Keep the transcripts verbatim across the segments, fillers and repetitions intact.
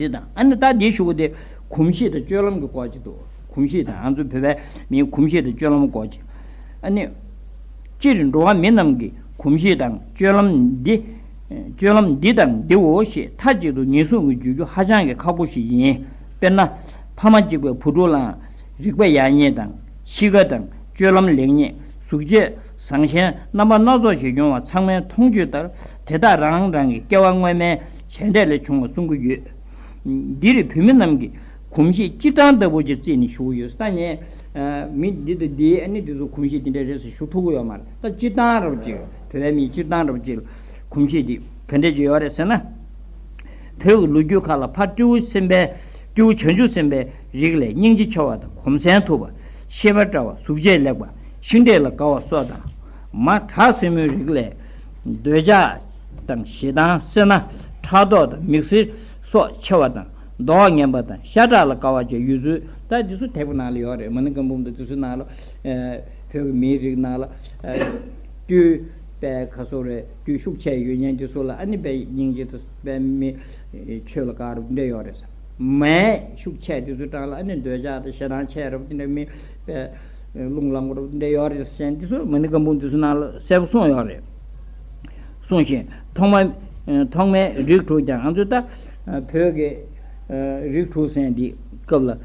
དེ་དང་ཨ་ནི་ད་དེའི་གཞུག་གུ་དེ་གོམས་གཤིས་དང་སྤྱོད་ལམ་གྱི་སྐོར་ཅིག་འདུག་གོམས་གཤིས་དང་ང་ཚོ་བོད་པའི་མིའི་གོམས་གཤིས་དང་སྤྱོད་ལམ་སྐོར་ཅིག་ཨ་ནི། སྤྱིར་འགྲོ་བ་མི་རྣམས་ཀྱི་གོམས་གཤིས་དང་སྤྱོད་ལམ་འདི། སྤྱོད་ལམ་འདི་དང་འདིའོ་ཞེས་མཐའ་གཅིག་ཏུ་ངེས་བཟུང་གིས་བརྗོད་རྒྱུ་ཧ་ཅང་གི་ཁག་པོ་ཞིག་ཡིན། དཔེར་ན། ཕ་མ་གཅིག་པའི་བུ་ཕྲུག་ལའང་རིག་པ་ཡག་ཉེས་དང་གཤིས་ཀ་དང་སྤྱོད་ལམ་ལེགས་ཉེས་གཟུགས་བྱད་བཟང་ཞན་རྣམ་པ་སྣ་ཚོགས་ཤིག་ཡོང་བ་ཚང་མའི་མཐོང་ཆོས་ལྟར་དེ་དག་རང་རང་གི་སྐྱེ་བ་སྔོན་མའི་བྱས་འབྲས་ལས་བྱུང་བ་གསུང་གི་ཡོད། འདིར་བོད་མི་རྣམས་ཀྱི་གོམས་གཤིས་སྤྱིར་བཏང་ལྟ་བུ་ཅིག་བརྩིས་ནས་ཞུ་གི་ཡོད། ད་ངས་མི་འདི་དང་འདིའི་ཨ་ནི་འདི་ཚོ་གོམས་གཤིས་འདི་འདྲ་རེད་ཟེར་ཞུ་ཐུབ་ཀྱི་ཡོད་མ་རེད། ད་སྤྱིར་བཏང་རབ་ཅིག་བོད་པའི་མིའི་སྤྱིར་བཏང་རབ་ཅིག་གོམས་གཤིས་འདི་ག་འདྲ་ཅིག་ཡོད་རེད་ཟེར་ན། བོད་ཀྱི་ལོ་རྒྱུས་ཁག་ལ་ཕར་སྤྲེའུ་སེམས་དཔའི་སྤྲེའུ་བྱང་ཆུབ་སེམས་དཔའི་རིགས་ལས་སྙིང་རྗེ་ཆེ་བ་དང་གོམས་སྲོལ་ཐུབ་པ། ཤེས་པ་བཀྲ་བ། གཟུགས་བྱད་ལེགས་པ། ཤིང་འབྲས་ལ་དགའ་བ་སོགས་དང་། མ་བྲག་སྲིན་མོའི་རིགས་ལས་འདོད་ཆགས་དང་ཞེ་སྡང་སེར་སྣ་ཕྲག་དོག་དང་མིག་སེར་སོགས་ཆེ་བ་དང་། མདོག་ངན་པ་དང་ཤ་ཁྲག་ལ་དགའ་བ་བཅས་ཡོད་ཚུལ། ད་འདི་ཚོ་དེབ་ཀྱི་ནང་ལ་ཡོད་རེད། མ་ཎི་བཀའ་འབུམ་དང་འདི་ཚོའི་ནང་ལ་ཨ་བོད་ཀྱི་མིའི་རིགས་ནང་ལ་ཨ་སྤྲེའུ་དཔེ་ག་ཚོད་རེད། སྤྲེའུ་ཤུགས་ཆེ་ཡོད་མཁན་འདི་ཚོ་ལ་ཨ་ནི་དཔེ་སྙིང་རྗེ་དང་དཔེ་མི་ཆོས་ལ་དགའ་རབས་འདྲ་ཡོད་རེད། མའི་ཤུགས་ཆེ་དེ་ཚོའི་གྲས་ལ་ཨ་ནི་འདོད་ཆགས་དང་ཞེ་སྡང་ཆེ་རབས་དེ་འདྲ་མི་དཔེ་རླུང་ལངས་པ་རབས་དེ་འདྲ་ཡོད་རེད་ཟེར་མཁན་དེ་ཚོ་མ་ཎི་བཀའ་འབུམ་དེ་ཚོའི་ནང་ལ་གསལ་པོ་གསུངས་ཡོད་རེད། གསུངས་ཤིང་ཐོག་མ་ཐོག་མའི་རིགས་དྲུག་ཀྱང་ང་ཚོས་ད་བོད་ཀྱི་རིགས་དྲུག་ཟེར་མཁན་འདི་སྐབས་ལ་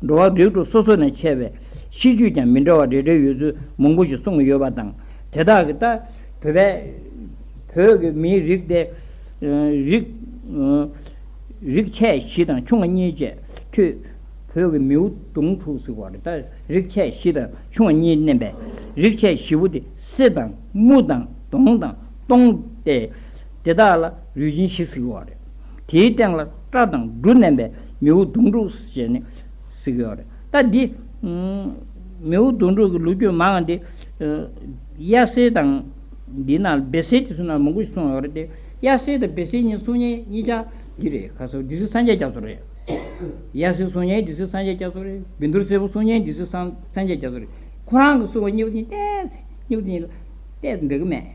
འགྲོ་བ་རིགས་དྲུག་སོ་སོ་ནས་ཆད་པའི་གཤིས་རྒྱུད་ཀྱང་མི་འདྲ་བ་རེ་རེ་ཡོད་ཚུལ་མང་པོ་ཞིག་གསུངས་ཡོད་པ་དང་། དེ་དག་གི་ད་བོད་པའི་བོད་ཀྱི་མིའི་རིགས་དེ་རིགས་རིགས་ཆད་བཞི་དང་ཆུང་བ་གཉིས་བཅས་ཁྱོད་བོད་ཀྱི་མིའུ་གདུང་དྲུག་ཟེར་བ་རེད། ད་རིགས་ཆད་བཞི་དང་ཆུང་བ་གཉིས་བསྣན་པས་རིགས་ཆད་བཞི་པོ་དེ་སེ་དང་དམུ་དང་ལྡོང་དང་སྟོང་སྟེ། དེ་དག་ལ་རུས་ཆེན་བཞི་ཟེར་བ་རེད། དེའི་སྟེང་ལ་སྐྲ་དང་འབྲུ་བསྣན་པས་མིའུ་གདུང་དྲུག་ཟེར་ནས་ཟེར་གྱི་ཡོད་རེད། ད་འདི་མིའུ་གདུང་དྲུག་གི་ལོ་རྒྱུས་མང་བ་འདི་དབྱར་སེར་དང་འདི་ནང་ལ་སྦལ་སེར་དེ་ཚོ་ནང་མང་པོ་ཞིག་གསུངས་ཡོད་རེད་དེ། དབྱར་སེར་དང་སྦལ་སེར་གཉིས་གསུང་མཁན་གཉིས་ཆ་འདི་རེད། ཁ་སང་འདི་ཚོ་སངས་རྒྱས་རྒྱ་མཚོ་རེད། དབྱར་སེར་གསུང་མཁན་འདི་ཚོ་སངས་རྒྱས་རྒྱ་མཚོ་རེད། བཻ་ཌཱུརྱ་སེར་པོ་གསུང་མཁན་འདི་ཚོ་སངས་སངས་རྒྱས་རྒྱ་མཚོ་རེད། ཁོ་རང་གི་གསུང་བ་གཉིས་པོ་གཉིས་ཏོག་ཙམ་གཉིས་པོ་གཉིས་ལ་ཏོག་ཙམ་འགྲིག་གི་མེད།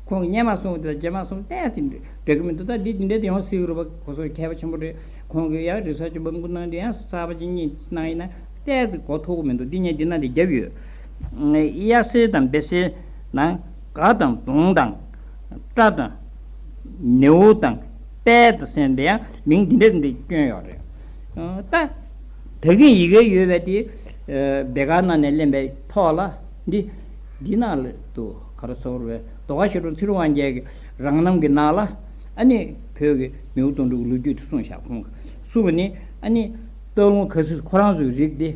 ཁོང་གི་སྔོན་མ་གསུང་བ་དེ་དང་རྗེས་མ་གསུང་བ་ཏོག་ཙམ་འགྲིག་གི་མི་འདུག་ད་འདི་འདི་འདྲ་དེ་ཡང་སྲིད་རུ་པ་གོ་སོ་མཁས་པ་ཆེན་པོ་རེད། ཁོང་གིས་ཡང་རི་ས་ཆུ་བ་མགུ་གནང་དེ་ཡང་གསར་པ་ཅིག་གཉིས་གནང་ཡིན་ན་ཏོག་ཙམ་གོ་ཐུབ་ཀྱི་མི་འདུག་འདི་ངས་འདི་ན་འདི་རྒྱབ་ཡོད། དབྱར་སེར་དང་སྦལ་སེར་ནང་སྒ་དང་ལྡོང་དང་སྐྲ་དང་ནེའུ་དང་དཔལ་དང་ཟེར་འདི་ཡང་མིང་འདི་འདྲ་འདི་བསྐྱོན་ཡོད་རེད། ད་ད་གིན་ཡི་གེ་ཡོད་པའི་དེ་བེ་ག་ནང་ནས་ལེན་པའི་ཐོག་ལ་འདི་འདི་ནང་ལ་དུ་ག་རེ་ཟེར་བའི་ཟློས་གར་ཞབས་དྲུང་ཚེ་རིང་དབང་རྒྱལ་གྱི་རང་རྣམ་གྱི་ནང་ལ་ཨ་ནི་བོད་ཀྱི་མིའུ་གདུང་དྲུག་གི་ལོ་རྒྱུས་དེ་གསུངས་བཞག་ཁོང་གིས་གསུངས་པ་ནི་ཨ་ནི་སྟག་ལུང་ག་སི་ཁོ་རང་ཚོའི་རིགས་དེ་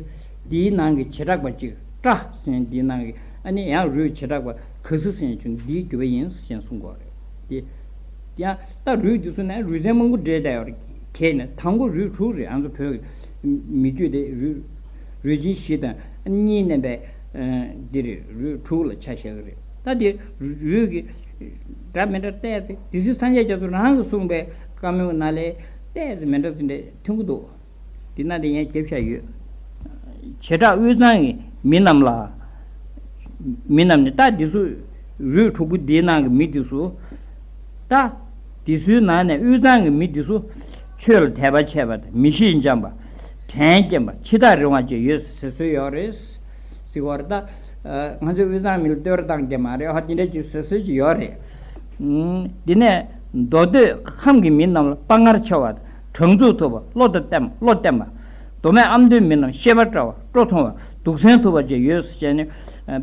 འདིའི་ནང་གི་བྱེ་བྲག་པ་གཅིག་སྐྲ་ཟེར་འདིའི་ནང་གི་ཨ་ནི་ཡང་རུས་བྱེ་བྲག་པ་ག་སི་ཟེར་བྱུང་འདིའི་རྒྱུད་པ་ཡིན་ཟེར་གསུང་གི་ཡོད་རེད། དེ་ཡང་ད་རུས་འདི་ཚོ་ནས་རུས་ཚན་མང་པོ་འདྲེས་བསྡད་ཡོད་རེད། གལ་ནས་དང་པོ་རུས་དྲུག་རེད། ང་ཚོ་བོད་ཀྱི་མི་རྒྱུད་དེ་རུས་རུས་ཆེན་བཞི་དང་གཉིས་བསྣན་པའི་འདི་རེད། རུས་དྲུག་ལ་ཆ་བཞག་གི་རེད། ད་དེ་རུས་ཀྱི་འདྲ་མི་འདྲ་ཏོག་ཙམ་དེ་ཚོ་སངས་རྒྱས་རྒྱ་མཚོ་རང་གིས་གསུངས་པའི་བཀའ་མོལ་ནང་ལས་ཏོག་ཙམ་མི་འདྲ་ཚོ་འདྲ་ཐོན་གྱི་འདུག་འདི་ན་དེ་ཡང་རྒྱབ་ཤ་ཡོད། བྱེ་བྲག་དབུས་གཙང་གི་མི་རྣམས་ལ། མི་རྣམས་ནི་ད་འདི་ཚོ་རུས་དྲུག་པོ་འདིའི་ནང་གི་མི་འདི་ཚོ། ད་འདི་ཚོའི་ནང་ནས་དབུས་གཙང་གི་མི་འདི་ཚོ་ཆོས་ལ་དད་པ་ཆེ་བ་དང་མི་གཤིས་འཇམ་པ། དྲན་སྐྱེན་པ། ཕྱི་ཐག་རིང་བ་བཅས་ཡོད་ཟེར་སྲོལ་ཡོད་རེད། ཟེར་བ་རེད་ད། ང་ཚོའི་དབུས་གཙང་མི་ལ་བསྟོད་ར་བཏང་གི་མ་རེད། ཧ་འདི་འདྲ་ཅིག་ཟེར་སྲོལ་ཅིག་ཡོད་རེད། འདི་ནས་མདོ་སྟོད་ཁམས་ཀྱི་མི་རྣམས་ལ་དཔའ་ངར་ཆེ་བ་དང་དྲང་ཚུགས་ཐུབ་པ། བློ་དང་བརྟན་བློ་བརྟན་པ། མདོ་སྨད་ཨ་མདོའི་མི་རྣམས་ཤེས་པ་བཀྲ་བ་སྤྲོ་ཐུང་བ་འདུག་སེམས་ཐུབ་པ་བཅས་ཡོད་ཟེར་བྱས་ནས་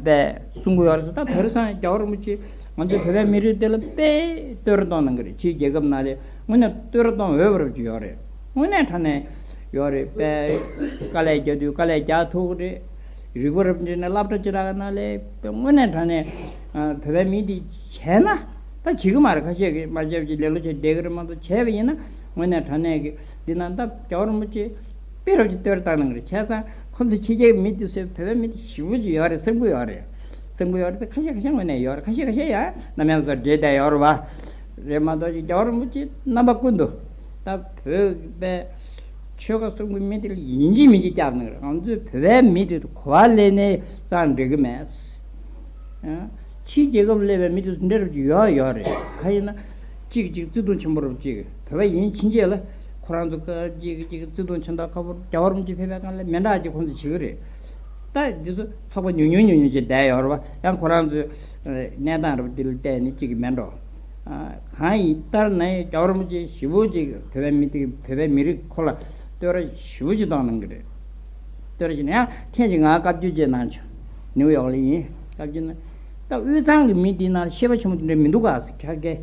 དཔེ་གསུང་གི་ཡོད་རེད་ཟེར། ད་དེང་སང་རྒྱལ་བ་རིན་པོ་ཆེ་ང་ཚོའི་བོད་པའི་མི་རིགས་དེ་ལ་དཔེ་བསྟོད་ར་གཏོང་གནང་གི་རེད། ཕྱིའི་རྒྱལ་ཁབ་ནང་ལ་དངོས་གནས་བསྟོད་ར་གཏོང་འོས་པ་རབ་ཅིག་ཡོད་རེད། དངོས་གནས་དྲང་གནས་ཡོད་རེད། དཔེ་དཀའ་ལས་རྒྱག་དུས་དཀའ་ལས་རྒྱག་ཐུབ་ཀྱི་རེད། རིག་པ་རབ་འབྲིང་ནས་སློབ་གྲྭ་ཅི་རག་ནང་ལས་དངོས་གནས་དྲང་གནས་བོད་པའི་མི་འདི་བྱས་ན་ད་བྱེད་ཀྱི་མ་རེད། ཁ་ཤས་ཀྱིས་མ་བྱས་པ་ཅིག་ལེ་ལོ་བྱས་བསྡད་ཀྱི་རེད་མ་གཏོགས། བྱས་པ་ཡིན་ན་དངོས་གནས་དྲང་གནས་ཀྱི་འདི་ན་ད་རྒྱལ་བ་རིན་པོ་ཆེ་དཔེ་རབ་ཅིག་བསྟོད་བཏང་གནང་གི་རེད། བྱས་ཙང་ཁོ་ཚོ་ཕྱི་རྒྱལ་གྱི་མི་འདི་ཚོས་བོད་པའི་མི་འདི་ཞེ་པོ་ཅིག་ཡོད་རེད། བསམ་གྱི་ཡོད་རེད། བསམ་གྱི་ཡོད་རེད་དེ། ཁ་ཤས་ཁ་ཤས་དངོས་གནས་ཡོད་རེད། ཁ་ཤས་ཁ་ཤས་ཡང་ནམ་ཡང་ཚོ་བསྡད་བསྡད་ཡོད་རེད་བ། རེད་མ་གཏོགས་ཅིག་རྒྱལ་བ་རིན་པོ་ཆེ་རྣམ་པ་ཀུན་ཏུ་ད་བོད་པའི་ཆོལ་ཁ་གསུམ་གྱི་མི་དེ་ལ་ཡིན་གཅིག་མིན་གཅིག་བསྐྱབས་གནང་གི་རེད། ང་ཚོའི་བོད་པའི་མི་དེ་གོ་བ་ལེན་ནས་ཙང་འགྲིག་གི་མེད། ཕྱིའི་རྒྱལ་ཁབ་སླེབས་པའི་མི་དེ་ཚོ་འདྲ་རབ་ཅིག་ཡོད་ཡོད་རེད། གང་ཡིན་ན་གཅིག་གཅིག་བརྩེ་དུང་ཆེན་པོ་རབ་ཅིག་བོད་པ་ཡིན་ཕྱིན་ཆད་ལ་ ཁོ་རང་ཚོ་ཀ་ཅིག་ཅིག་བརྩེ་དུང་ཆེ་མདོག་ཁ་པོ། རྒྱལ་བ་རིན་པོ་ཆེ་ཕེབས་པའི་སྒང་ལ་མི་འདྲ་ཅིག་ཁོང་ཚོ་བྱེད་ཀྱི་རེད། ད་འདི་ཚོ་ཚོགས་པ་ཉུང་ཉུང་ཉུང་ཉུང་ཅིག་བསྡད་ཡོད་རེད་བ། ཡང་ཁོ་རང་ཚོའི་གནས་སྟངས་རེད་བ། འདི་ལ་བལྟས་ནས་གཅིག་གི་མེད་འགྲོ། གང་ཡིན་ལྟར་ན་ཡང་རྒྱལ་བ་རིན་པོ་ཆེ་ཞེ་པོ་ཅིག་བོད་པའི་མི་དེ་བོད་པའི་མི་རིགས་ཁོ་ལ་བསྟོད་ར་ཞེ་པོ་ཅིག་བཏང་གནང་གི་རེད། བསྟོད་ར་ཞིག་ན་ཡང་ཐེངས་ཅིག་ང་བཀའ་བཀྱོན་བྱས་གནང་བྱུང་། ནིའུ་ཡོག་ལ་ཡིན། བཀའ་བཀྱོན་གནང་། ད་དབུས་གཙང་གི་མི་དེའི་ནང་ལ་ཤེས་པ་ཆེན་པོ་དེ་འདྲ་མི་འདུག་ག་ཟེར། ཁ་སྐད།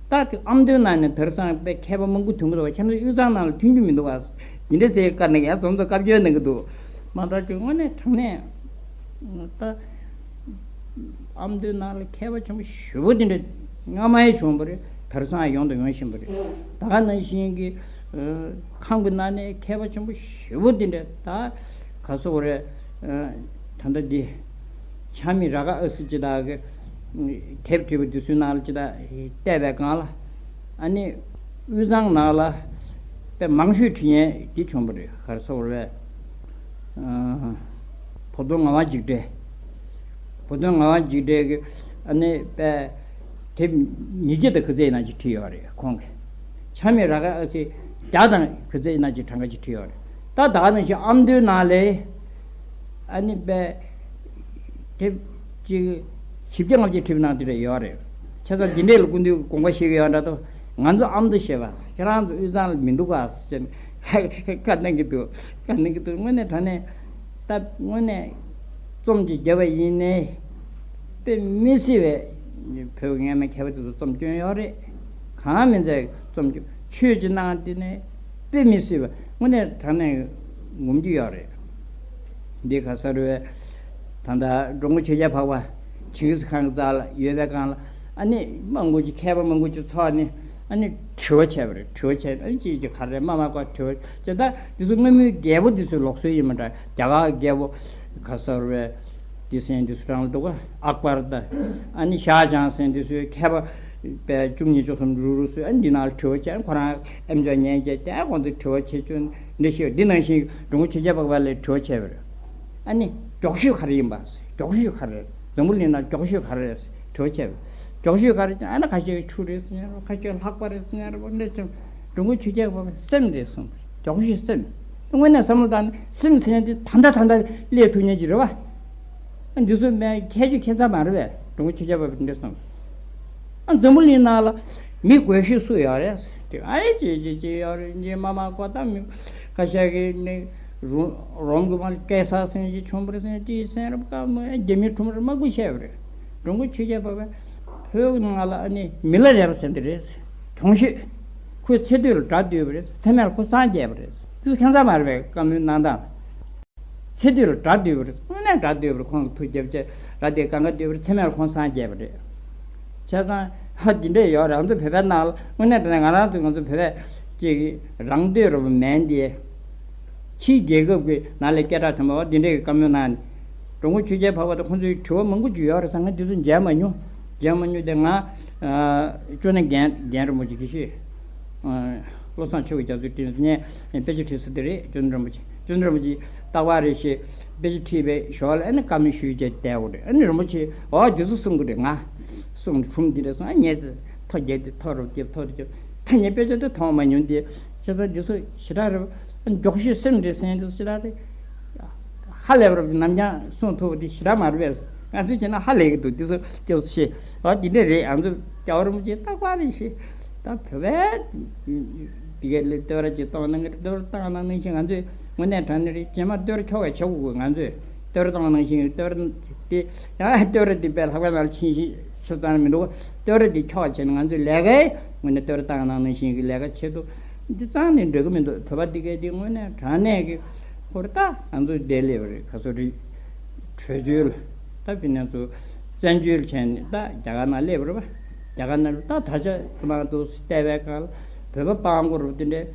ད་དེ་ཨ་མདོའི་ནང་ནས་དེང་སང་དཔེ་མཁས་པ་མང་པོ་ཐོན་གྱི་འདུག་བ། ཁྱེད་ཚོ་དབུས་གཙང་ནང་ལ་ཐོན་རྒྱུ་མི་འདུག་ག་ཟེར། དེ་འདྲ་ཟེར་བཀའ་གནང་ཡ་ཙམ་ཙམ་བཀའ་བཀྱོན་གནང་གི་འདུག་མ་གཏོགས་ཀྱི་དངོས་གནས་དྲང་གནས་ད་ཨ་མདོའི་ནང་ལ་མཁས་པ་ཆེན་པོ་ཞེ་པོ་དེ་འདྲ་སྔ་མ་ཡང་བྱུང་བ་རེད། དེང་སང་ཡང་ཡོང་དང་ཡོང་བཞིན་པ་རེད། ད་ག་ནང་བཞིན་གྱི་ཨ་ཁམས་ཀྱི་ནང་ནས་མཁས་པ་ཆེན་པོ་ཞེ་པོ་དེ་འདྲ་ད་ག་སོ་རེད། ཨ་ད་ལྟ་འདི་ཆ་མི་ར་ག་ཨ་སི་ཅི་ད་གི་དེབ་བྲིས་པ་འདི་ཚོའི་ནང་ལ་ཅི་ད་བལྟས་པའི་སྒང་ལ། ཨ་ནི་དབུས་གཙང་ནང་ལ་དཔེ་མང་ཤོས་བྲིས་མཁན་འདི་བྱུང་བ་རེད། ག་རེ་ཟེར་དགོས་རེད། ཨ་བོ་དོན་ངག་དབང་འཇིགས་བྲལ། བོ་དོན་ངག་དབང་འཇིགས་བྲལ་གྱི་ཨ་ནི་དཔེ་དེབ་ཉིས་བརྒྱ་དང་ག་ཚོད་ཡིན་ན་ཅིག་བྲིས་ཡོད་རེད་ཁོང་གིས། ཆ་མེད་ར་ག་ཨ་སི་བརྒྱ་དང་ག་ཚོད་ཡིན་ན་ཅིག་གྲངས་ཀ་ཅིག་བྲིས་ཡོད་རེད། ད་ད་ག་ནང་བཞིན་ཨ་མདོའི་ནང་ལ་ཨ་ནི་དཔེ་དེབ་ཅིག་བཞི་བརྒྱ་ལྔ་བརྒྱ་བྲིས་པ་ནང་དེ་འདྲ་ཡོད་རེད། བྱས་ཙང་འདི་འདྲས་ལ་སྐུ་མདུན་དགོངས་པ་བཞེས་ཀྱི་ཡོད་འདྲ་འདུག་ང་ཚོ་ཨ་མདོ་བྱས་པ། ཁྱེད་རང་ཚོ་དབུས་གཙང་ལ་མི་འདུག་ག་ཟེར་ནས་བཀའ་གནང་གི་འདུག་བཀའ་གནང་གི་འདུག་དངོས་གནས་དྲང་གནས་ད་དངོས་གནས་རྩོམ་ཅིག་བརྒྱབ་པ་ཡིན་ནའི་དཔེ་མི་སྲིད་པའི་བོད་སྔ་མའི་མཁས་པ་དེ་ཚོ་རྩོམ་སྐྱོན་ཡོད་རེད། གང་མིན་ཚད་རྩོམ་སྐྱོན་ཆོས་ཀྱི་ནང་དེ་ནས་དཔེ་མི་སྲིད་པ་དངོས་གནས་དྲང་གནས་ངོམ་རྒྱུ་ཡོད་རེད། འདི་ག་ས་རུ་བས་ད་ལྟ་འགྲོ་མགོན་ཆོས་རྒྱལ་འཕགས་པ་ཇིང་གིས་ཁཱན་གྱི་རྩ་ལ་ཡོད་པའི་སྒང་ལ་ཨ་ནི་མང་པོ་ཅིག་མཁས་པ་མང་པོ་ཅིག་ཚོགས་ནས་ཨ་ནི་དྲི་བ་བྱས་པ་རེད། དྲི་བ་བྱས་ཨ་ནི་ཅིག་ཅིག་ག་རེ་མ་མ་ཀ་དྲི་བ་བྱས། ད་འདི་ཚོ་སྔ་མོའི་རྒྱལ་པོ་འདི་ཚོའི་ལུགས་སྲོལ་ཡིན་མ་འདྲ། རྒྱ་གར་རྒྱལ་པོ་ག་ས་རུ་བས་འདི་ཟེར་འདི་ཚོ་རང་ལ་འདུག་ག་ཨག་པར་དང་ཨ་ནི་ཤཱ་ཇང་ཟེར་འདི་ཚོའི་མཁས་པ་པའི་བཅུ་གཉིས་བཅུ་གསུམ་རུ་རུ་ཚོས་ཨ་ནི་འདི་ནང་ལ་དྲི་བ་བྱས། ཁོ་རང་ཨེམ་ཅོག་ཉན་བྱས་དེ་ཁོང་ཚོས་དྲི་བ་བྱེད་ཆོག་འདི་ཤེས། འདི་ནང་བཞིན་འགྲོ་མགོན་ཆོས་རྒྱལ་འཕགས་པ་ལ་དྲི་བ་བྱས་པ་རེད། ཨ་ནི་མགྱོགས་ཤོས་ག་རེ་ཡིན་པ། མགྱོགས་ཤོས་ག་རེ་རེད། འཛམ་བུ་གླིང་ནང་མགྱོགས་ཤོས་ག་རེ་རེད་དྲི་བ་བྱས་པ། མགྱོགས་ཤོས་ག་རེ། ཨ་ནི་ཁ་ཤས་ཀྱིས་ཆུ་རེད་ཟེར་མཁན་རེད། ཁ་ཤས་ལྷགས་པ་རེད་ཟེར་མཁན་རེད། འདི་ཅང་འགྲོ་མགོན་ཆོས་རྒྱལ་འཕགས་པའི་སེམས་རེད་གསུངས་པ་རེད། མགྱོགས་ཤོས་སེམས། དངོས་གནས་བསམ་བློ་བཏང་ན་སེམས་ཟེར་མཁན་དེ་ད་ལྟ་ད་ལྟ་སླེབས་ཐུབ་མཁན་ཅིག་རེད་བ། འདི་ཚོ་མེད་ཁྱད་ཆོས་ཁྱད་མཚར་མ་རེད་པས། འགྲོ་མགོན་ཆོས་རྒྱལ་འཕགས་པས་འདི་འདྲ་གསུངས། ཨ་འཛམ་བུ་གླིང་ནང་ལ་མི་རྒོད་ཤོས་སུ་ཡོད་རེད་ཟེར་དུས། ཨ་ཡེ་ཅི་ཅི་ཅི་ཡོད་རེད། ངས་མ་མ་གོ། ད་མི་ཁ་ཤས་ཀྱིས་ནི་རོ་རོམ་གྱི་མ་ལ་ཀེ་སར་ཟེར་ཅིག་བྱུང་བ་རེད་ཟེར། ཅི་ཟེར་རབས་ཀ་མོ་རྒྱ་མིའི་ཁྲོམ་རེད་མ་དགོས་བཤད་པ་རེད། འགྲོ་མགོན་ཆོས་རྒྱལ་འཕགས་པས་བོད་ནང་ལ་ཨ་ནི་མི་ལ་རས་པ་ཟེར་འདི་རེད་ཟེར། གྱོང་ཤོས། ཁོའི་ཚེ་སྟོད་ལ་དགྲ་འདུས་པ་རེད། ཚེ་སྨད་ལ་ཁོ་སངས་རྒྱས་པ་རེད། འདི་ཚོ་ཁྱད་མཚར་མ་རེད་པས་བཀའ་མོལ་གནང་སྟངས། ཚེ་སྟོད་ལ་དགྲ་འདུས་པ་རེད། དངོས་གནས་དགྲ་འདུས་པ་རེད། ཁོང་གིས་ཐུགས་རྒྱབ་བྱས་ར་དེ་གང་ག་འདུས་པ་རེད། ཚེ་སྨད་ལ་ཁོང་སངས་རྒྱས་པ་རེད། བྱས་ཙང་ཧ་འདི་འདྲས་ཡོད་རེད། ང་ཚོ་བོད་པའི་ནང་ལ་དངོས་གནས་དྲང་གནས་ང་རང་ཚོ་ང་ཚོ་བོད་པས་ཅིག་རང་འདོད་རུ་མེད་འདི། ཕྱིའི་རྒྱལ་ཁབ་ཀྱི་ནང་ལ་སྐད་གྲགས་ཐོན་པ་བ་འདི་འདྲས་ཀྱི་བཀའ་མོལ་གནང་ནས། འགྲོ་མགོན་ཆོས་རྒྱལ་འཕགས་པ་དང་ཁོང་ཚོའི་དྲི་བ་མང་པོ་ཅིག་ཡོད་རེད་ཟེར། ང་འདི་ཚོ་མཇལ་མ་མྱོང་། མཇལ་མ་མྱོང་། དེ་ང་ཨ་ཅོ་ནེ་རྒན་རྒན་རིན་པོ་ཆེ་དགེ་བཤེས་ཨ་བློ་བཟང་ཆོས་ཀྱི་རྒྱ་མཚོའི་སྤྲིན་ནས་དཔེ་ཆ་བྲིས་ས་དེ་རེད། ཅོ་ནེ་རིན་པོ་ཆེ། ཅོ་ནེ་རིན་པོ་ཆེ་རྟག་པར་རེ་ཞིག་དཔེ་ཆ་ཁྲིད་པའི་ཞོར་ལ་ཨ་ནི་བཀའ་མོལ་ཞུས་བྱས་བསྡད་ཡོད་རེད། ཨ་ནི་རིན་པོ་ཆེ་འོ་འདི་ཚོ་གསུང་གི་རེད། ང་གསུང་ཁྲུམ་འདི་འདྲ་གསུང་། ཨ་ངས་ཐོ་རྒྱག་དེ་ཐོ་རུ་རྒྱབ་ཐོ་རུ་རྒྱབ། ད་ངས་དཔེ་ཆ་དེ་མཐོང་མ་མྱོང་དེ། བྱས་ཙང་འདི་ཚོ་ཞེ་དྲག་རེད། ཨ་མགྱོགས་ཤོས་སེམས་རེད་ཟེར་མཁན་འདི་ཚོ་ཞེ་དྲག་རེད། ཧ་ལས་པ་རེད། ནམ་རྒྱང་གསུང་ཐུབ་པ་འདི་ཞེ་དྲག་མ་རེད་པས། ང་ཚོས་བྱས་ན་ཧ་ལས་ཀྱི་འདུག་འདི་ཚོ་སྐྱབས་སུ་མཆི། ཨ་འདི་འདྲ་རེད། ང་ཚོ་རྒྱལ་བ་རིན་པོ་ཆེ་རྟག་པར་རེ་ཞིག་ད་བོད་པའི་འདི་ག་ལ་བསྟོད་ར་ཅིག་གཏོང་གནང་གི་རེད། བསྟོད་ར་བཏང་གནང་ནང་བཞིན་ང་ཚོས་དངོས་གནས་དྲང་གནས་རེད། རྗེས་མ་བསྟོད་ར་ཁྱོ་ག་བྱེད་དགོས། ང་ཚོས་བསྟོད་ར་བཏང་གནང་བཞིན་བསྟོད་ར་དེ་ཡང་བསྟོད་ར་དེ་དཔེ་ལྷག་པའི་ནང་ལ་ཕྱིན་ཞིག་ཆུ་ཚང་མི་འདུག་བསྟོད་ར་དེ་ཁྱོ་ག་བྱས་ནས་ང་ཚོས་ལས་ཀའི་དངོས་གནས་བསྟོད་ར་བཏང་གནང་ནང་བཞིན་གྱི་ལས་ཀ་བྱེད་དུ་འདི་རྩ་ནས་འགྲིག་གི་མི་འདུག་བོད་པ་འདི་གའི་འདི་དངོས་གནས་དྲང་གནས་ཀྱི་ཁོ་ར་ད་ང་ཚོ་བསྡད་ལེ་བ་རེད། ག་ཚོད་རེད། བྲོས་བྱོལ་ད་ཕི་ནས་ཚོ་བཙན་བྱོལ་བྱས་ནས་ད་རྒྱ་གར་ནང་སླེབས་པ་རེད་པ། རྒྱ་གར་ནང་ད་ད་ཆ་ཁོ་ན་དུ་བལྟས་པའི་སྒང་ལ་བོད་པ་སྤྲང་པོ་རུ་དེ་འདྲས་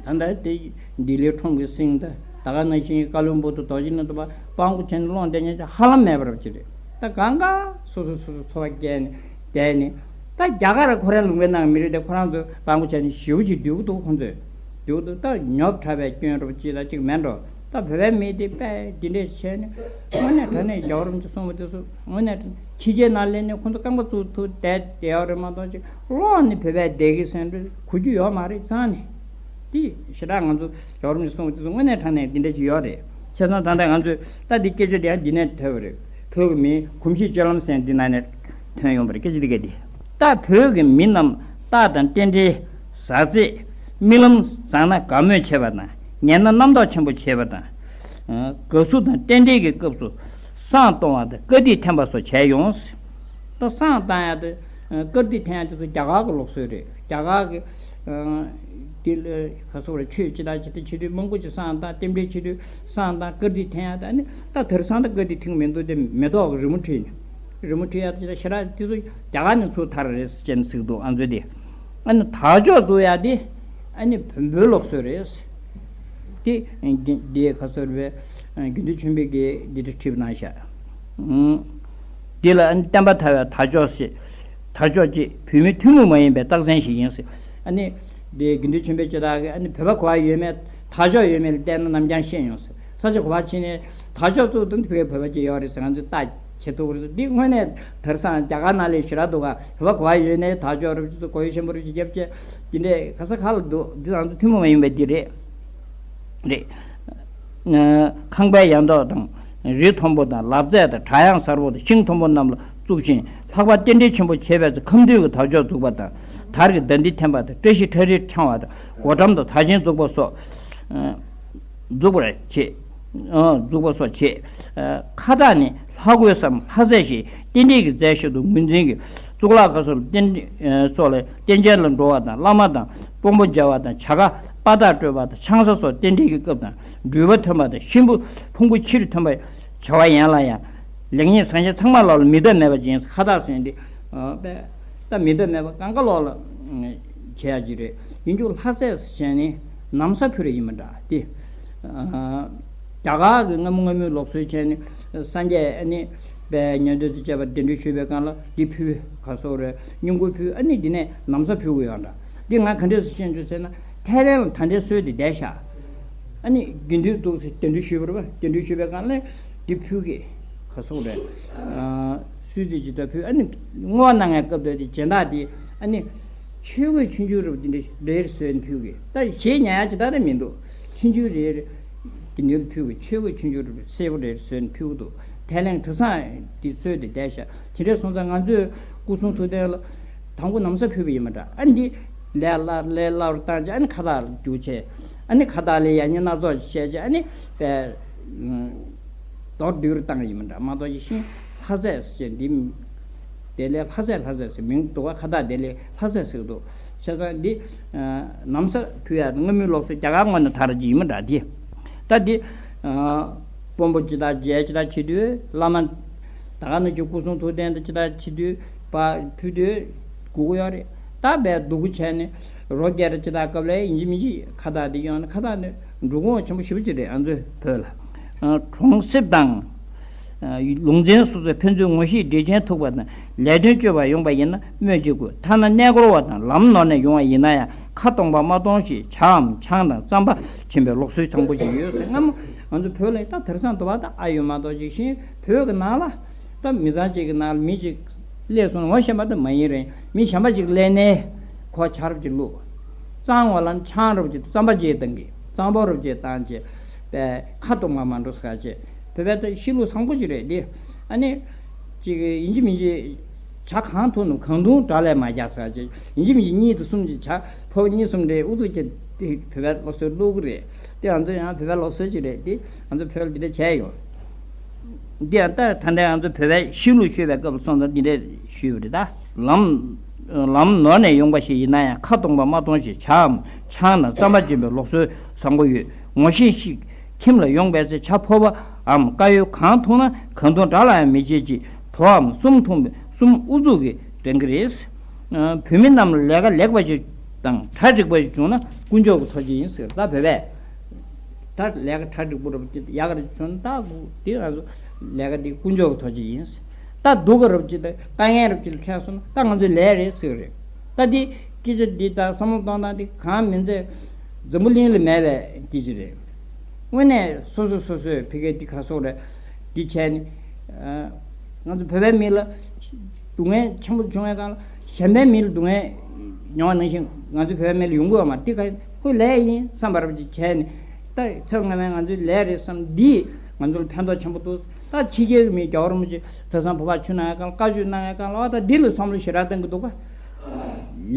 ད་ལྟ་དེ་ལྡི་ལི་ཁྲོམ་གྱི་སེང་ད་ད་ག་ནང་བཞིན་ཀ་ལོན་སྦུག་ཏུ་རྡོ་རྗེ་གླིང་དུ་སྤྲང་པོ་བྱས་ནས་སློང་བསྡད་མཁན་ཅིག་ཧ་ལམ་མེད་པ་རུ་ཅིག་རེད། ད་གང་ག་སོ་སོ་སོ་སོ་འཚོ་བ་སྐྱེལ་ནས་བསྡད་ནས། ད་རྒྱ་གར་ཁོ་རའི་ལུང་པའི་ནང་མི་རིགས་དེ་ཁོ་རང་ཚོ་སྤྲང་པོ་བྱས་ནས་ཞེ་པོ་ཅིག་སྡུག་གི་འདུག་ཁོང་ཚོས་སྡུག་གི་འདུག་ད་ཉོབ་དྲགས་པའི་སྐྱོན་རུ་ཅིག་ལ་ཅིག་མེད་འགྲོ། ད་བོད་པའི་མི་དེ་དཔེ་འདི་འདྲས་བྱས་ནས་དངོས་གནས་དྲང་གནས་རྒྱལ་བ་རིན་པོ་ཆེ་གསུངས་པ་དེ་ཚོ་དངོས་གནས་ཕྱི་རྒྱལ་ནང་སླེབས་ནས་ཁོང་ཚོ་རྐང་པ་བཙུགས་ཐུབ་བསྡད་བསྡད་ཡོད་རེད་མ་གཏོགས་ཅིག་ལོག་ནས་བོད་པའི་བསྡད་ཀྱི་ཟེར་འདྲ་གོ་རྒྱུ་ཡོད་མ་རེད་རྩ་ནས། དེ་ཞེ་དྲག་ང་ཚོ་རྒྱལ་བ་རིན་པོ་ཆེས་གསུངས་པ་དེ་ཚོ་དངོས་གནས་དྲང་གནས་འདི་འདྲ་ཅིག་ཡོད་རེད། བྱས་ཙང་ད་ལྟ་ང་ཚོས་ད་འདི་སྐད་ཆ་དེ་ཡང་འདི་ནས་ཐོས་པ་རེད། བོད་ཀྱི་མིའི་གོམས་གཤིས་སྤྱོད་ལམ་ཟེར་འདི་ནང་ནས་ཐོན་ཡོང་བ་རེད། སྐད་ཆ་འདི་ག་འདི། ད་བོད་ཀྱི་མི་རྣམས་རྟགས་དང་རྟེན་འབྲེལ། ཟག་རྫས། རྨི་ལམ་བཟང་ན་དགའ་མོས་བྱེད་པ་དང་། ངན་ན་རྣམ་རྟོག་ཆེན་པོ་བྱེད་པ་དང་། དགའ་བསུ་དང་རྟེན་འབྲེལ་གྱི་སྐབས་སུ་བསང་གཏོང་བ་དང་། དཀར་ཐིག་འཐེན་པ་སོགས་བྱས་ཡོང་། ད་བསང་གཏོང་ཡ་དེ། དཀར་ཐིག་འཐེན་ཡ་དེ་ཚོ་རྒྱ་གར་གྱི་ལུགས་སྲོལ་རེད། རྒྱ་གར་གྱི། དེ་ལ་ག་སོགས་རེད། ཆོས་ཅི་ལྟར་ཇི་ལྟར་བྱེད་དུས་མང་པོ་ཅིག་བསང་གཏོང་། རྟེན་འབྲེལ་བྱེད་དུས་བསང་གཏོང་། དཀར་ཐིག་འཐེན་ཡ་དང་ནི། ད་དེང་སང་ད་དཀར་ཐིག་འཐེན་གྱི་མི་འདུག་སྟེ། མེ་ཏོག་གི་རི་མོ་བྲིས་ནས། རི་མོ་བྲིས་ཡ་དེ་ཞེ་དྲག་དེ་ཚོ་རྒྱ་གར་ནས་ཚུར་དར་རེད་ཟེར་ནས་ཟེར་གྱི་འདུག་ཨ་མཚོ་དེ། ཨ་ནི་དར་ལྕོག་འཛུགས་ཡ་དེ་ཨ་ནི་བོན་པོའི་ལུགས་སྲོལ་རེད། དེ་འདི་ག་སོགས་རེད། དགེ་འདུན་ཆོས་འཕེལ་གྱིས་འདི་འདྲ་བྲིས་གནང་ཤག་འདི་ལ་ཨ་ནི་བསྟན་པ་དར་བའི་དར་ལྕོག་ཞེས། དར་ལྕོག་ཅེས་བོད་མིའི་ཐུན་མོང་མ་ཡིན་པའི་རྟགས་མཚན་ཞིག་ཡིན་ཟེར། ཨ་ནི་དེ་དགེ་འདུན་ཆོས་འཕེལ་ཅེས་དག་གིས་ཨ་ནི་བོད་པ་ག་པར་ཡོད་མེད། དར་ལྕོག་ཡོད་མེད་ལ་བལྟས་ན་ནམ་རྒྱང་ཤེས་ཡོང་ཟེར། ས་ཆ་ག་པར་ཕྱིན་ནས་དར་ལྕོག་བཙུགས་དང་དེ་བོད་པ་ཅིག་ཡོད་རེད་ཟེར་ང་ཚོས་བལྟ་བྱེད་ཐུབ་ཀྱི་རེད། འདི་དངོས་གནས་དེང་སང་རྒྱ་གར་ནང་ལས་ཞེ་དྲག་འདུག་ག་བོད་པ་ག་པར་ཡོད་ནའི་དར་ལྕོག་རབ་ཅིག་ཏུ་གོས་ཆེན་པོ་རབ་ཅིག་རྒྱབ་བྱས། འདི་འདྲའི་ག་ས་ག་ལ་འདུག་འདི་ང་ཚོ་ཐུན་མོང་མ་ཡིན་པ་འདི་རེད། རེད། ཁང་པའི་ཡང་ཐོག་དང་། རི་མཐོན་པོ་དང་། ལབ་རྩེ་དང་། བྲག་གཡང་གཟར་པོ་དང་། ཤིང་མཐོན་པོ་རྣམས་ལ་བཙུགས་ཤིང་། ལྷག་པར་རྟེན་འབྲེལ་ཆེན་པོ་བྱེད་པའི་ཚེ་ཁ་འདུས་ཀྱི་དར་ལྕོག་འཛུགས་པ་དང་། དར་གྱི་ཟླ་སྒྲིལ་འཐེན་པ་དང་། བཀྲ་ཤིས་ཁྲ་རིལ་འཆང་བ་དང་། སྒོ་འགྲམ་དུ་དར་ཆེན་འཛུགས་པ་སོགས། འཛུགས་པར་བྱེད། འཛུགས་པ་སོགས་བྱེད། ཁ་བཏགས་ནི་ལྷ་གོས་སམ་ལྷ་སྲས་ཞེས་རྟེན་འབྲེལ་གྱི་རྫས་ཤིག་ཏུ་ངོས་འཛིན་གྱི། གཙུག་ལག་ཁང་སོགས་ལ་རྟེན། སོགས་ལ་རྟེན་མཇལ་ལ་འགྲོ་བ་དང་། བླ་མ་དང་དཔོན་པོ་མཇལ་བ་དང་། བྱ་དགའ་དཔའ་རྟགས་སྤྲོད་པ་དང་། ཆང་ས་སོགས་རྟེན་འབྲེལ་གྱི་སྐབས་དང་། འགྲུལ་པ་ཐོན་པ་དང་། གཤིན་པོ་ཕུང་པོ་ཕྱིར་ཐོན་པ། བྱ་བ་ཡན་ལ་ཡང་། ལེགས་ཉེས་བཟང་ཞན་ཚང་མ་ལ་ལ་མི་ལྟ་མེད་པ་ཅན། ཁ་བཏགས་ཟེར་འདི། ད་མི་ལྟ་མེད་པ་གང་ག་ལོག་ལ་བྱེད་ཡ་ཅིག་རེད། ཡིན་རྒྱུ་ལྷ་སྲས་ཟེར་ནི་ན་བཟའ་ཕུལ་རེ་ཡིན་མི་འདྲ་སྟེ། རྒྱ་གར་གྱི་སྔ་མོ་སྔ་མོའི་ལུགས་སྲོལ་བྱས་ནས་སངས་རྒྱས་ཨ་ནི་པའི་མཉན་འདུན་དུ་བཅས་པ་གདན་འདྲེན་ཞུས་པའི་སྒང་ལ་འདི་ཕུལ། ག་སོགས་རེད། བསྙེན་བཀུར་ཕུལ། ཨ་ནི་འདི་ནས་ན་བཟའ་ཕུལ་གྱི་ཡོད་འདྲ། འདི་ང་ག་འདྲས་སུ་ཤེས་བྱུང་ཟེར་ན། ཐའི་ལན་ལ་ད་ལྟའི་སྲོལ་འདི་བསྡད་ཤག་ཨ་ནི་དགེ་འདུན་འདུག་ཟེར་གདན་འདྲེན་ཞུས་པ་རེད་པ། གདན་འདྲེན་ཞུས་པའི་སྒང་ལ་འདི་ཕུལ་གྱི། ག་སོགས་རེད། གསོལ་ཚིགས་ཅིག་ད་ཕུལ། ཨ་ནི་བསྔོ་བ་གནང་བའི་སྐབས་དེ་དེ་སྦྱིན་བདག་དེ་ཨ་ནི་ཆོས་གོས་ཆུང་ཆུང་རུ་དེ་འདྲ་རེ་རེ་བཟོས་ནས་ཕུལ་གི། ད་གཞས་ཉན་ཡ་ཅིག་ད་རེ་མི་འདུག་ཆུང་ཆུང་རེ་རེ་དེ་འདྲ་ཕུལ་གི། ཆོས་གོས་ཆུང་ཆུང་རུ་སེར་པོ་རེ་རེ་བཟོས་ནས་ཕུལ་གི་འདུག་ཐའི་ལན་དེང་སང་དེ་སྲོལ་དེ་བསྡད་ཤག་དེ་འདྲ་སོང་ཙང་ང་ཚོས་སྐུ་གསུང་ཐུགས་རྟེན་ལ་དང་པོ་ན་བཟའ་ཕུལ་བ་ཡིན་པ་འདྲ། ཨ་ནི་འདི་ལས་སླ་ལས་སླ་རུ་བཏང་བྱས། ཨ་ནི་ཁ་བཏགས་རྒྱུགས་བྱས། ཨ་ནི་ཁ་བཏགས་ལ་ཡ་ཉེས་སྣ་ཚོགས་ཤིག་བཤད་བྱས། ཨ་ནི་པའི། མདོར་བསྡུས་རུ་བཏང་ཡིན་མི་འདྲ་མ་གཏོགས་ཅི་ཤིང་ལྷ་སྲས་ཟེར་འདི། དེ་ལས་ལྷ་སྲས་ལྷ་སྲས་ཟེར་མིང་འདུག་ག་ཁ་བཏགས་དེ་ལས་ལྷ་སྲས་ཟེར་འདུག་བྱས་ཙང་འདི། ན་བཟའ་ཕུལ་ཡ་སྔ་མོའི་ལུགས་སྲོལ་རྒྱ་གར་ངོས་ནས་དར་གྱི་ཡིན་མི་འདྲ་འདི། ད་འདི། དཔོན་པོ་ཅི་ལྟར་མཇལ་ཅི་ལྟར་བྱེད་དུས་བླ་མ། ད་ག་ནང་བཞིན་སྐུ་གསུང་ཐུགས་རྟེན་དུ་ཅི་ལྟར་བྱེད་དུས་པ་ཕུལ་དུས་དགོས་ཀྱི་ཡོད་རེད། ད་བས་སྡུག་གུ་བྱས་ནས་རོ་བརྒྱབ་རེ་ཅི་ལྟར་སྐབས་ལ་ཡིན་གཅིག་མིན་གཅིག་ཁ་བཏགས་འདི་ཡོང་ན་ཁ་བཏགས་ནི་འགྲོ་གོང་ཆེན་པོ་ཞེ་པོ་ཅིག་རེད། ང་ཚོའི་བོད་ལ། གྲོང་གསེབ་དང་། ལུང་ཚན་སོ་སོའི་ཕན་ཚུན་ངོ་ཤེས་འདྲིས་ཆེན་ཐུག་པ་དང་ལས་དོན་སྤྱོད་པར་ཡོང་པ་ཡིན་ན་སྨོས་ཅི་དགོས། ཐ་ན་གནས་སྐོར་བ་དང་ལམ་ནོར་ནས་ཡོང་བ་ཡིན་ན་ཡང་ཁ་སྟོང་པ་མ་གཏོང་ཞེས་ཇའམ་ཆང་དང་རྩམ་པ་བྱིན་པའི་ལུགས་སྲོལ་བཟང་པོ་ཞིག་ཡོད་ཟེར། སྔ་མོ་ང་ཚོ་བོད་ལ་ད་དེང་སང་དུ་བ་ད་ཨ་ཡོད་མ་གཏོགས་ཅིག་ཤིང་བོད་ཀྱི་ནང་ལ་ད་མི་ཚང་གཅིག་གི་ནང་ལ་མི་གཅིག་སླེབས་སོང་ན་ངོ་ཤེས་པ་ད་མ་ཡིན་རེད། མི་གཞན་པ་གཅིག་སླེབས་ནས་ཁོ་ཆང་རབ་ཅིག་བླུགས། རྩང་བ་ལ་ཆང་རབ་ཅིག་རྩམ་པ་ཅིག་བཏང་གི། རྩམ་པ་རབ་ཅིག་བཏང་བྱས་པས་ཁ་སྟོང་པ་མ་འགྲོ་ཟེར་བྱས། བོད་པའི་ད་གཤིས་ལུགས་བཟང་པོ་ཞིག་རེད་འདི། ཨ་ནི། ཅིག་ཡིན་གཅིག་མིན་གཅིག་ཇ་གང་འཐུང་ནུབ་གང་འཐུང་དགྲ་ལས་མ་རྒྱག་ཟེར་ཅིག་ཡིན་གཅིག་མིན་གཅིག་གཉིས་དང་གསུམ་ཅིག་ཇ་ཕོར་པ་གཉིས་གསུམ་རེ་ཨུ་ཚུགས་ཀྱིས་དེ་བོད་པའི་ལུགས་སྲོལ་བླུག་གི་རེད། དེ་ང་ཚོ་ཡང་བོད་པའི་ལུགས་སྲོལ་ཅིག་རེད་དེ། ང་ཚོ་བོད་ལ་འདི་འདྲ་བྱས་ཡོད། འདི་ཡང་ད་ད་ལྟ་ང་ཚོ་བོད་པའི་གཤིས་ལུགས་ཤོད་པའི་སྐབས་ལ་སོང་ཙང་འདི་འདྲ་ཞུས་པ་རེད་ད། ལམ། ལམ་ནོར་ནས་ཡོང་པ་ཞིག་ཡིན་ན་ཡང་ཁ་སྟོང་པ་མ་གཏོང་ཞེས་ཇའམ་ཆང་དང་རྩམ་པ་སྦྱིན་པའི་ལུགས་སྲོལ་བཟང་པོ་ཡོད། ངོ་ཤེས་ཤིག་ཁྱིམ་ལ་ཡོང་བའི་ཚེ་ཇ་ཕོར་པའམ་དཀར་ཡོལ་གང་འཐུང་ན་གང་འཐུང་དགྲ་ལའང་མི་བྱེད་ཅིག་དོའམ་གསུམ་འཐུང་བས་གསུམ་ཨུ་ཚུགས་ཀྱིས་འགྲན་གྱི་རེད། བོད་མི་རྣམས་ལ་ལས་ཀ་ལེགས་པ་ཞིག་དང་གྲ་འགྲིག་པ་ཞིག་བྱུང་ན་དཀོན་མཆོག་གི་ཐུགས་རྗེ་ཡིན་ཟེར། ད་བོད་པས་ད་ལས་ཀ་གྲ་འགྲིག་པོ་རབ་ཅིག་ཡག་ག་རེ་བྱུང་ན་ད་འདི་ང་ཚོ་ལས་ཀ་འདི་དཀོན་མཆོག་གི་ཐུགས་རྗེ་ཡིན་ཟེར། ད་སྡུག་ག་རབ་ཅིག་དང་དཀའ་ངལ་རབ་ཅིག་ལ་འཕྲད་སོང་ན་ད་ང་ཚོའི་ལས་རེད་ཟེར་གི་རེད། ད་འདི་སྐད་ཆ་འདི་དང་བསམ་བློ་གཏོང་སྟངས་འདི་གང་མིན་ཚེ་འཛམ་བུ་གླིང་ལ་མེད་པའི་སྐད་ཆ་རེད། དངོས་གནས་སོ་སོ་སོ་སོའི་ཕ་གིའི་འདི་ག་སོགས་རེད། འདི་བྱས་ནས་ང་ཚོ་བོད་པའི་མི་ལ་སྡུག་བསྔལ་ཆེན་པོ་བྱུང་བའི་སྒང་ལ་གཞན་པའི་མི་ལ་སྡུག་བསྔལ་མྱོང་བ་ནང་བཞིན་ང་ཚོ་བོད་པའི་མི་ལ་ཡོང་གི་ཡོད་མ་རེད། འདི་ག་ ཁོ་ལས་ཡིན་བསམ་པ་རབ་ཅིག་བྱས་ནས། ད་ཚེ་སྔ་མའི་ང་ཚོའི་ལས་རེད་བསམ། འདིས་ང་ཚོ་ལ་ཕན་ཐོགས་ཆེན་པོ་འདུག་ད་ཕྱི་རྒྱལ་གྱི་མི་རྒྱལ་བ་རིན་པོ་ཆེ་དེང་སང་བོད་པ་ཆུ་གནང་ཡ་གང་ལ། བཀའ་ཆོས་གནང་ཡ་གང་ལ། ཨ་ད་འདི་ལ་བསམ་བློ་ཞེ་དྲག་གཏོང་གི་འདུག་ག་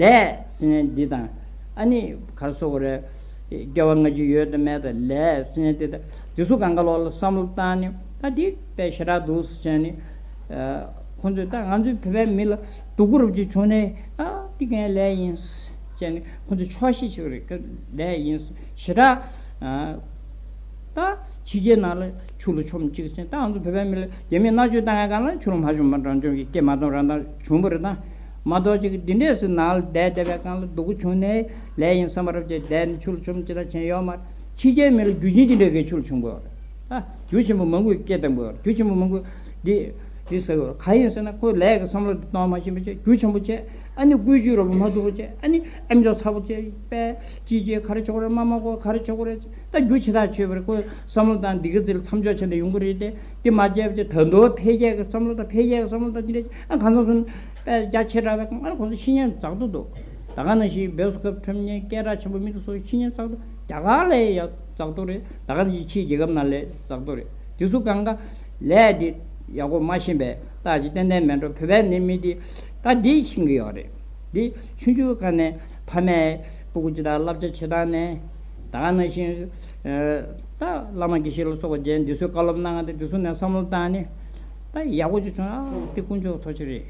ལས་ཟེར་མཁན་འདི་དང་། ཨ་ནི་ག་རེ་ཟེར་དགོས་རེད། སྐྱེ་བ་སྔ་ཕྱི་ཡོད་དང་མེད་དང་། ལས་ཟེར་མཁན་འདི་དང་། འདི་ཚོ་གང་ག་ལོག་ལ་བསམ་བློ་བཏང་ནས། ད་འདི་དཔེ་ཞེ་དྲག་འདུག་ཟེར་ནས། ཁོང་ཚོས་ད་ང་ཚོའི་བོད་པའི་མི་ལ་སྡུག་པོ་རབ་ཅིག་བྱུང་ནས། ཨ་འདི་ངའི་ལས་ཡིན་ཟེར་ནས། ཁོང་ཚོས་ཆོག་ཤེས་བྱེད་ཀྱི་རེད། ལས་ཡིན་ཟེར་ཞེ་དྲག་ད་ཕྱི་རྒྱལ་ནང་ལ་ཆུ་ལ་མཆོངས་གཅིག་ཟེར། ད་ང་ཚོ་བོད་པའི་མི་ལ་རྒྱ་མིས་མནར་གཅོད་བཏང་ཡ་གང་ལ། ཆུ་ལ་མ་མཆོངས་པ་རང་བྱུང་གི། སྐད་མ་གཏོང་རང་གཏོང་བྱུང་བ་རེད། ད་མ་གཏོགས་ཅིག་འདི་འདྲས་སུ་ནང་ལ་བསྡད་བསྡད་པའི་སྒང་ལ་སྡུག་པོ་བྱུང་ནས་ལས་ཡིན་བསམ་པ་རབ་ཅིག་བསྡད་ནས་ཆུ་ལ་མཆོངས་ཅི་ལ་བྱས་ཡོད་མ་རེད། ཕྱི་རྒྱལ་མི་ལ་རྒྱུ་རྐྱེན་འདི་འདྲས་ཀྱི་ཆུ་ལ་མཆོངས་དགོས་རེད། ད་རྒྱུ་ཆེན་པོ་མང་པོས་སྐད་བཏང་དགོས་རེད། རྒྱུ་ཆེན་པོ་མང་པོས་འདི་འདི་ཟེར་དགོས་རེད། གང་ཡིན་ཟེར་ན། ཁོས་ལས་ཀྱི་བསམ་བློ་གཏོང་མ་ཤེས་པ་བྱས། རྒྱུ་ཆེན་པོ་བྱས། ཨ་ནི་བཀོལ་སྤྱོད་རོགས་པ་མ་ཐུབ་པ་བྱས། ཨ་ནི་ཨེམ་ཅོག་ཚ་པོ་བྱས། པས་ཅི་བྱས་ག་རེ་བྱེད་དགོས་རེད། མ་མ་གོ་ག་རེ་བྱེད་དགོས་རེད། ད་རྒྱུ་ཆེ་ཐག་ཆོད་པ་རེད། ཁོས་བསམ་བློ་བཏང་འདི་ག་ཚིག་ལ་མཚམས་འཇོག་བྱས་ནས་ཡོང་གི་རེད་དེ། འདི་མ་བྱས་པ་བྱས། ད་དུང་འཕེལ་རྒྱས་ཀྱི་བསམ་བློ་དང་། འཕེལ་རྒྱས་ཀྱི་བསམ་བློ་དང་འདི་འདྲ། ཨ་གང་ཚང་སོང་། པས་རྒྱ་ཆེ་དྲགས་པའི་སྒང་ལ་ཁོང་ཚོ་ཤི་ཉེན་འཛེག་ཏུ་འདུག་ད་ག་ནང་བཞིན་བོད་སོ་ཁབ་ཁྲིམས་ཉེན་སྐད་གྲགས་ཆེན་པོ་མི་དེ་ཚོ་ཤི་ཉེན་འཛེག་ཏུ། རྒྱ་གར་ལ་ཡང་འཛེག་ཏུ་རེད། ད་ག་ནང་བཞིན་ཕྱིའི་རྒྱལ་ཁབ་ནང་ལ་འཛེག་ཏུ་རེད། དེ་ཚོ་གང་ག་ལས་འདི་ཡག་པོ་མ་ཤེས་པའི་རྟགས་ཅིག་ཏན་ཏན་མེད་འགྲོ། བོད་པའི་ནི་མི་འདི་ད་འདི་ཤེས་ཀྱི་ཡོད་རེད། འདི་ཆུང་ཆུང་སྒང་ནས་ཕ་མས་སྤུ་གུ་ཅིག་དང་བསླབ་བྱ་བྱེད་སྟངས་ནས། ད་ག་ནང་བཞིན་ཨ་ད་བླ་མ་དགེ་བཤེས་ལ་སོགས་པ་མཇལ། འདི་ཚོས་བཀའ་སློབ་གནང་ཡ་དེ། འདི་ཚོ་ནས་བསམ་བློ་བཏང་ནས། ད་ཡག་པོ་ཅིག་བྱུང་། ཨ་འདི་དཀོན་མཆོག་ཐུགས་རྗེ་རེད།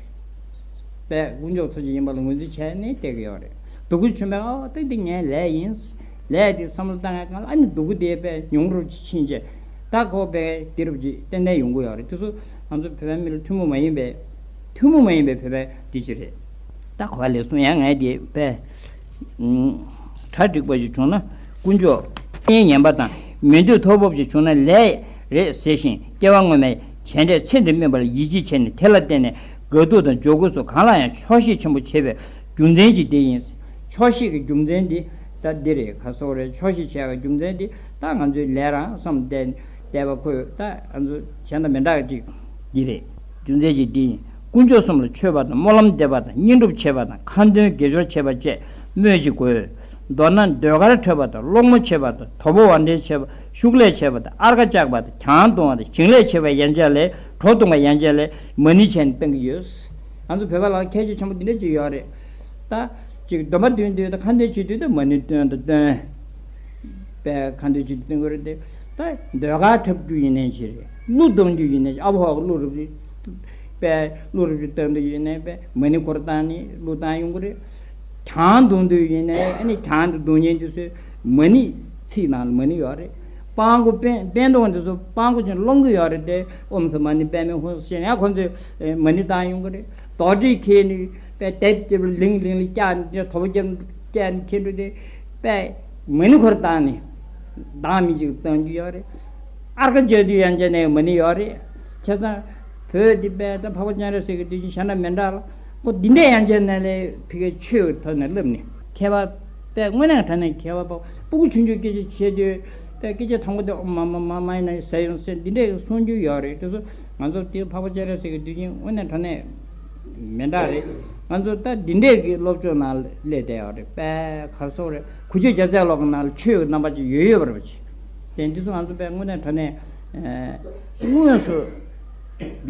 པས་དཀོན་མཆོག་ཐུགས་རྗེ་ཡིན་པ་ལ་ངོས་འཛིན་བྱས་ནས་བསྡད་ཀྱི་ཡོད་རེད། སྡུག་པོ་བྱུང་བས། ཨོ་ད་འདི་ངའི་ལས་ཡིན། ལས་དེ་བསམ་བློ་བཏང་ཡ་གང་ལ། ཨ་ནི་སྡུག་པོ་དེ་པས་ཉུང་རུ་ཕྱིན་བྱས། ད་ཁོ་པས་དེ་རུ་ཅིག་ཏན་ཏན་ཡོང་གི་ཡོད་རེད། དེ་ཚོ་ང་ཚོ་བོད་པའི་མི་ལ་ཐུན་མོང་མ་ཡིན་པའི། ཐུན་མོང་མ་ཡིན་པའི་བོད་པའི་འདི་ཅིག་རེད། ད་ག་ལས་གསུང་ཡ། ངས་དེ་པས་ཨུམ་གྲ་འགྲིག་པ་ཞིག་བྱུང་ན་དཀོན་མཆོག་ངན་པ་དང་། མི་འདོད་ཐོ་ཕོབ་ཞིག་བྱུང་ན་ལས་རེད་ཟེར་ཞིང་། སྐྱེ་བ་སྔོན་མའི་བྱས་འབྲས་ཚེ་འདིར་སྨིན་པ་ལ་ཡིད་ཆེས་བྱས་ནས། དེ་ལ་བརྟེན་ནས་དགའ་སྡུག་དང་འབྱོར་རྒུད་སོགས་གང་ལ་ཡང་ཆོག་ཤེས་ཆེན་པོ་བྱེད་པའི་རྒྱུ་མཚན་གྱིས་འདི་ཡིན། ཆོག་ཤེས་ཀྱི་རྒྱུ་མཚན་འདི་ད་འདི་རེད། ག་སོགས་རེད། ཆོག་ཤེས་བྱས་པའི་རྒྱུ་མཚན་འདི་ད་ང་ཚོའི་ལས་རང་བསམ་བསྡད་བསྡད་པ། ཁོས་ད་ང་ཚོ་གཞན་དང་མི་འདྲ་བ་ཅིག་འདི་རེད། རྒྱུ་མཚན་གྱིས་འདི་ཡིན། དཀོན་མཆོག་གསུམ་ལ་མཆོད་པ་དང་། སྨོན་ལམ་འདེབས་པ་དང་། བསྙེན་སྒྲུབ་བྱེད་པ་དང་། ཁ་འདོན་དགེ་སྦྱོར་བྱེད་པ་བཅས་སྨོས་ཅི་དགོས། མདོར་ན་ཟློས་གར་འཁྲབ་པ་དང་། སློང་མོ་བྱེད་པ་དང་། དོ་པོ་བ་འདྲེན་བྱེད་པ། ཤུགས་ལས་བྱེད་པ་དང་། ཨར་ཀ་བཅག་པ་དང་། གྱང་བརྡུང་བ་དང་། ཞིང་ལས་བྱེད་པ་ཡན་ཆད་ལས། གྲོ་བརྡུང་བ་ཡན་ཆད་ལས་མ་ཎི་བྱས་ནས་བཏང་གི་ཡོད། ང་ཚོ་བོད་པ་ལ་ཁྱད་ཆོས་ཆེན་པོ་འདི་འདྲ་ཅིག་ཡོད་རེད། ད་ཅིག་སྡོམ་པ་འདོན་དུས་དང་ཁ་འདོན་བྱེད་དུས་དང་མ་ཎི་འདོན་དང་འདོན། པས་ཁ་འདོན་བྱེད་དུས་འདོན་དགོས་རེད་དེ། ད་ཟློས་གར་འཁྲབ་རྒྱུ་ཡིན་ནའི་ཅི་རེད། གླུ་གཏོང་རྒྱུ་ཡིན་ནའི། ཨ་ཕོ་གླུ་རུབ་རུབ། པས་གླུ་རུབ་རུབ་གཏོང་དུས་ཡིན་ནའི་པས་མ་ཎི་འཁོར་བཏང་ནས་གླུ་བཏང་ཡོང་གི་རེད། གྱང་བརྡུང་དུས་ཡིན་ནའི། ཨ་ནི་གྱང་དུ་བརྡུང་མཁན་དེ་ཚོས་མ་ཎི་ཚིག་ནང་ལ་མ་ཎི་ཡོད་རེད། སྤང་གོ་པན་པན་གཏོང་དེ་ཚོ་སྤང་གོ་ཅན་སློང་གི་ཡོད་རེད་དེ། ཨོཾ་ས་མ་ཎི་པདྨེ་ཧཱུྃ་ཟེར་ནས་ཡང་ཁོང་ཚོས་མ་ཎི་བཏང་ཡོང་གི་རེད། རྡོག་ཁྲེས་འཁྱེར་ནས་པས་དེབ་དེབ་ལིང་ལིང་ལིང་བཀྱག་ནས། དོ་པོ་རྒྱབ་བཀྱག་ནས་འཁྱེར་འགྲོ་དེ། པས་མ་ཎི་འཁོར་བཏང་ནས་བདག་མི་གཅིག་བཏང་རྒྱུ་ཡོད་རེད། ཨར་ཀ་བརྒྱབ་དུས་ཡན་ཆད་ནས་མ་ཎི་ཡོད་རེད། བྱས་ཙང་བོད་འདི་པས་ད་འཕགས་པ་སྤྱན་རས་གཟིགས་ཀྱི་དེ་བཞིན་གཞན་དང་མི་འདྲ་ལ། ཁོ་འདི་འདྲས་ཡན་ཆད་ནས་ལས་ཕ་གིའི་ཆོས་ཀྱི་ཐོག་ནས་བསླབས་ནས། མཁས་པ་པས་དངོས་གནས་དྲང་གནས་མཁས་པ་པོ། སྤུ་གུ་ཆུང་ཆུང་སྐད་ཆ་བཤད་དུས་པས་སྐད་ཆ་དང་པོ་དེ་ཨོཾ་མ་མ་མ་མ་ཡིན་ན་ཟེར་ཡོང་ཟེར། འདི་འདྲས་གསུང་རྒྱུ་ཡོད་རེད། དེ་ཚོ་ང་ཚོ་དེ་འཕགས་པ་སྤྱན་རས་གཟིགས་ཀྱི་དེ་བཞིན་དངོས་གནས་དྲང་གནས་མི་འདྲ་རེད། ང་ཚོ་ད་འདི་འདྲས་ཀྱི་སློབ་སྦྱོང་ནང་སླེབས་བསྡད་ཡོད་རེད། པས་ག་རེ་ཟེར་དགོས་རེད། གུ་ཆོས་རྒྱལ་སྲས་ལོ་གི་ནང་ལ་ཆོས་ཀྱི་རྣམ་པ་ཅིག་ཡོད་ཡོད་པ་རེད་པ་ཅིག་དེ་འདི་ཚོ་ང་ཚོ་པས་དངོས་གནས་དྲང་གནས་ཨ་དངོས་སུ་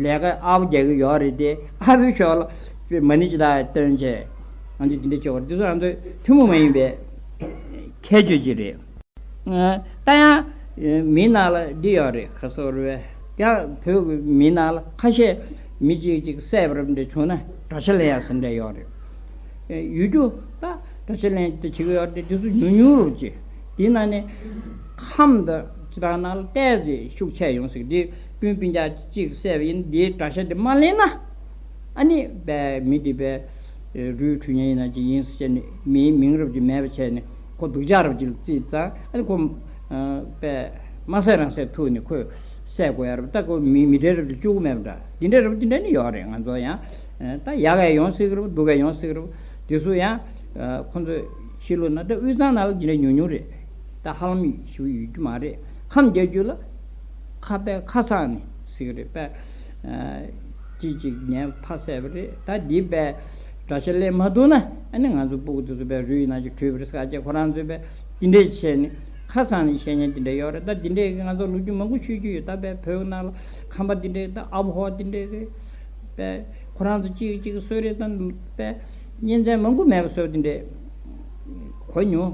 ལས་ཀ་ཨ་བོ་རྒྱག་གི་ཡོད་རེད་དེ། ཨ་བོའི་ཞོར་ལ་མ་ཎི་ཅིག་ལ་བཏོན་བྱས། ང་ཚོས་འདི་འདྲ་བྱེད་དགོས་རེད། འདི་ཚོ་ང་ཚོའི་ཐུན་མོང་མ་ཡིན་པའི་ཁྱད་ཆོས་ཅིག་རེད། ད་ཡང་མིའི་ནང་ལ་འདི་ཡོད་རེད། ག་རེ་ཟེར་དགོས་རེད། ཡང་བོད་ཀྱི་མིའི་ནང་ལ་ཁ་ཤས་མི་གཅིག་གཅིག་བསད་པ་རབས་འདྲ་བྱུང་ན་དགྲ་ཤ་ལེན་ཡ་ཟེར་འདྲ་ཡོད་རེད། ཡུལ་གྲུ་ད་དགྲ་ཤ་ལེན་དེ་བྱེད་ཀྱི་ཡོད་རེད། དེ་ཚོ་ཉུང་ཉུང་རུ་བྱེད། དེའི་ནང་ནས་ཁམས་དང་ཅི་དང་ནང་ལ་ཏོག་ཙམ་ཤུགས་ཆེ་ཡོང་ཟེར། དེ་སྤུན་སྤུན་ཀྱག་གཅིག་བསད་པ་ཡིན། དེའི་དགྲ་ཤ་དེ་མ་ལེན་ན། ཨ་ནི་པས་མི་དེ་པས་རུས་ཁྲུས་མཁན་ཡིན་ན་ཅི་ཡིན་ཟེར་ནས་མིའི་མིང་རབས་ཀྱི་མེད་པ་བྱས་ནས། ཁོ་སྡུག་ཅག་རབ་ཅིག་ལ་བརྩིས་ཙང་། ཨ་ནི་ཁོ་ཨ་པས་མ་བསད་རང་བསད་ཐུག་ནས་ཁོས་བསད་དགོས་ཡ་རབ། ད་ཁོ་མི་མི་གྲལ་རབ་ཅིག་བཅུག་གི་མེད་པ་འདྲ། འདི་འདྲ་རབ་འདི་འདྲ་ནི་ཡོད་རེད། ང་ཚོ་ཡང་ཨ་ད་ཡག་ག་ཡོང་སྲིད་ཀྱི་རེད། སྡུག་ག་ཡོང་སྲིད་ཀྱི་རེད། དེ་ཚོ་ཡང་ཨ་ཁོ་ཚོས་ཤེས་ལོ་ན། ད་དབུས་གཙང་ནང་ལ་འདི་འདྲ་ཉུང་ཉུང་རེད། ད་ཧ་ལམ་ཞེ་པོ་ཡོད་རྒྱུ་མ་རེད། ཁམས་རྒྱ་རྒྱུད་ལ་ཁ་པས་ཁ་སང་ནས་ཟེར་གྱི་རེད་པས། ཨ་ཅི་ཅིག་ངས་ཕ་བསད་པ་རེད། ད་འདི་པས་དགྲ་ཤ་ལེན་མ་ཐུབ་ན། ཨ་ནི་ང་ཚོ་སྤུ་གུ་དེ་ཚོ་པས་རུས་ནང་ཅིག་བྲུས་པ་རེད་ཟེར། ཨ་ཅེ་ཁོ་རང་ཚོས་པས་ དེ་འདྲས་བྱས་ནས་ཁ་སང་ནས་བཤད་མཁན་དེ་འདྲས་ཡོད་རེད། ད་དེ་འདྲས་ང་ཚོ་ལོ་རྒྱུས་མང་པོ་ཤོད་རྒྱུ་ཡོད། ད་བོད་ནང་ལ་ཁམས་པ་དེ་འདྲས་ད་ཨ་བོ་ཧོ་དེ་འདྲས་རེད། པས་ཁོ་རང་ཚོ་གཅིག་གཅིག་གསོད་རེས་དང་པས་གཉེན་ཚན་མང་པོ་མེད་པ་བཟོས་དེ་འདྲས་གོ་མྱོང་།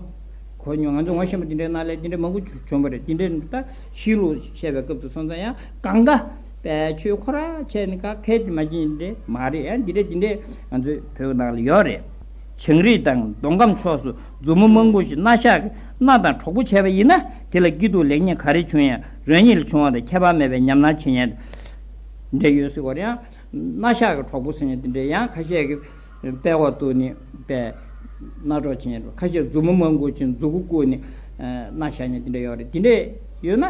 གོ་མྱོང་། ང་ཚོ་ངོ་ཤེས་པ་དེ་འདྲའི་ནང་ལ་དེ་འདྲ་མང་པོ་བྱུང་བ་རེད། དེ་འདྲའི་ད་ཤི་ལུགས་བཤད་པའི་སྐབས་སུ་སོང་ཙང་ཡང་གང་ག་པའི་ཆོས་ཁོ་ར་བྱས་ནས་ག་གལ་ཏེ་མ་བྱིན་འདྲ་མ་རེད། ཡང་འདི་འདྲ་འདི་འདྲ་ང་ཚོའི་བོད་ནང་ལ་ཡོད་རེད། བྱང་རིགས་དང་མདོ་ཁམས་ཕྱོགས་སུ་མཛུབ་མོ་མང་པོ་ཞིག་སྣ་ཤག་གི་སྣ་དང་གྲོགས་པོ་བྱས་པ་ཡིན་ན་དེ་ལ་སྐྱིད་སྡུག་ལེགས་ཉེས་ག་རེ་བྱུང་ཡང་རང་ཉིད་ལ་བྱུང་བ་དང་ཁྱད་པར་མེད་པའི་ཉམས་སྣང་བྱེད་མཁན་འདྲ་ཡོད་ཟེར་བ་རེད། ཡང་སྣ་ཤག་གི་གྲོགས་པོ་ཟེར་མཁན་དེ་འདྲ་ཡང་ཁ་ཤས་ཀྱི་དཔྲལ་བ་གཏུབས་ནས་པས་སྣ་གྲོགས་བྱེད་མཁན་རེད། ཁ་ཤས་མཛུབ་མོ་མང་པོ་བྱིན་མཛུ་གུ་བཀུག་ནས་སྣ་ཤག་མཁན་དེ་འདྲ་ཡོད་རེད། དེ་འདྲ་ཡོད་ན་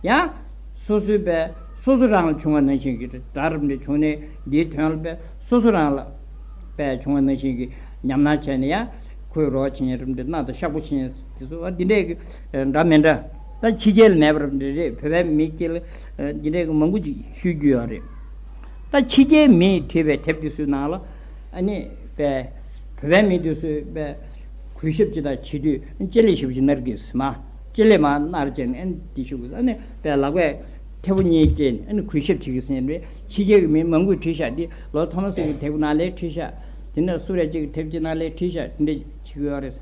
ཡང་སོ་སོའི་པས་སོ་སོ་རང་ལ་བྱུང་བ་ནང་བཞིན་གྱི་སྒྲ་རབ་འདྲ་བྱུང་ནས་འདིའི་དོན་ལ་པས་སོ་སོ་རང་ལ་པས་བྱུང་བ་ནང་བཞིན་གྱི་ཉམས་སྣང་བྱས་ནས་ཡང་ཁོའི་རོགས་བྱེད་མཁན་རབ་འདྲ་སྣ་དང་ཤག་པོ་བྱེད་མཁན་དེ་ཚོ་འདི་འདྲས་ཀྱི་འདྲ་མི་འདྲ། ད་ཕྱི་རྒྱལ་ལ་མེད་པ་རབ་འདྲ་རེད། བོད་པའི་མི་སྐད་ལ་འདི་འདྲས་ཀྱི་མང་པོ་ཅིག་ཤོད་རྒྱུ་ཡོད་རེད། ད་ཕྱི་རྒྱལ་མིས་བྲིས་པའི་དེབ་དེ་ཚོའི་ནང་ལ་ཨ་ནི་པས་བོད་པའི་མི་དེ་ཚོས་པས་གུས་ཞབས་ཅིག་དང་བྱེད་དུས་ལྕེ་ལེ་ཞེ་པོ་ཅིག་མནར་གྱིས་མ། ལྕེ་ལེ་མ་མནར་བྱས་ནས་ཨ་ནི་དེ་ཞུ་དགོས། ཨ་ནི་པས་ལག་པས་མཐེ་བོ་གཉིས་བཀལ་ནས་ཨ་ནི་གུས་ཞབས་བྱེད་ཀྱིས་ཟེར་ནས་ཕྱི་རྒྱལ་གྱི་མི་མང་པོས་བྲིས་ཤག་འདི་ལོར་ཐོ་མ་སི་གི་དེབ་ནང་ལ་བྲིས་ཤག་དེ་ནས་སུ་རེ་གཅིག་གི་དེབ་ཅིག་ནང་ལ་བྲིས་ཤག་དེ་འདྲ་བྱེད་ཀྱི་ཡོད་རེད།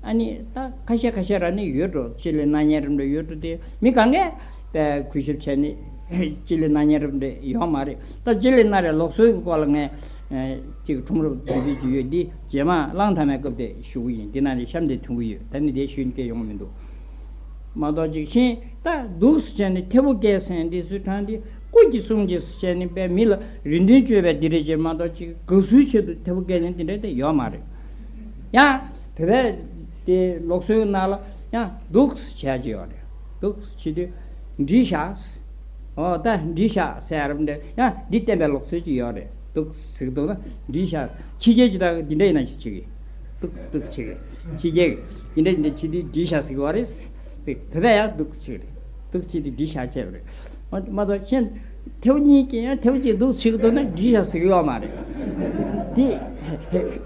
ཨ་ནི་ད་ཁ་ཤས་ཁ་ཤས་ར་ནི་ཡོད་འགྲོ། ལྕེ་ལེ་མནར་མཁན་རབ་འདྲ་ཡོད་འགྲོ། དེ་མི་གང་གས་པས་གུས་ཞབས་བྱས་ནས་ལྕེ་ལེ་མནར་མཁན་རབ་འདྲ་ཡོད་མ་རེད། ད་ལྕེ་ལེ་མནར་རེད་ལུགས་སྲོལ་གྱི་སྐོར་ལ་ངས་ཅིག་ཁྲོམ་རབ་བརྗོད་རྒྱུ་ཅིག་ཡོད། འདི་རྗེས་མ་གླང་དར་མའི་སྐབས་དེ་ཞུ་གི་ཡིན། འདི་ནང་ནས་གཤམ་དེ་ཐོན་གི་ཡོད། ད་ནི་དེ་ཞུས་ནས་སྐད་ཡོང་གི་མི་འདུག་མ་གཏོགས་ཅིག་ཤིང་ད་འདུག་སེ་བྱས་ནས་མཐེ་བོ་བཀལ་ཟེར་འདི་ཚོའི་གྲངས་འདི་སྐུ་གཅིག་གསུང་གཅིག་ཟེར་བྱས་ནས་པས་མི་ལ་རེ་འདུན་བཅོལ་བའི་འདི་རེད་ཅེས་མ་གཏོགས་ཅིག་དགའ་བསུའི་ཆེད་དུ་མཐེ་བོ་བཀལ་ནས་འདི་འདྲ་དེ་ཡོད་མ་རེད། ཡང་བོད་པའི་དེ་ལུགས་སྲོལ་ནང་ལ་ཡང་འདུག་སེ་བྱས་ཀྱི་ཡོད་རེད། འདུག་སེ་བྱེད་དུས་འགྲིག་ཤག་འོ་ད་འགྲིག་ཤག་ཟེར་རབ་འདྲ་ཡང་འདི་བསྟན་པའི་ལུགས་སྲོལ་ཅིག་ཡོད་རེད། འདུག་སེ་ཟེར་གི་འདུག་ན་འགྲིག་ཤག་ཕྱི་རྒྱལ་གྱི་ད་འདི་འདྲ་ཡིན་ན་ཞིག་བྱེད་གི། འདུག་འདུག་བྱེད་གི། ཕྱི་རྒྱལ་གྱི་འདི་འདྲ་འདི་འདྲ་བྱེད་དུས་འགྲིག་ཤག་ཟེར་གི་ཡོད་རེད། ཟེར་བོད་པས་ཡང་འདུག་སེ་བྱེད་གི་རེད། འདུག་སེ་བྱེད་དུས་འགྲིག་ཤག་བྱས་པ་རེད། མ་མ་གཏོགས་ཁྱེད་མཐེ་བོ་གཉིས་ཀྱིས་ཡང་མཐེ་བོ་གཅིག་འདུག་སེ་བྱེད་གི་འདུག་ན་འགྲིག་ཤག་ཟེར་གི་ཡོད་མ་རེད། འདི་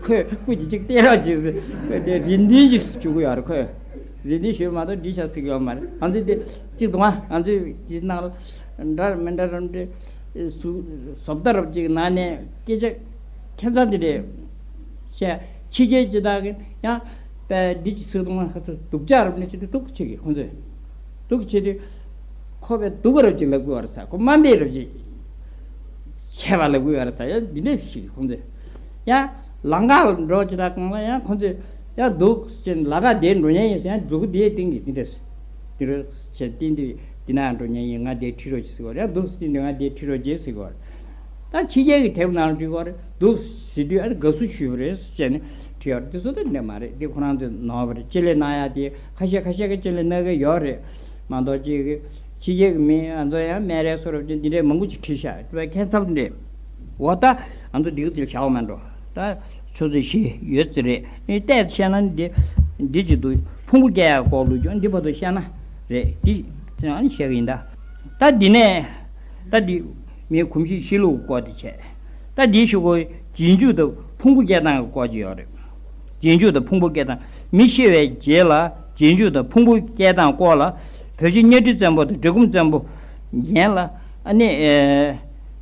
ཁོས་སྐུ་མཁྱེན་ཅིག་བསྟན་རོགས་གྱིས་ཟེར་ཁོས་དེ་རེ་འདུན་ཅིག་ཞུ་གི་ཡོད་རེད། ཁོས་རེ་འདུན་ཞུས་མ་གཏོགས་འགྲིག་ཤག་ཟེར་གི་ཡོད་མ་རེད། ང་ཚོས་དེ་གཅིག་དང་ང་ཚོས་དེ་ནང་ལ་འདྲ་མི་འདྲ་རམ་འདྲ་བཟོ་ལྟ་རབ་ཅིག་ནང་ནས་སྐད་ཆ་ཁྱད་མཚར་དེ་འདྲས་བཤད། ཕྱི་རྒྱལ་སྤྱི་དག་གིས་ཡང་པས་འདི་ཅིག་ཟེར་དུས་ང་ཁ་ཚོ་སྡུག་ཅག་རབ་ནས་ཅི་འདྲ་སྡུག་བྱེད་གི་ཁོང་ཚོས་སྡུག་བྱེད་དུས་ཁོ་པས་སྡུག་རབ་ཅིག་ལབ་དགོས་བ་རེད་ས། ཁོ་དམའ་འབེབས་རབ་ཅིག་བྱས་པ་ལབ་དགོས་བ་རེད་ས། ཡང་འདི་འདྲས་ཞིག་ཁོང་ཚོས་ཡང་ལམ་ཁ་ལ་འགྲོ་ཅི་དག་གང་ལ་ཡང་ཁོང་ཚོས་ཡང་སྡུག་ཅིག་ལམ་ཁ་བདེ་འགྲོ་མཁན་ཡིན་ཟེར་ཡང་མཛུ་གུ་དེའི་སྟེང་གི་འདི་འདྲས་འདི་འདྲས་བྱས་བསྟན་དུས་འདི་ན་འགྲོ་མཁན་ཡིན། ང་དེ་ཁྲིད་རོགས་ཅིག་ཟེར་བ་རེད། ཡང་སྡུག་བསྟན་དུས་ང་དེ་ཁྲིད་རོགས་བྱེད་ཟེར་བ་རེད། ད་ཕྱི་རྒྱལ་གྱི་དེབ་ནང་བྲིས་པར་འདུག་ཟེར་དུས་ཨ་ནི་དགའ་བསུ་ཞུས་པ་རེད་ཟེར་ནས་བྲིས་ཡོད་རེད། དེ་ཚོ་ད་འདྲ་མ་རེད། འདི་ཁོ་རང་ཚོས་ནོར་བ་རེད། ལྕེ་ལེ་མནར་ཡག་དེ་ཁ་ཤས་ཁ་ཤས་ཀྱིས་ལྕེ་ལེ་མནར་གི་ཡོད་རེད་མ་གཏོགས་ཅིག་གི་ཕྱི་རྒྱལ་གྱི་མི་ང་ཚོ་ཡང་སྨན་རས་གསོ་རབ་ཅིག་འདི་འདྲའི་མང་པོ་ཅིག་བྲིས་ཤག་དཔེ་ཁྱད་མཚར་འདྲ། འོ་ད་ང་ཚོ་འདི་ག་ཅིག་བྱ་བ་མ་འགྲོ། ད་ཆུ་ཚོད་བཞི་ཡོད་ཙི་རེད། ཨེ་བལྟས་བཤད་ན་འདི་འདི་ཅིག་འདུག་ཕུང་པོ་སྐྱེ་ཡག་སྐོར་ལ་ཀྱང་འདི་བར་དུ་བཤད་ན་རེད། འདི་ཚོ་ཡང་བཤད་གི་ཡིན་ད། ད་འདི་ནས་ད་འདི་མིའི་གོམས་གཤིས་གཤིས་ལུགས་སྐོར་དེ་བྱས། ད་འདི་ཞུ་གོ། རྗེས་འཇུག་དང་ཕུང་པོ་སྐྱེ་སྟངས་ཀྱི་སྐོར་ཅིག་ཡོད་རེད། རྗེས་འཇུག་དང་ཕུང་པོ་སྐྱེ་སྟངས། མི་ཤི་བའི་རྗེས་ལ་རྗེས་འཇུག་དང་ཕུང་པོ་སྐྱེ་སྟངས་སྐོར་ལ་བོད་ཆེན་གཉའ་ཁྲི་བཙན་པོ་དང་འབྲི་གུང་བཙན་པོ་ཡན་ལ་ཨ་ནི་ཨེ་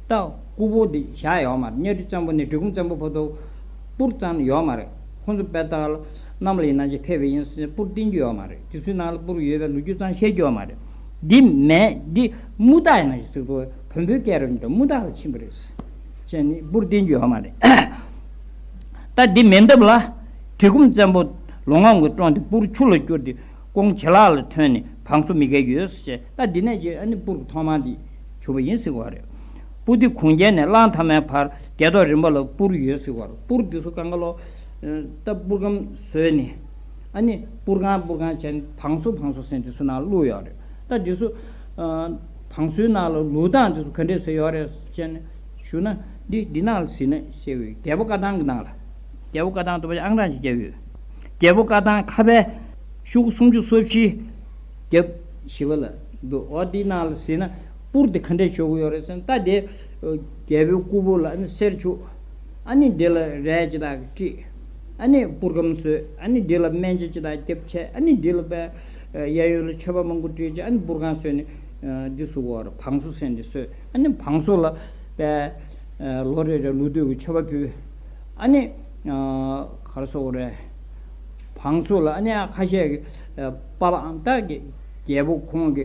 ད་སྐུ་པུར་འདི་བཞག་ཡོད་མ་རེད། གཉའ་ཁྲི་བཙན་པོ་ནས་འབྲི་གུང་བཙན་པོ་བར་དུ་སྤུར་ཙམ་ཡོད་མ་རེད། ཁོང་ཚོ་དཔེ་ལྟ་ལ་གནམ་ལ་ཡིན་ན་ཅིག་ཕེབས་པ་ཡིན་ཟེར་སྤུར་བསྟན་རྒྱུ་ཡོད་མ་རེད། དེ་ཚོའི་ནང་ལ་སྤུར་ཡོད་པའི་ལོ་རྒྱུས་ཙམ་བཤད་རྒྱུ་ཡོད་མ་རེད། འདི་མེད། འདི་དམུ་སྟག་ཡིན་ན་ཞིག་ཟེར་དུས་བོན་པོའི་སྐད་རབ་འདྲ་དམུ་སྟག་ལ་ཕྱིན་པ་རེད་ཟེར་ནས་སྤུར་བསྟན་རྒྱུ་ཡོད་མ་རེད། ད་འདི་མེ་འདབ་ལ་གྲི་གུམ་བཙན་པོ་ལོ་ངམ་གྱིས་བཀྲོངས་ཏེ་སྤུར་ཆུ་ལ་བསྐྱུར་ཏེ་ཀོང་བྱི་ལ་ལ་ཐོན་ནས་བང་སོ་མི་བརྒལ་ཡོད་ཟེར། ད་འདི་ནས་ཀྱི་ཨ་ནི་སྤུར་གྱི་ཐོག་མ་འདི་བྱུང་བ་ཡིན་ཟེར་གྱི་ཡོད་རེད། སྤུ་ལྡེ་གུང་རྒྱལ་ནས་གླང་དར་མའི་བར་རྒྱལ་ཐོག་རིམ་པ་ལ་སྤུར་ཡོད་ཟེར་གྱི་ཡོད་རེད། སྤུར་འདི་ཚོ་གང་ག་ལོ་ད་སྤུར་སྒམ་བཟོས་ནས་ཨ་ནི་སྤུར་ཁང་སྤུར་ཁང་བྱས་ནས་བང་སོ་བང་སོ་ཟེར་འདི་ཚོ་ནང་བླུགས་ཡོད་རེད། ད་འདི་ཚོ་བང་སོའི་ནང་ལ་ལུས་སྟངས་འདི་ཚོ་ག་འདྲས་བཟོས་ཡོད་རེད་ཟེར་ནས་ཞུ་ན། འདི་འདི་ནང་ལ་གཟིགས་ན་ཤེས་ཀྱི་ཡོད། རྒྱལ་པོ་བཀའ་ཐང་གི་ནང་ལ། རྒྱལ་པོ་བཀའ་ཐང་དུ་བ་ཨང་གྲངས་ཤིག་བརྒྱབ་ཡོད། རྒྱལ་པོ་བཀའ་ཐང་ཁ་པའི་ཤོག་གུ་སུམ་ཅུ་སོ་བཞི་བརྒྱབ་བཞི་པ་ལ་འདུག་འོ་འདི་ནང་ལ་གཟིགས་ན་སྤུར་དེ་ག་འདྲས་བྱུག་གི་ཡོད་རེད་ཟེར་ན། ད་དེ་རྒྱལ་པོའི་སྐུ་པུར་ལ་ཨ་ནི་གསེར་བྱུག་ཨ་ནི་དེ་ལ་རས་ཅིག་དག་དཀྲིས། ཨ་ནི་པུར་སྒམ་བཟོས། ཨ་ནི་འདི་ལ་སྨན་ལྕེ་ཅི་དང་རྒྱབ་བྱས། ཨ་ནི་འདི་ལ་པའི་གཡས་གཡོན་ལ་མཆོད་པ་མང་པོ་བྲིས་བྱས། ཨ་ནི་པུར་ཁང་བཟོས་ནས་འདི་བཟོ་གི་ཡོད་རེད། བང་སོ་ཟེར་འདི་བཟོས། ཨ་ནི་བང་སོ་ལ་པའི་ལོ་རེ་རེ་ལོ་དུས་ཀྱི་མཆོད་པ་ཕུལ། ཨ་ནི་ག་རེ་ཟེར་དགོས་རེད། བང་སོ་ལ་ཨ་ནི་ཁ་ཤས་ཀྱི་པ་ཕ་ཨ་མ་གི་རྒྱལ་པོ་ཁོང་གི་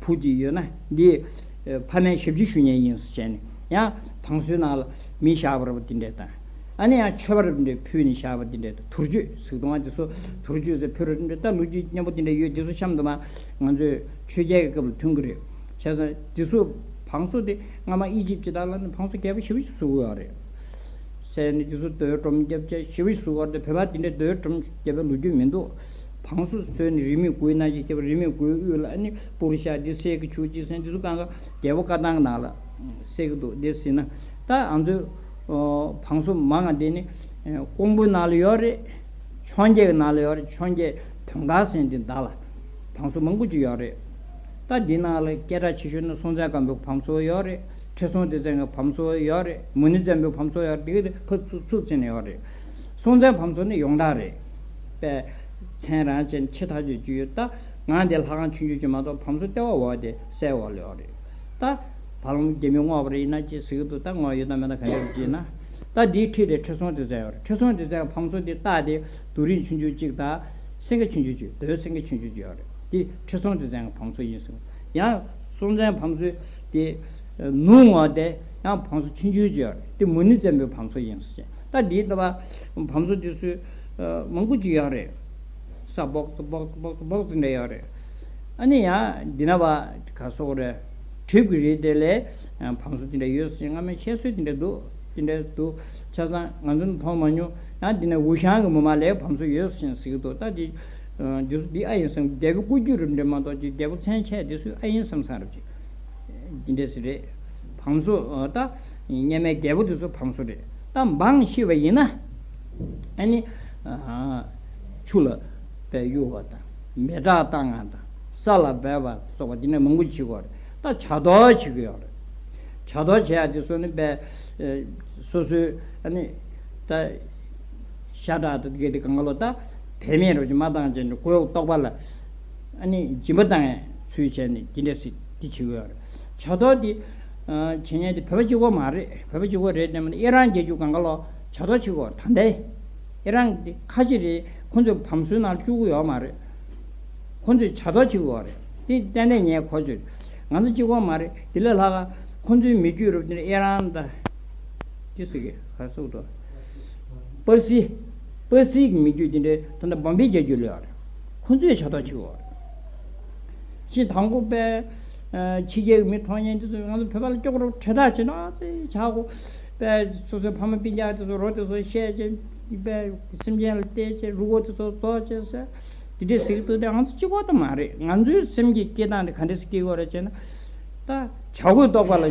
བུ་ཅིག་ཡོད་ན། འདི་ཕ་མའི་ཞབས་ཕྱི་ཞུ་མཁན་ཡིན་ཟེར་བྱས་ནས། ཡང་བང་སོའི་ནང་ལ་མི་བཞག་པ་རེད་པ། དེ་འདྲས་དང་། ཨ་ནི་ཡང་མཆོད་པ་རེ་འདྲས་ཕུལ་ནས་བཞག་པ་དེ་འདྲས་དང་། དུར་ཆོས་ཟིག་གཏོང་བ་དེ་ཚོ། དུར་ཆོས་ཟེར་ཕུལ་རེ་འདྲས། ད་ལོ་རྒྱུས་སྙན་པོ་དེ་འདྲས་ཡོད། དེ་ཚོ་གཤམ་དུ་མ་ང་ཚོས་ཆོས་རྒྱལ་གྱི་སྐབས་ལ་ཐོན་གྱི་རེད། བྱས་ཙང་དེ་ཚོ་བང་སོ་དེ་སྔ་མ་ཨི་ཇིབ་ཅི་དག་ལ་ནི་བང་སོ་རྒྱས་པོ་ཞེ་པོ་ཞིག་བཟོ་གི་ཡོད་རེད། ཟེར་ནས་དེ་ཚོ་རྡོའི་སྒྲོམ་བརྒྱབ་བྱས་ཞེ་པོ་ཞིག་བཟོ་གི་ཡོད་རེད། བོད་པ་དེ་འདྲས་རྡོའི་སྒྲོམ་བརྒྱབ་པའི་ལོ་རྒྱུས་མི་འདུག་བང་སོ་བཟོས་ནས་རི་མོའི་མགོའི་ནང་བཞིན་བརྒྱབ་པ། རི་མོའི་མགོའི་དབུས་ལ་ཨ་ནི་པུར་ཤ་འདི་གསེར་གྱི་ཆུ་གཅིག་ཟེར། འདི་ཚོ་གང་ག་རྒྱལ་པོ་བཀའ་ཐང་གི་ནང་ལ་གསལ་གྱི་འདུག་འདི་ཟེར་ན། ད་ང་ཚོའི་བང་སོ་མང་ང་འདི་ནི་ཀོང་པོའི་ནང་ལ་ཡོད་རེད། འཕྱོངས་རྒྱས་ཀྱི་ནང་ལ་ཡོད་རེད། འཕྱོངས་རྒྱས་དོན་དགའ་ཟེར་འདི་འདི་ལ་བང་སོ་མང་པོ་ཅིག་ཡོད་རེད། ད་འདི་ནང་ལ་སྐད་གྲགས་ཆེ་ཤོས་ནི་སྲོང་བཙན་སྒམ་པོའི་བང་སོ་ཡོད་རེད། ཁྲི་སྲོང་ལྡེ་བཙན་གྱི་བང་སོ་ཡོད་རེད། མུ་ནེ་བཙན་པོའི་བང་སོ་ཡོད་རེད། འདི་ག་དེ་ཕར་ཚུར་ཚུར་བཙན་ནས་ཡོད་རེད། སྲོང་བཙན་བང་སོ་ནི་ཡོངས་གྲགས་རེད། པས་མཚན་རང་ཅན་ཆེ་ཐག་ཆོད་ཅིག་ཡོད། ད་ང་འདི་ལྷ་ཁང་ཆུང་ཆུང་ཅིག་མ་གཏོགས་བང་སོ་ལྟེ་བ་འོག་དེ་སའི་འོག་ལ་ཡོད་རེད། ད་བར་ལམ་རྒྱ་མི་བསྔོགས་པ་རེད་ཡིན་ན་ཅི་ཟེར་གྱི་འདུག་ད་བསྔོགས་ཡོད་དམ་མེད་དམ་ག་འདྲ་རེད་ཅེ་ན། ད་འདིའི་འཁྲིས་དེ་ཁྲི་སྲོང་ལྡེ་བཙན་ཡོད་རེད། ཁྲི་སྲོང་ལྡེ་བཙན་བང་སོ་དེ་ལྟ་དེ་རྡོ་རིང་ཆུང་ཆུང་ཅིག་དང་སེང་གེ་ཆུང་ཆུང་ཅིག་རྡོའི་སེང་གེ་ཆུང་ཆུང་ཅིག་ཡོད་རེད། དེ་ཁྲི་སྲོང་ལྡེ་བཙན་གྱི་བང་སོ་ཡིན་ཟེར། ཡང་སྲོང་བཙན་བང་སོ་དེ་ནུབ་འོག་དེ་ཡང་བང་སོ་ཆུང་ཆུང་ཅིག་ཡོད་རེད། དེ་མུ་ནེ་བཙན་པོའི་བང་སོ་ཡིན་ཟེར། ད་འདིའི་ལྟ་བ་བང་སོ་དེ་ཚོ་མང་པོ་ཅིག་ཡོད་རེད། ས་སྦོག་ཙི་སྦོག་ཙི་སྦོག་ཙི་སྦོག་ཙི་འདྲ་ཡོད་རེད། ཨ་ནི་ཡང་འདི་ན་བ་ག་སོགས་རེད། གྲིབ་ཀྱི་རི་དེ་ལས་བང་སོ་དེ་འདྲ་ཡོད་ཟེར། སྔ་མའི་བཤད་སྲོལ་དེ་འདྲ་འདུག་དེ་འདྲ་འདུག་ཆ་ཚང་ང་ཚོ་ནི་མཐོང་མ་མྱོང་། ཡང་འདི་ན་ཝུ་ཤང་གི་མི་མང་ལ་བང་སོ་ཡོད་ཟེར་ཟེར་གྱི་འདུག་ད་འདི་འདི་ཚོ་འདི་ཨ་ཡིན་བསམ། རྒྱལ་པོའི་སྐུ་རྒྱུད་རེད་འདྲ་མ་གཏོགས་ཅིག་རྒྱལ་པོ་མཚན་ཆད་འདི་ཚོ་ཨ་ཡིན་བསམ་བསམ་རེད་ཅིག་འདི་འདྲ་ཟེར་རེད། བང་སོ་ད་སྔ་མའི་རྒྱལ་པོ་དེ་ཚོ་བང་སོ་རེད། ད་འབངས་ཤི་བ་ཡིན་ན་ཨ་ནི་ཆུ་ལ་པའི་གཡུག་པ་དང་མེ་སྲེག་བཏང་ཡ་དང་ས་ལ་སྦས་པ་སོགས་པ་འདི་ནས་མང་པོ་བྱེད་ཀྱི་ཡོད་རེད། ད་བྱ་དོར་བྱེད་ཀྱི་ཡོད་རེད། བྱ་དོར་བྱེད་ཡ་དེ་ཚོ་ནི་པའི་སོ་སོའི་ཨ་ནི་ད་ཤ་ཁྲག་དང་དེ་ག་དེ་གང་ག་ལོ་ད་བེད་མེད་རོ་ཅིག་མ་བཏང་བྱས་ནས་མགོ་བོ་ལྟོགས་པ་ལ་ཨ་ནི་སྦྱིན་པ་བཏང་ཡ་ཚུལ་བྱས་ནས་འདི་འདྲ་སེ་འདི་བྱེད་ཀྱི་ཡོད་རེད། བྱ་དོར་འདི་བྱེད་མཁན་དེ་བོད་པ་གཅིག་པོ་མ་རེད། བོད་པ་གཅིག་པོ་རེད་དེ་མིན་ཨི་རན་རྒྱལ་རྒྱུད་སྒང་ག་ལོག་བྱ་དོར་བྱེད་ཀྱི་ཡོད་རེད། ད་ལྟའི་ཨི་རན་འདི་ཁ་ཆེ་རེད། ཁོང་ཚོས་བམ་སོའི་ནང་བཅུག་གི་ཡོད་མ་རེད། ཁོང་ཚོས་བྱ་དོར་བྱེད་ཀྱི་ཡོད་རེད། དེ་ཏན་ཏན་ངས་གོ་ཆོད། ང་ཚོ་གཅིག་པོ་མ་རེད། དེ་ལས་ལྷག་ག་ཁོང་ཚོའི་མི་རྒྱུད་རུ་དེ་ཨི་རན་ད་ཅི་ཟེར་གི་ག་སོག་འགྲོ། པར་སི། པར་སིའི་མི་རྒྱུད་དེ་འདྲའི་ད་ལྟ་བོམ་བེ་རྒྱལ་རྒྱུད་ལ་ཡོད་རེད། ཁོ་ཚོས་བྱ་དོར་བྱེད་ཀྱི་ཡོད་རེད། ཅིག་དང་པོ་པའི་ཕྱི་རྒྱལ་གྱི་མི་མཐོང་མཁན་དེ་ཚོས་ང་ཚོ་བོད་པ་ལ་སྐྱོ་པོ་རུ་ཁྲེལ་དག་བྱེད་ན་ཨ་ཙི་བྱ་གོ། པའི་སོ་སོའི་ཕ་མ་སྤུན་ཀྱག་དེ་ཚོ་རོ་དེ་ཚོ་བཤད་བྱས་པའི་སེམས་ཅན་ལ་བལྟས་བྱས་རུ་གོ་དེ་ཚོ་རྫོགས་བྱས་ཟེར། དེ་འདྲའི་ཟེར་གྱི་འདུག་དེ་ང་ཚོ་གཅིག་པོ་དེ་མ་རེད། ང་ཚོའི་སེམས་ཀྱི་སྐྱེ་སྟངས་དེ་ག་འདྲ་ཞིག་སྐྱེ་དགོས་རེད་ཅེ་ན། ད་བྱ་རྒོད་ལྟོགས་པ་ལ་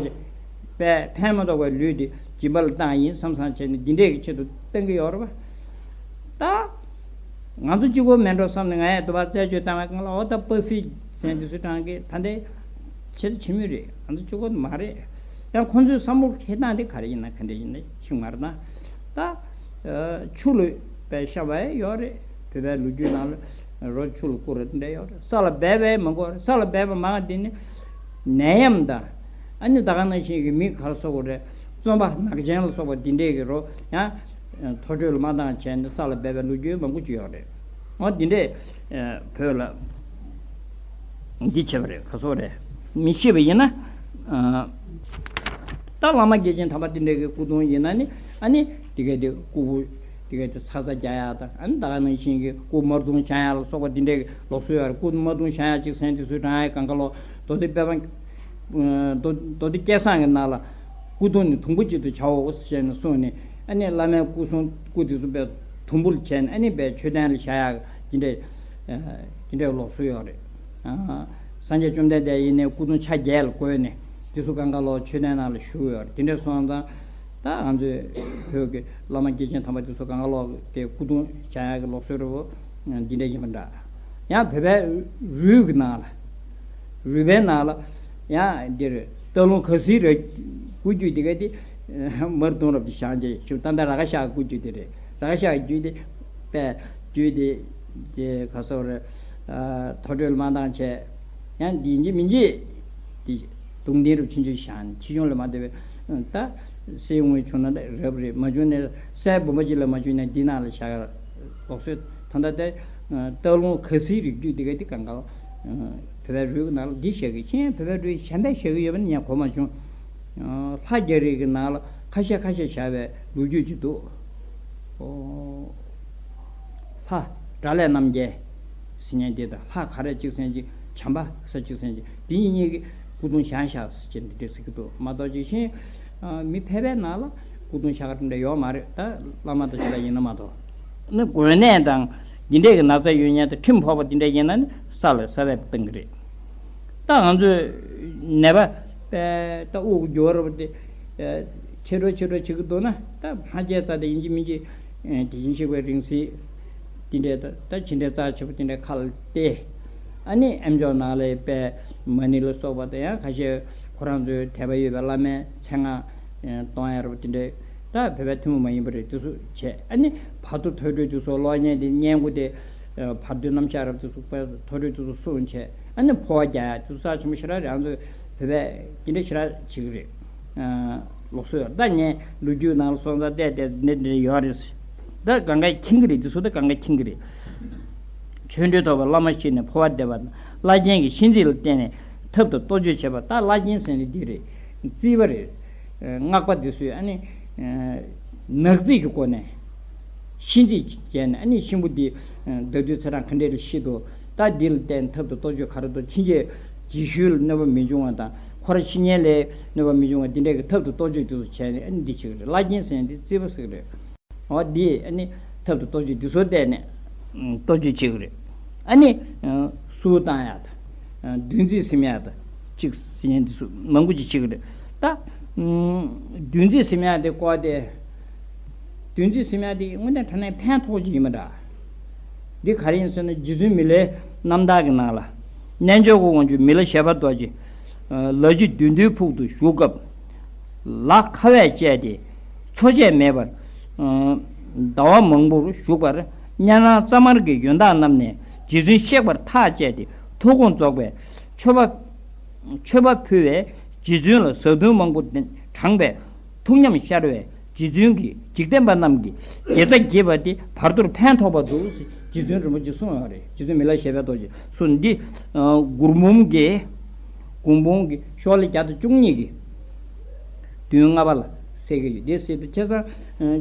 པའི་ཕན་མ་ཐོགས་པའི་ལུས་དེ་སྦྱིན་པ་ལ་བཏང་ཡིན་བསམ་བསམ་བྱས་ནས་འདི་འདྲས་ཀྱི་ཆེད་དུ་བཏང་གི་ཡོད་རེད་པ། ད་ང་ཚོ་གཅིག་པོ་མེད་འགྲོ་བསམ་ནས་ང་ཡང་དུ་བ་རྩད་གཅོད་བཏང་བའི་སྒང་ལ་ཨོ་ད་པ་སི་ཟེར་འདི་ཚོའི་གྲངས་ཀྱི་ད་ལྟའི་ཆེད་དུ་བྱེད་མུས་རེད། ང་ཚོ་གཅིག་པོ་མ་རེད། ཡང་ཁོང་ཚོའི་བསམ་བློ་འཁྱེར་སྟངས་དེ་ག་རེ་ཡིན་ན་ག་འདྲ་ཡིན་ན་ཤེས་མ་རེད་ན། ད་ཆུ་ལ་པའི་ཤ་བའི་ཡོད་རེད། བོད་པའི་ལོ་རྒྱུས་ནང་ལ་རོ་ཆུ་ལ་བསྐུར་རེད་འདྲ་ཡོད་རེད། ས་ལ་སྦས་པའི་མ་དགོས་རེད། ས་ལ་སྦས་པ་མང་དེ་ནི་ནད་ཡམས་དང་ཨ་ནི་ད་ག་ནང་བཞིན་གྱི་མི་ག་རེ་ཟེར་དགོས་རེད། བཙོན་པ་ནག་ཅན་ལ་སོགས་པ་འདི་འདྲས་ཀྱི་རོ་ཡང་མཐོ་གྲོས་ལ་མ་བཏང་བྱས་ནས་ས་ལ་སྦས་པའི་ལོ་རྒྱུས་མང་པོ་ཅིག་ཡོད་རེད། འོ་འདི་འདྲས་བོད་ལ་འདི་བྱས་པ་རེད། ག་ཟེར་དགོས་རེད། མི་ཤེས་པ་ཡིན་ན། ད་བླ་མ་དགེ་ཆེན་དམ་པ་དེ་འདྲའི་གི་སྐུ་གདུང་ཡིན་ན་ནི་ཨ་ནི་དེ་གའི་དེ་སྐུ་བོ་དེ་གའི་དེ་ཚ་ཚ་རྒྱག་ཡག་དང་ཨ་ནི་ད་ག་ནང་བཞིན་གི་སྐུ་དམར་གདུང་བཞེངས་ཡག་ལ་སོགས་པ་དེ་འདྲའི་གི་ལུགས་སྲོལ་ཡོད་རེད། སྐུ་དམར་གདུང་བཞེངས་ཡག་ཅིག་ཟེར་དེ་ཚོའི་གྲངས་ཡག་གང་ག་ལོ་མདོ་སྡེ་དཔལ་བ་མདོ་མདོ་སྡེ་སྐལ་བཟང་གི་ནང་ལ་སྐུ་གདུང་ནི་དུམ་བུ་གཅིག་ཏུ་བྱའོ་ཞེས་ནས་གསུངས་ནས་ཨ་ནི་བླ་མའི་སྐུ་གསུང་སྐུ་དེ་ཚོ་དཔེ་དུམ་བུར་བྱས་ནས་ཨ་ནི་དཔེ་མཆོད་རྟེན་ལ་བཞག་ཡག་དེ་འདྲའི་དེ་འདྲའི་ལུགས་སྲོལ་ཡོད་རེད། སངས་རྒྱས་བཅོམ་ལྡན་འདས་ཡིན་ནའི་སྐུ་གདུང་ཆ་བརྒྱད་ལ་བགོས་ནས་དེ་ཚོ་གང་ག་ལོ་མཆོད་རྟེན་ནང་ལ་བཞུགས་ཡོད་རེད། དེ་འདྲ་སོང་ཙང་ད་ང་ཚོའི་བོད་ཀྱི་བླ་མ་དགེ་ཆེན་དམ་པ་དེ་ཚོ་གང་ག་ལོ་གི་སྐུ་གདུང་བཞེངས་ཡག་གི་ལུགས་སྲོལ་རེད་པོ། འདི་འདྲ་ཡིན་པ་འདྲ། ཡང་བོད་པའི་རུས་ཀྱི་ནང་ལ་རུས་པའི་ནང་ལ་ཡང་འདིར་སྟག་ལུང་ཁ་སིལ་ར་སྐུ་རྒྱུད་དེ་ག་དེ་དམར་གདུང་རབ་ཏུ་བཞེངས་བྱས་ཞུ་ད་ལྟ་ར་ཁ་ཤག་སྐུ་རྒྱུད་དེ་རེད། བདག་ཤ་རྒྱུད་དེ་པས་རྒྱུད་དེ་དེ་ག་སོགས་རེད། ཐོ་གྲོལ་མ་བཏང་བྱས་ཡང་འདི་ཡིན་གཅིག་མིན་གཅིག་དེ་གདུང་རྟེན་རུ་ཆུང་ཆུང་བཞག་ནས་ཆེ་ཆུང་ལ་མ་ལྟོས་པའི་ད་སེ་ཡོང་བའི་བྱུང་ན་རབ་རེད། མ་བྱུང་ན་སའི་བུམ་པ་གཅིག་ལ་མ་བྱུང་ན་འདི་ནང་ལ་བཞག་ལོག་སོད་ད་ལྟ་དེ་སྟག་ལུང་ཁ་སིའི་རིགས་རྒྱུད་དེ་ག་དེ་གང་གང་བོད་པའི་རུས་ཀྱི་ནང་ལ་འདི་བཞག་གི་ཁྱེད་བོད་པའི་རུས་གཞན་པས་བཞག་གི་ཡོད་པ་ནི་ཡང་གོ་མ་བྱུང་། ལྷ་རྒྱ་རིགས་ཀྱི་ནང་ལ་ཁ་ཤས་ཁ་ཤས་བཞག་པའི་ལོ་རྒྱུས་ཅིག་འདུག་ལྷ་དགྲ་ལྷའི་རྣམ་རྒྱལ་ཟེར་མཁན་དེ་དང་ལྷ་ག་རེ་གཅིག་ཟེར་གཅིག་བྱམས་པ་ཟེར་གཅིག་ཟེར་གཅིག་དེ་གཉིས་གཉིས་ཀྱི་སྐུ་གདུང་བཞེངས་བཞག་ཟེར་གྱི་འདི་འདྲ་ཟེར་གྱི་འདུག་མ་གཏོགས་ཅིག་ཤིང་མི་ཕལ་པའི་ནང་ལ་སྐུ་གདུང་བཞེངས་ག་འདྲ་ཡོད་མ་རེད། ད་བླ་མ་དང་ཅི་ལ་ཡིན་ན་མ་གཏོགས་ནི་འགོས་ནད་དང་འདི་འདྲས་ཀྱི་ན་ཚ་ཡོད་མཁན་དང་ཁྲིམས་ཕོག་པ་འདི་འདྲས་ཡིན་ན་ནི་ས་ལ་ས་བབ་བཏང་གི་རེད། ད་ང་ཚོས་ནད་པ་ད་དབུགས་རྒྱུ་བ་རུ་དེ་ཆེ་འགྲོ་ཆེ་འགྲོ་བྱེད་ཀྱི་འདུག་ན་ད་ཕ་སྐྱེས་ཚ་དེ་ཡིན་གཅིག་མིན་གཅིག་དེ་བཞིན་གཤེགས་པའི་རིང་བསྲེལ་དེ་འདྲའི་ད་ད་ཕྱི་འབྲེལ་རྩ་ཆེ་པོ་དེ་འདྲའི་ཁ་ལ་བལྟས། ཨ་ནི་ཨེམ་ཅོག་ནང་ལ་དཔེ་མ་ཎི་ལ་སོགས་པ་དང་ཡང་ཁ་ཤས་ཁོ་རང་ཚོའི་དད་པ་ཡོད་པའི་བླ་མའི་མཚན་སྔགས་གཏོང་ཡ་རུ་དེ་འདྲའི་ད་བོད་པའི་ཐུན་མོང་མ་ཡིན་པ་རེད། དེ་ཚོ་བྱས་ཨ་ནི་བར་དོ་ཐོས་གྲོལ་དེ་ཚོ་གློག་བརྙན་དེ་བརྙན་དགུ་དེ་བར་དོའི་རྣམ་གཞག་རབ་དེ་ཚོ་དཔེ་ཐོས་གྲོལ་དེ་ཚོ་གསུངས་བྱས་ཨ་ནི་འཕོ་བ་རྒྱག་ཡ་དེ་ཚོ་རྩ་ཆེན་པོ་ཞེ་དྲག་རེད། ང་ཚོས་བོད་པས་དེ་འདྲ་ཞེ་དྲག་བྱེད་ཀྱི་རེད། ལུགས་སྲོལ་ཡོད་ད་ངས་ལོ་རྒྱུས་ནང་ལ་སོང་ཙང་བལྟས་བལྟས་འདི་འདྲ་ཡོད་རེད། ད་གང་ག་མཁྱེན་གྱི་རེད། འདི་ཚོ་ད་གང་ག་མཁྱེན་གྱི་རེད། ཆོ་འཕྲུལ་ཐོབ་པའི་བླ་མ་ཞིག་ནས་འཕོ་བ་འདེབས་པ་དང་བླ་རྒྱན་གྱི་གཤིན་རྗེ་ལ་བརྟེན་ནས་ཐབས་དང་གཏོ་བཅོས་བྱེད་པ། ད་བླ་རྒྱན་ཟེར་ནས་འདི་རེད། རྩིས་པ་རེད། སྔགས་པ་འདི་ཚོས་ཨ་ནི་ནག་རྩིས་ཀྱི་སྒོ་ནས་གཤིན་རྗེ་བྱས་ནས་ཨ་ནི་གཤིན་པོ་འདི་བདག་འདུལ་ཚེ་རང་ག་འདྲས་ལ་ཤི་འདུག་ད་འདི་ལ་བརྟེན་ཐབས་དང་གཏོ་བཅོས་ག་རེ་འདུག་ཕྱིན་ཆད་རྗེས་ཤུལ་ལ་གནོད་པ་མི་འབྱུང་བ་དང་ཁོ་རང་ཤི་ཉེན་ལས་གནོད་པ་མི་འབྱུང་བ་འདི་འདྲས་ཀྱི་ཐབས་དང་གཏོ་བཅོས་འདི་ཚོ་བྱས་ནས་ཨ་ནི་འདི་བྱེད་ཀྱི་རེད། བླ་རྒྱན་ཟེར་ནས་འདི་རྩིས་པ་ཟེར་གྱི་རེད། འོ་འདི་ཨ་ནི་ཐབས་དང་གཏོ་བཅོས་འདི་ཚོ་བལྟས་ནས་གཏོ་བཅོས་བྱེད་ཀྱི་རེད། ཨ་ནི་གསུར་བཏང་ཡག་དང་བདུད་རྩི་ཟིན་ཡག་དང་གཅིག་ཟིན་ཡག་འདི་ཚོ་མང་པོ་ཅིག་བྱེད་ཀྱི་རེད། ད་བདུད་རྩི་ཟིན་ཡག་དེ་བཀོག་སྟེ་བདུད་རྩི་ཟིན་ཡག་དེ་དངོས་གནས་དྲང་གནས་ཕན་ཐོགས་ཅིག་ཡིན་པ་འདྲ། འདི་ག་རེ་ཡིན་ཟེར་ན་རྗེ་བཙུན་མི་ལའི་རྣམ་ཐར་གྱི་ནང་ལ་རྣལ་འབྱོར་གྱི་དབང་ཕྱུག་མི་ལ་བཞད་པ་རྡོ་རྗེ་ལ་ཕྱི་བདུད་འདུལ་ཕུག་ཏུ་བཞུགས་སྐབས། ལ་ཁ་བས་བཅད་དེ་འཚོ་བཅད་མེད་པར་ཟླ་བ་མང་པོར་བཞུགས་པར་གཉའ་ནང་རྩ་དམར་གྱི་ཡོན་བདག་རྣམས་ནས་རྗེ་བཙུན་གཤེགས་པར་ཐག་བཅད་དེ་ཐུགས་དགོངས་རྫོགས་པའི་མཆོད་པ་མཆོད་པ་ཕུལ་བས་རྗེ་བཙུན་ལ་བཟའ་བཏུང་མང་པོ་དྲངས་པས་ཐུགས་ཉམས་ཤར་བས་རྗེ་བཙུན་གྱིས་འཇིག་རྟེན་པ་རྣམས་ཀྱི་དགེ་རྩ་བགྱིས་པ་དེ་བར་དོར་ཕན་ཐོགས་པ་འདུག་ཟེར་རྗེ་བཙུན་རིན་པོ་ཆེས་གསུངས་ཡོད་རེད། རྗེ་བཙུན་མི་ལ་བཞད་པའི་རྡོ་རྗེས་གསུངས། འདི་གུར་འབུམ་གྱི་གུར་འབུམ་གྱི་ཤོག་ལྷེ་བརྒྱ་དང་བཅུ་གཉིས་ཀྱི་མདུན་ལྔ་པ་ལ་གསལ་གྱི་ཡོད། དེ་གསལ་དུ་ཆ་ཚང་རྗེ་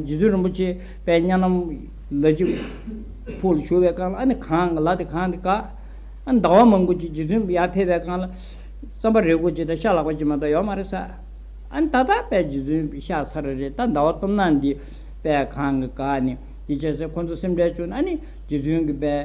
བཙུན་རིན་པོ་ཆེ་དཔལ་གཉའ་ནང་ལ་ཕྱི་ཕུག་ལ་བཞུགས་པའི་སྐབས་ལ་ཨ་ནི་གངས་ལ་དེ་གངས་དེ་བཀག་ཨ་ནི་ཟླ་བ་མང་པོ་ཅིག་རྗེ་བཙུན་ཡར་ཕེབས་པའི་སྐབས་ལ་རྩམ་པ་རེ་དགུ་ཅིག་དང་ཤ་ལག་པ་ཅིག་མ་གཏོགས་ཡོད་མ་རེད་ས། ཨ་ནི་ད་ལྟ་དཔལ་རྗེ་བཙུན་ཤ་ཚ་ར་རེད། ད་ཟླ་བ་སྟོབས་ན་འདི་དཔལ་གངས་ཀྱི་བཀག་ནི་འདི་བྱས་ཚེ་ཁོང་ཚོ་སེམས་ཁྲལ་བྱུང་ཨ་ནི་རྗེ་བཙུན་གྱི་དཔལ་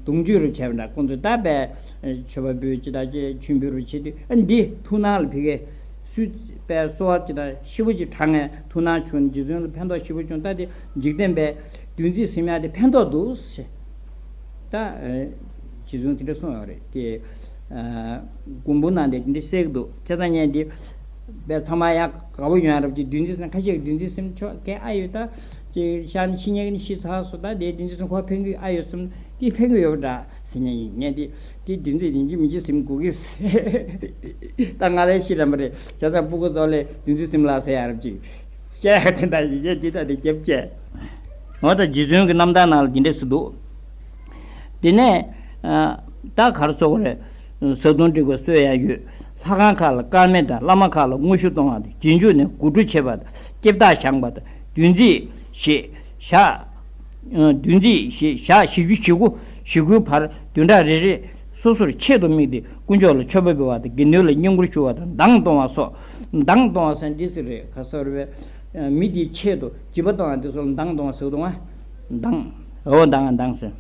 གདུང་རྒྱུད་རུ་བྱས་པ་འདྲ། ཁོང་ཚོས་ད་དཔལ་མཆོད་པ་འབུལ་ཅི་ད་ཅི་མཆོད་འབུལ་རུ་བྱེད་དུས་ཨ་ནི་འདི་ཐུགས་སྣང་ལ་ཕི་གེ་སུས་དཔལ་གསོལ་བ་ཅི་ད་ཤི་བོ་ཅིག་དྲངས་ནས་ཐུགས་སྣང་བྱུང་རྗེ་བཙུན་ལ་ཕན་ཐོགས་ཤི་བོ་བྱུང་། ད་དེ་འཇིག་རྟེན་པའི་བདུད་རྩི་ཟིན་ཡག་དེ་ཕན་ཐོགས་འདུག་ཟེར། ད་རྗེ་བཙུན་དེ་འདྲ་གསུངས་ཡོད་རེད་དེ། མགོན་པོ་ནང་དེ་འདི་གསལ་གི་འདུག་བྱས་ཙང་ངས་འདི་དཔེ་ཚང་མ་ཡག་དགའ་པོ་ཡོང་ཡ་རབས་ཀྱི་བདུད་རྩི་ཟིན་ཁ་ཤས་ཀྱི་བདུད་རྩི་ཟིན་ཆོག་གས་ཨ་ཡོད་ད་ཅེས་ཤ་ནི་ཤི་ཉེ་གི་ནི་ཤི་ཚར་སོང་། ད་དེ་བདུད་རྩི་ཟིན་ཁོ་ཕན་གི་ཨ་ཡོད་སོང་དེ་ཕན་གི་ཡོད་པ་འདྲ་ཟེར་ཉན་ཡིན། ངས་འདི་དེ་བདུད་རྩི་ཡིན་གཅིག་མིན་གཅིག་ཟིན་དགོས་གི་ཟེར། ད་ང་ལས་ཤི་རན་པ་རེད། བྱས་ཙང་སྤུ་གུ་ཚོ་ལས་བདུད་རྩི་ཟིན་ལ་ཟེར་ཡ་རབས་ཀྱི། བཤད་ཡག་དེ་འདྲ་ཡིན་གྱི་འདི་ལྟ་དེ་རྒྱབ་བཅད། འོ་ད་རྗེ་བཙུན་གྱི་རྣམ་ཐར་ནང་ལ་འདི་འདྲ་ཟེར་འདུག་དེ་ནས་ད་གར་སོགས་རེད། བཟའ་བཏུང་སྒྲིག་པའི་སྲོལ་ཡང་ཡོད། ལྷ་ཁང་ཁག་ལ་དཀར་མེ་དང་བླ་མ་ཁག་ལ་དངོས་ཞུ་གཏོང་བ་དང་རྗེས་འཇུག་ནས་དགུ་ཁྲུ་ཆེ་བ་དང་སྐྱེ་བདག་བཞེངས་པ་དང་བདུན་ཚིགས་ཞེས་བཞག་བདུན་ཚིགས་ཞེས་བཞག་བཞི་བཅུ་ཞེ་དགུ་ཞེ་དགུའི་བར་བདུན་ཕྲག་རེ་རེ་སོ་སོར་ཆེད་དུ་དམིགས་ཏེ་དཀོན་མཆོག་ལ་མཆོད་པ་འབུལ་བ་དང་དགེ་འདུན་ལ་བསྙེན་བཀུར་ཞུ་བ་དང་མདངས་གཏོང་བ་སོགས། མདངས་གཏོང་བ་ཟེར་འདི་ཟེར་རེད། ག་ཟེར་བས་མི་དེའི་ཆེད་དུ་སྦྱིན་པ་གཏོང་བ་འདི་ཚོ་ལ་མདངས་གཏོང་བ་ཟེར་གདོང་བ་མདངས་འོ་མདངས་མདངས་ཟེར།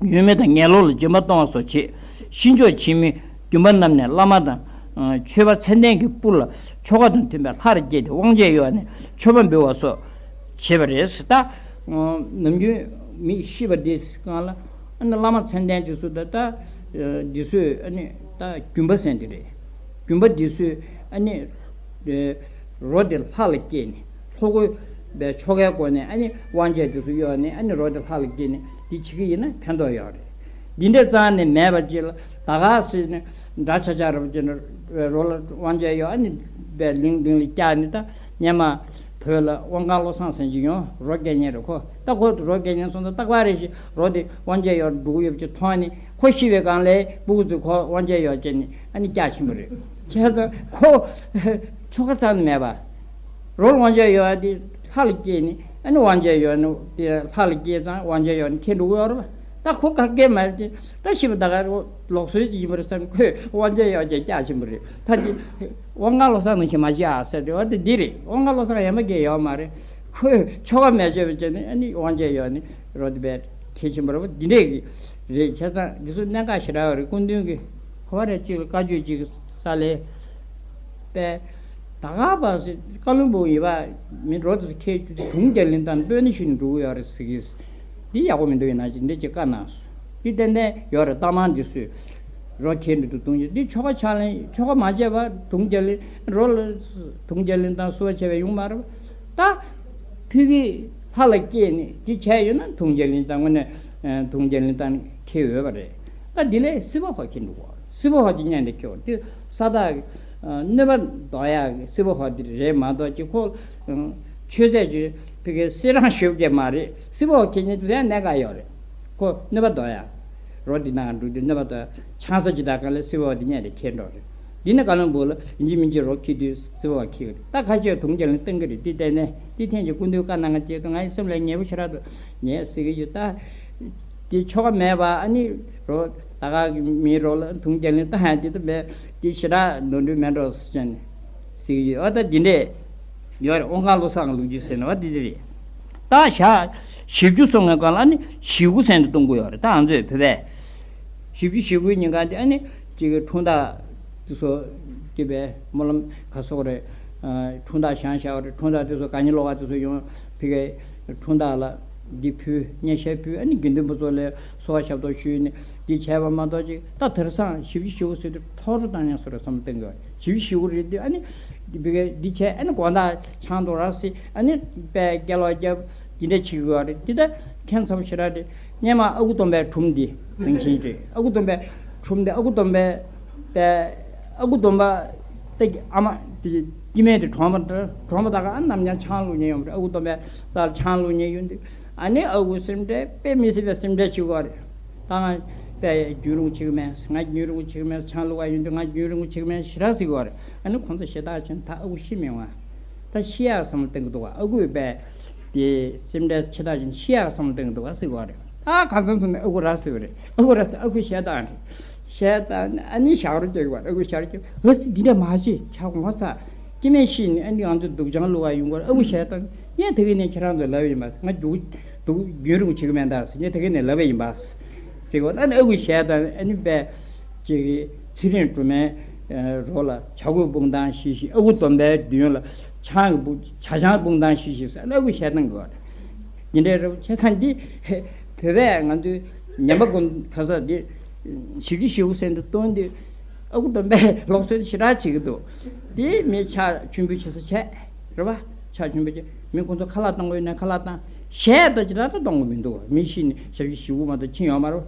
ཡོད་མེད་དང་ངན་སློང་ལ་སྦྱིན་པ་གཏོང་བ་སོགས་བྱེད། ཤིང་མཆོག་ཆེན་མོའི་རྒྱུན་པ་རྣམས་ནས་བླ་མ་དང་ཆོས་པ་མཚན་ལྡན་གྱི་སྤུར་ལ་ཆོ་ག་དང་མཐུན་པའི་ལྷར་བསྐྱེད་དེ་དབང་ཆེན་གཡོ་ནས་མཆོད་པ་འབུལ་བ་སོགས་བྱེད་པ་རེད་ཟེར། ད་ནམ་རྒྱུན་མི་ཤི་བ་དེ་སྒང་ལ་ཨ་ནི་བླ་མ་མཚན་ལྡན་དེ་ཚོ་ད་ལྟ་འདི་ཚོས་ཨ་ནི་ད་རྒྱུན་པ་ཟེར་འདི་རེད། རྒྱུན་པ་འདི་ཚོས་ཨ་ནི་རོ་དེ་ལྷ་ལ་བསྐྱེད་ནས་ལྷོ་སྒོའི་ པའི་ཆོ་གའི་སྒོ་ནས་ཨ་ནི་དབང་ཆས་དེ་ཚོ་གཡོགས་ནས་ཨ་ནི་རོ་དེ་ལྷ་ལ་བསྐྱེད་ནས་འདི་བྱེད་ཀྱི་ཡིན་ན་ཕན་ཐོགས་ཡོད་རེད། འདི་འདྲའི་རྩ་ནས་མེད་པ་ཅིག་ལ་ད་ག་སེ་ནས་འདྲ་ཆགས་ཆགས་རེད་པ་ཅིག་ན་རོ་ལ་དབང་ཆས་གཡོགས་ཨ་ནི་པའི་གླིང་གླིང་ལ་བཀྱག་ནས། ད་སྔོན་མ་བོད་ལ་དབང་ཁང་བློ་བཟང་ཟེར་གྱི་ཡོང་རོ་སྐྱེལ་མཁན་རེད། ཁོ་ད་ཁོ་རོ་སྐྱེལ་མཁན་སོང་ཙང་རྟག་པར་རེ་ཞིག་རོ་དེ་དབང་ཆས་གཡོགས་འགྲོ་གི་ཡོད་པ་ཅིག་མཐོང་ནས་ཁོ་ཤི་བའི་སྒང་ལ་སྤུ་གུ་ཚོས་ཁོ་དབང་ཆས་གཡོགས་བྱས་ནས་ཨ་ནི་བཀྱག་ཕྱིན་པ་རེད། བྱས་ཙང་ཁོ་ཆོ་ག་རྩ་ནས་མེད་པ། རོ་ལ་དབང་ཆས་གཡོགས་ཡ་དེ་ལྷ་ལ་བསྐྱེད་ནས་ཨ་ནི་དབང་ཆས་གཡོགས་ནས་དེ་ལྷ་ལ་བསྐྱེད་ཙང་དབང་ཆས་གཡོགས་ནས་ཁྱེར་འགྲོ་གི་ཡོད་རེད་པ། ད་ཁོ་ག་གེ་མ་རེད། ད་ཤི་བ་ད་ག་ལོག་སྲོལ་ཅིག་ཡིན་པ་རེད་བསམ། ཁོས་དབང་ཆས་གཡོགས་བྱས་བཀྱག་ཕྱིན་པ་རེད། ད་དེ་དབང་ཁང་བློ་བཟང་ནང་བཞིན་མ་བྱེད་ཨ་ཟེར་ཏེ། འོ་དེ་འདི་རེད། དབང་ཁང་བློ་བཟང་ཡ་མ་གེ་ཡོད་མ་རེད། ཁོས་ཆོ་ག་མེད་བྱས་པ་བྱས་ནས་ཨ་ནི་དབང་ཆས་གཡོགས་ནས་རོ་དེ་བས་ཁྱེར་ཕྱིན་པ་རེད་པ། འདི་འདྲས་ཀྱི་རེད། བྱས་ཙང་འདི་ཚོ་གནད་འགག་ཞེ་དྲག་ཡོད་རེད། སྐུ་མདུན་གྱིས་ག་པར་རེ་གཅིག་ལ་བཀའ་ཆོས་གཅིག་གི་ས་ལས་པས། ད་ག་པ་སེ་བཀའ་བློན་སྦུག་ཡིན་པ་མི་རོ་དེ་ཚོ་ཁྱེར་རྒྱུ་དེ་དུང་རྒྱ་གླིང་དང་སྤོས་སྣེ་ཞུས་ནས་འགྲོ་གི་ཡོད་རེད་ཟེར་གྱི། འདི་ཡག་པོ་མི་འདུག་ཡིན་ན་ཅིག་འདི་ཅིག་བཀའ་གནང་སོང་། འདི་ཏན་ཏན་ཡོད་རེད། རྟགས་མང་འདི་སུས་རོ་ཁྱེར་འདི་འདུག་དུང་རྒྱ་འདི་ཆོ་ག་ཕྱག་ལེན་ཆོ་ག་མ་བྱས་པ་དུང་རྒྱ་གླིང་རོ་ལ་དུང་རྒྱ་གླིང་དང་བསུ་བ་བྱས་པ་ཡོང་མ་རེད་པ། ད་ཕ་གི་ལྷ་ལ་བསྐྱེད་ནས་འདི་བྱས་ཡོད་ན་དུང་རྒྱ་གླིང་དང་དངོས་གནས་དུང་རྒྱ་གླིང་དང་ཁེལ་འོས་པ་རེད། ད་འདི་ལས་སྲིད་པ་ཧོ་ཁྱེར་འདུག་གོ། སྲིད་པ་ཧོ་ཅིག་སྙན་དེ་ཁྱེར་འདི་ས་བདག་གི་གནོད་པ་ཟློག་ཡག་གི་སྲིད་པ་ཧོ་འདི་རེད་མ་གཏོགས་ཅིག་ཁོ་ཆོས་ཟེར་གྱི་ཕ་གི་སྲིད་རང་ཞོབ་ཀྱི་མ་རེད། སྲིད་པ་ཧོ་ཁྱེར་ཉིད་དུ་ཡང་གནད་འགག་ཡོད་རེད། ཁོ་གནོད་པ་ཟློག་ཡག་རོ་འདི་ནང་འགྲོ་དུས་གནོད་པ་ཟློག་ཡག་ཆང་ས་ཅི་ད་ག་ལ་སྲིད་པ་ཧོ་འདི་སྙན་དེ་ཁྱེར་འགྲོ་རེད། འདི་ནི་བཀའ་བློན་སྦུག་ལ་ཡིན་གཅིག་མིན་གཅིག་རོ་ཁྱེར་དུས་སྲིད་པ་ཧོ་ཁྱེར་གི་རེད། ད་ཁ་ཤས་དུང་རྒྱ་གླིང་བཏང་གི་རེད། འདི་བལྟས་ནས་འདི་ཐེངས་ཀྱི་སྐུ་མདུན་བཀའ་གནང་མཁན་བཅས་དང་ང་ཡི་སེམས་ལ་ངེས་པོ་ཞེ་དྲག་འདུག་ངས་ཟེར་གྱི་ཡོད། ད་འདི་ཆོ་ག་མེད་པ་ཨ་ནི་རོ་ད་ག་གི་མི་རོ་ལ་དུང་རྒྱ་གླིང་ད་ཧན་འདི་ད་མེད། འདི་ཞེ་དྲག་ནོར་འཁྲུལ་མེད་འགྲོ་ཟེར་ནས་ཟེར་གྱི་ཡོད། ཨ་ད་འདི་འདྲས་ཡོད་རེད། དབང་ཁང་བློ་བཟང་ལུགས་ཀྱི་ཟེར་ནས་བ་འདི་འདི་རེད། ད་ཞག་བཞི་བཅུ་སོང་བའི་སྒང་ལ་ཨ་ནི་ཞེ་དགུ་ཟེར་ནས་གཏོང་གི་ཡོད་རེད། ད་ང་ཚོས་བོད་པས་བཞི་བཅུ་ཞེ་དགུའི་ཉིན་གང་དེ་ཨ་ནི་ཅིག་གི་འཁྲུངས་རྟགས་དེ་ཚོ་དེ་བས་སྨོན་ལམ་ག་སོགས་རེད། ཨ་འཁྲུངས་རྟགས་བཞེངས་བཞག་པ་རེད། འཁྲུངས་རྟགས་དེ་ཚོ་དགའ་ཉེ་ལོགས་ཀ་དེ་ཚོ་ཡོང་ཕ་གིའི་འཁྲུངས་རྟགས་ལ་འདི་ཕུལ། སྙན་ཤལ་ཕུལ། ཨ་ནི་དགེ་འདུན་པ་ཚོ་ལ་གསོལ་བ་ཞབས་ཏོག་ཞུས་ནས་འདི་བྱས་པ་མ་གཏོགས་ཅིག་ད་དེང་སང་བཞི་བཅུ་ཞེ་དགུ་ཟེར་དུས་ཐོ་རུ་བཏང་ཡང་སོ་རེ་བསམ་བློ་གཏོང་གི་ཡོད། བཞི་བཅུ་ཞེ་དགུ་རེད་དུས་ཨ་ནི་འདི་ཕ་གིའི་འདི་བྱས་ཨ་ནི་དགོང་དག་ཆང་འཐུང་ར་སི་ཨ་ནི་དཔེ་སྐད་ལོག་རྒྱབ་འདི་འདྲ་བྱེད་ཀྱི་ཡོད་རེད། འདི་ད་ཁྱད་མཚར་པོ་ཞེ་དྲག་རེད། སྔོན་མ་ཨ་ཁུ་སྟོན་པའི་སྒྲུང་འདི་ནང་བཞིན་རེད། ཨ་ཁུ་སྟོན་པའི་སྒྲུང་འདི་ཨ་ཁུ་སྟོན་པའི་པའི་ཨ་ཁུ་སྟོན་པ་ཏེ་ཨ་མ་དེ་སྐྱེ་དམན་དེ་གྲོངས་པ་འདྲ། གྲོངས་པ་ད་ག་ཨ་ནམ་ཡང་ཆང་བླུགས་མཁན་ཡོང་བ་རེད། ཨ་ཁུ་སྟོན་པའི་རྩ་ལ་ཆང་བླུགས་མཁན་ཡོང་དུས་ཨ་ནི་ཨ་ཁུ་སེམས་ཁྲལ་དཔེ་མི་སྲིད་པའི་སེམས་ཁྲལ་བྱེད་ཀྱི་ཡོད་རེད། ད་ང་དཔེ་རྒྱུན་རིང་བྱེད་ཀྱི་མེད། ང་རྒྱུན་རིང་བྱེད་ཀྱི་མེད། ཆང་བླུགས་པ་ཡོང་དུས་ང་རྒྱུན་རིང་བྱེད་ཀྱི་མེད་ཞེ་དྲག་ཟེར་གྱི་ཡོད་རེད། ཨ་ནི་ཁོང་ཚོ་ཞེ་དྲག་ཕྱིན། ད་ཨ་ཁུ་ཤི་མི་འོང་། ད་ཤི་ཡག་བསམ་བློ་གཏོང་གི་འདུག་ག་ཨ་ཁུས་པས་དེ་སེམས་ཁྲལ་ཆེ་དྲགས་ཕྱིན། ཤི་ཡག་བསམ་བློ་གཏོང་གི་འདུག་ག་ཟེར་གྱི་ཡོད་རེད། ད་གང་འཚམ་སོང་ནས་ཨ་ཁུ་ར་ཟེར་བ་རེད། ཨ་ཁུ་ར་ཟེར། ཨ་ཁུ་ཞེ་སྡང་རེད། ཞེ་སྡང་ནི་ཨ་ནི་ཞག་རོ་སྐྱེ་གི་བ་རེད། ཨ་ཁུ་ཞག་རོ་སྐྱེ་ཨ་ཙི་འདི་འདྲ་མ་བྱེད། ཆ་ངོ་ཚ། སྐྱེ་དམན་ཤི་ནི་ཨ་ནི་ང་ཚོ་སྡུག་ཅག་བླུགས་པ་ཡོང་གི་རེད། ཨ་ཁུ་ཞེ་སྡང་། ངས་དེ་གི་ནས་ཁྱེད་རང་ཚོ་ལབ་ཡིན་པ། ང་རྒྱུ་སྡུག་རྒྱུན་རིང་བྱེད་གི་མེད་ད་ཟེར། ངས་དེ་གི་ནས་ལབ་ཡིན་པ་ཟེར་གི་ཨ་ནི་ཨ་ཁུ་ཞེ་སྡང་ཨ་ནི་པས་ཅིག་གི་ཚེ་རིང་སྒྲོལ་མའི་རོ་ལ་བྱ་རྒོད་སྤུངས་སྟངས་ཤིག་ཤིག་ཨ་ཁུ་སྟོན་པའི་མདུན་ལ་ཆང་གི་སྤུ་ཇ་ཆང་སྤུངས་སྟངས་ཤིག་ཤིག་ཟེར་ཨ་ནི་ཨ་ཁུ་ཞེ་སྡང་གི་བ་རེད། འདི་འདྲའི་རེད་བ། བྱས་ཙང་འདི་བོད་པས་ང་ཚོའི་ཉམས་པ་ཀུན་ཕ་ས་འདི་བཞི་བཅུ་ཞེ་དགུ་ཟེར་འདི་གཏོང་དུས་ཨ་ཁུ་སྟོན་པའི་ལུགས་སྲོལ་ཞེ་དྲག་བྱེད་ཀྱི་འདུག་འདི་མི་ཕྱག་མཆོད་འབུལ་བྱེད་ས་བྱས་རེད་བ། ཕྱག་མཆོད་འབུལ་བྱེད། མི་ཁོང་ཚོ་ཁ་ལག་བཏང་དགོས་ཡོད་ན་ཁ་ལག་བཏང་། གཞས་ད་ཅི་ད་ད་གཏོང་གི་མི་འདུག་མི་ཤི་ནས་ཞབས་ཕྱི་ཞུ་གི་མ་གཏོགས་ཕྱིན་ཡོད་མ་རེད།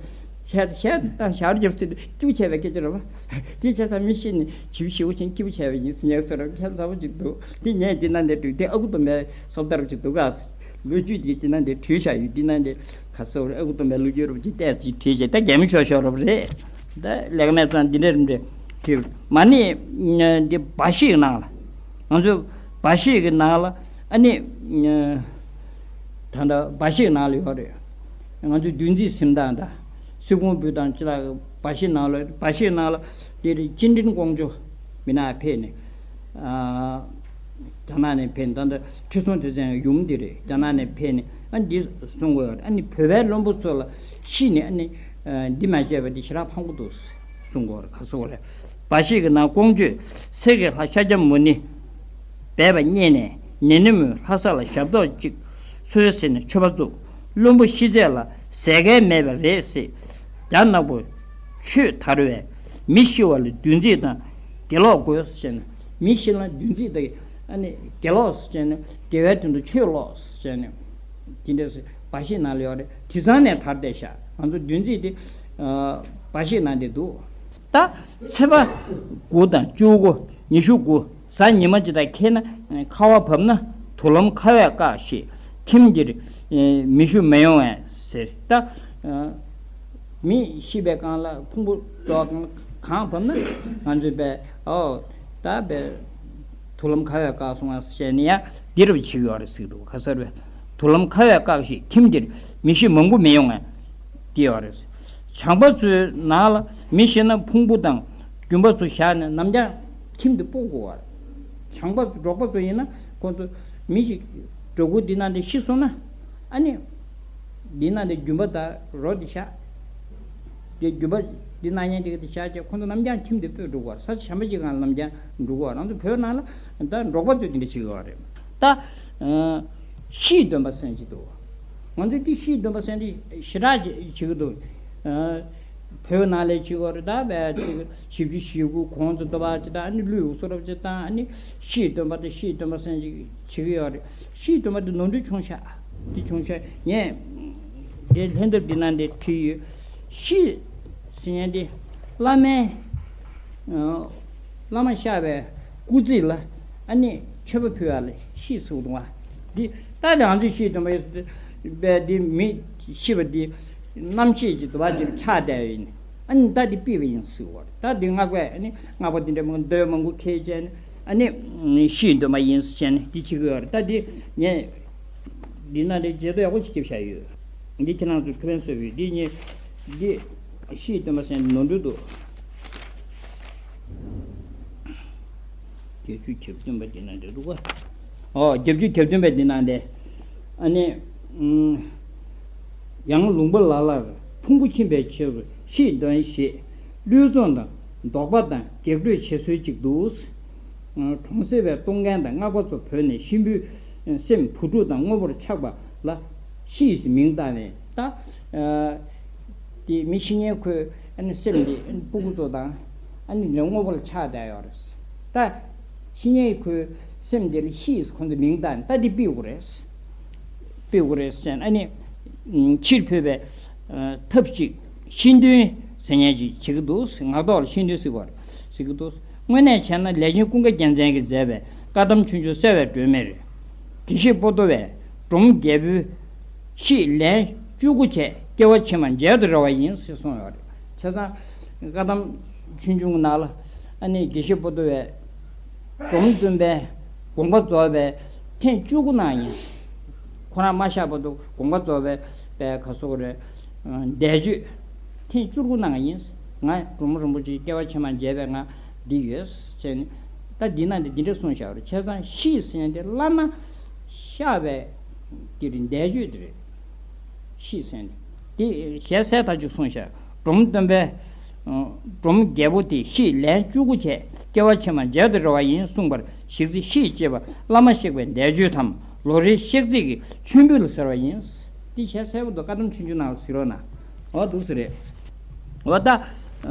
གཞས་གཞས་ད་ཞབས་རྒྱབ་ཚུལ་སྐྱིད་པོ་བྱས་པའི་སྐད་ཆ་རེད་བ། དེ་བྱས་ཙང་མི་ཤི་ནས་ཞབས་ཕྱི་ཞུ་ཕྱིན་སྐྱིད་པོ་བྱས་པ་ཡིན་ཟེར་ཉན་སོ་ར་ཁྱད་མཚར་པོ་ཅིག་འདུག་དེ་ངས་འདི་ན་འདི་འགྲིག་དེ་ཨ་ཁུ་སྟོན་པའི་སོབ་ལྟར་ཅིག་འདུག་ག་ལོ་རྒྱུས་དེ་འདི་ན་འདི་བྲིས་བཞག་ཡོད། འདི་ན་འདི་ག་ཚོད་རེད། ཨ་ཁུ་སྟོན་པའི་ལོ་རྒྱུས་རུ་ཅིག་བལྟས་ཅིག་བྲིས་བྱས་ད་རྒན་མོ་ཤོར་ཤོར་རབ་རེད། ད་ལེགས་མེད་ཙང་འདི་འདྲ་རིམ་འདྲ་བྲིས། མ་ནི་འདི་སྦ་བཞེད་ནང་ལ་ང་ཚོའི་སྦ་བཞེད་ཀྱི་ནང་ལ་ཨ་ནི་ད་ལྟ་སྦ་བཞེད་ནང་ལ་ཡོད་རེད། ང་ཚོའི་བདུད་རྩི་ཟིན་སྟངས་དང་སེ་གོལ་འབུད་སྟངས་ཅི་ལ་སྦ་བཞེད་ནང་ལ་སྦ་བཞེད་ནང་ལ་འདི་རེད། སྤྱི་མགྲིན་ཀོང་ཇོ་མི་ནག་ཕེབས་ནས། རྒྱ་ནག་ནས་ཕེབས་ནས་ད་ལྟ་ཁྲི་སྲོང་ལྡེ་བཙན་ཡུམ་འདི་རེད། རྒྱ་ནག་ནས་ཕེབས་ནས་ཨ་འདི་གསུང་གི་ཡོད་རེད། ཨ་ནི་བོད་པའི་བློན་པོ་ཚོ་ལ་ཤི་ནས་ཨ་ནི་འདི་མ་བྱས་པ་འདི་ཞེ་དྲག་ཕངས་པོ་འདུག་གསུང་གི་ཡོད་རེད། ག་གསུང་གི་རེད། སྦ་བཞེད་ཀྱི་ནང་ཀོང་ཇོས་གསེར་གྱི་ལྷ་ཤཱཀྱ་མུ་ནི་སྦས་པ་རྙེད་ནས་ནེ་ནེ་མོས་ལྷ་ས་ལ་ཞབས་ཏོག་ཅིག་འཚོལ་ཟེར་ནས་མཆོད་པ་བཙུགས། བློན་པོ་ཤི་ཚད་ལ་ཟས་སྐལ་མེད་པ་རེད་ཟེར། རྒྱ་ནག་པོ་ཆོས་དར་བས་མི་ཤི་བ་ལ་བདུད་རྩི་དང་དགེ་ལོག་དགོས་ཟེར་ནས་མི་ཤི་ན་བདུད་རྩི་དང་ ཨ་ནི་དགེ་ལོགས་ཟེར་བྱས་ནས་དགེ་བའི་དོན་དུ་ཆོས་ལོག་ཟེར་བྱས་ནས་དེ་འདྲས་སེ་བར་ཤེས་ནང་ལ་ཡོད་རེད། དེང་སང་ནས་དར་བསྡད་ཤག་ང་ཚོ་བདུན་ཚིགས་དེ་བར་ཤེས་ནང་དེ་འདུག་ད་ཚེས་པ་དགུ་དང་བཅུ་དགུ་ཉི་ཤུ་དགུ་གཟའ་ཉི་མ་ཅིག་དང་འཁེལ་ན་ཁ་བ་བབས་ན་དུར་ལམ་ཁ་བས་བཀག་ཞེས་ཁྱིམ་འདིར་མི་ཞུ་མི་ཡོང་བས་ཟེར། ད་མི་ཤི་བའི་སྒང་ལ་ཕུང་པོ་རྫོགས་གང་བབས་ན་ང་ཚོས་པས་ཨོ་ད་པས་དུར་ལམ་ཁ་བས་བཀག་སོང་བ་ཟེར་ནས་ཡང་འདི་རུ་བྱེད་ཀྱི་ཡོད་རེད་ཟེར་གྱི་འདུག་ཁ་གསར་བས་དུར་ལམ་ཁ་བས་བཀག་ཞེས་ཁྱིམ་འདིར་མི་ཤི་མང་པོ་མི་ཡོང་བས་འདི་ཡོད་རེད། བྱང་པ་ཚོའི་ནང་ལ་མི་ཤི་ན་ཕུང་པོ་དང་རྒྱུན་པ་ཚོ་བཞག་ནས་ནམ་རྒྱང་ཁྱིམ་དུ་སྤོ་དགོས་པ་རེད། བྱང་པ་ཚོ་འབྲོག་པ་ཚོ་ཡིན་ན་ཁོང་ཚོ་མི་ཞིག་འབྲོག་ཁུལ་འདི་ནང་དེ་ཤི་སོང་ན་ཨ་ནི་འདི་ནང་དེ་རྒྱུན་པ་དང་རོ་དེ་བཞག་དེ་རྒྱུན་པ་འདི་ནང་ཉན་དེ་ག་དེ་བཞག་བྱས་ཁོང་ཚོ་ནམ་རྒྱང་ཁྱིམ་དུ་སྤོས་འགྲོ་དགོས་པ་རེད། ས་ཆ་གཞན་པ་ཅིག་གང་ལ་ནམ་རྒྱང་འགྲོ་དགོས་པ་རེད། ང་ཚོ་བོད་ནང་ལ་ད་འབྲོག་པ་ཚོས་དེ་འདྲ་བྱེད་ཀྱི་ཡོད་རེད། ད་ཤིས་སྡོམ་པ་ཟེར་གྱི་འདུག་ང་ཚོས་འདི་ཤིས་སྡོམ་པ་ཟེར་འདི་ཞེ་དྲག་ཅིག་བྱེད་ཀྱི་འདུག་བོད་ནང་ལས་བྱེད་དགོས་རེད། ད་བས་ཅིག་བཞི་བཅུ་ཞེ་དགུ་གོང་ཚོ་འདུ་བ་ཅིག་དང་ཨ་ནི་ཀླུ་ཡུག་སོ་རབ་ཅིག་དང་ཨ་ནི་ཤིས་སྡོམ་པ་དང་ཤིས་སྡོམ་པ་ཟེར་ཅིག་བྱེད་ཀྱི་ཡོད་རེད། ཤིས་སྡོམ་པ་དེ་ནོར་འཁྲུལ་བྱུང་ཤག་དེ་བྱུང་ཤག་ངས་དེ་ལྷན་ཐབས་འདི་ནང་དེ་བྲིས་ཡོད། ཤིས་ཟེར་མཁན་དེ་བླ་མའི་བླ་མ་ཤར་བའི་སྐུ་ཚེ་ལ་ཨ་ནི་མཆོད་པ་ཕུལ་བ་ལ་ཤིས་ཟེར་གྱི་འདུག་བ། འདི་ལྟ་དེ་ང་ཚོས་ཤིས་སྡོམ་པ་ཡོད་པས་འདི་མི་ཤི་བ་འདི་རྣམ་ཤེས་ཀྱི་འདུ་བ་འདིར་ཆགས་བསྡད་ཡོད་ཡིན། ཨ་ནི་ལྟ་འདི་ཕུལ་བ་ཡིན་ཟེར་བ་རེད། ད་འདི་སྔགས་པས་ཨ་ནི་སྔགས་པ་འདི་འདྲ་མང་འདོད་མང་པོ་ཁྱེར་བྱས་ནས་ཨ་ནི་ཤིས་སྡོམ་པ་ཡིན་ཟེར་བྱས་ནས་འདི་བྱེད་ཀྱི་ཡོད་རེད། ད་འདི་ངས་འདི་ན་འདི་བརྗེད་ཐོ་ཡག་པོ་ཞིག་བརྒྱབ་བཞག་ཡོད། འདི་ཁྱེད་རང་ཚོས་ཁེ་ཕན་སོས་པའི་འདི་ངས་འདི་ཤིས་སྡོམ་པ་ཟེར་ནོར་འཁྲུལ་འདུག་བརྒྱད་ཅུ་གྱ་བདུན་པ་འདི་ན་འདྲ་འདུག་ག་ཨོ་བརྒྱད་ཅུ་གྱ་བདུན་པ་འདི་ན་འདི་ཨ་ནི་ཨུམ། ཡང་ལུང་པ་ལ་ལར་ཕུང་པོ་ཕྱིན་པའི་ཕྱིར་ཤིས་སྡོམ་ཞེས་བློས་བཙོང་དང་དོགས་པ་དང་རྒྱག་སྤྲོད་བྱེད་སྲོལ་ཅིག་འདུག་གྲོང་གསེབ་པའི་གཏོང་མཁན་དང་སྔགས་པ་ཚོ་བོས་ནས་གཤིན་པོའི་སེམས་བུ་ཕྲུག་དང་དངོས་པོར་ཆགས་པ་ལ་ཤིས་མིང་བཏགས་ནས་ད། དེ་མི་ཤི་ཉེན་ཁོའི་ཨ་ནི་སེམས་དེ་ཨ་ནི་སྤུ་གུ་ཚོ་དང་ཨ་ནི་ལས་དངོས་པོ་ལ་ཆགས་བསྡད་ཡོད་རེད། ད་ཤི་ཉེན་ཁོའི་སེམས་དེ་ལ་ཤིས་ཁོང་ཚོས་མིང་བཏགས་ནས་ད་འདི་སྤེལ་དགོས་རེད། སྤེལ་དགོས་རེད་ཟེར་ཨ་ནི་ཕྱིར་འཕོས་པའི་ཐབས་ཅིག་ཤིས་སྡོམ་ཟེར་མཁན་ཅིག་བྱེད་ཀྱི་འདུག་ངག་ཐོག་ལ་ཤིས་སྡོམ་ཟེར་བ་ཟེར་གྱི་འདུག་དངོས་གནས་བྱས་ན་ལས་ཆེན་ཀུན་དགའ་རྒྱལ་མཚན་གྱིས་མཛད་པའི་བཀའ་གདམས་ཆོས་འབྱུང་གསལ་བའི་སྒྲོན་མེར། དགེ་བཤེས་པོ་ཏོ་བས་འབྲོམ་རྒྱལ་པོའི་ཤིས་ལན་བཅུ་དགུ་བྱས་སྐྱེ་བ་ཕྱི་མ་མཇལ་དུ་རེ་བ་ཡིན་ཟེར་གསུངས་ཡོད་རེད། བྱས་ཙང་བཀའ་གདམས་ཆོས་འབྱུང་གི་ནང་ལ་ཨ་ནི་དགེ་བཤེས་པོ་ཏོ་བས་འབྲོམ་སྟོན་པའི་དགོངས་པ་རྫོགས་པའི་ཐེངས་བཅུ་དགུ་གནང་ཡིན། ཁོ་རང་མ་གཤེགས་བར་དུ་དགོངས་པ་རྫོགས་པའི་པའི་ག་སོགས་རེད། འདས་མཆོད་ཐེངས་བཅུ་དགུ་གནང་ཡིན། ང་འབྲོམ་རིན་པོ་ཆེའི་སྐྱེ་བ་ཕྱི་མ་མཇལ་བའི་ང་འདི་ཡོད་ཟེར་ནས་ད་འདི་ན་འདི་འདི་འདྲ་གསུངས་བཞག་རེད། བྱས་ཙང་ཤིས་ཟེར་མཁན་དེ་བླ་མ་གཤེགས་པའི་དེ་རེད། འདས་མཆོད་དེ་རེད། ཤིས་ཟེར་མཁན་དེ་དེ་ཞལ་གསལ་ལྟར་ཅིག་གསུངས་བཞག་འབྲོམ་སྟོན་པས་འབྲོམ་རྒྱལ་པོ་དེ་ཤིས་ལན་བཅུ་དགུ་བྱས་སྐྱེ་བ་ཕྱི་མ་མཇལ་དུ་རེ་བ་ཡིན་གསུངས་པར་གཞིགས་ཚེ་ཤིས་ཅེས་པ་བླ་མ་གཤེགས་པའི་འདས་མཆོད་དམ་ལོ་རེའི་གཤེགས་ཚེས་ཀྱི་མཆོད་འབུལ་ལ་ཟེར་བ་ཡིན། འདི་བྱས་གསལ་པོ་འདུག་བཀའ་གདམས་ཆོས་འབྱུང་ནང་ལ་གཟིགས་རོགས་གནང་། འོ་འདུག་སེ་རེད། འོ་ད། ཨ།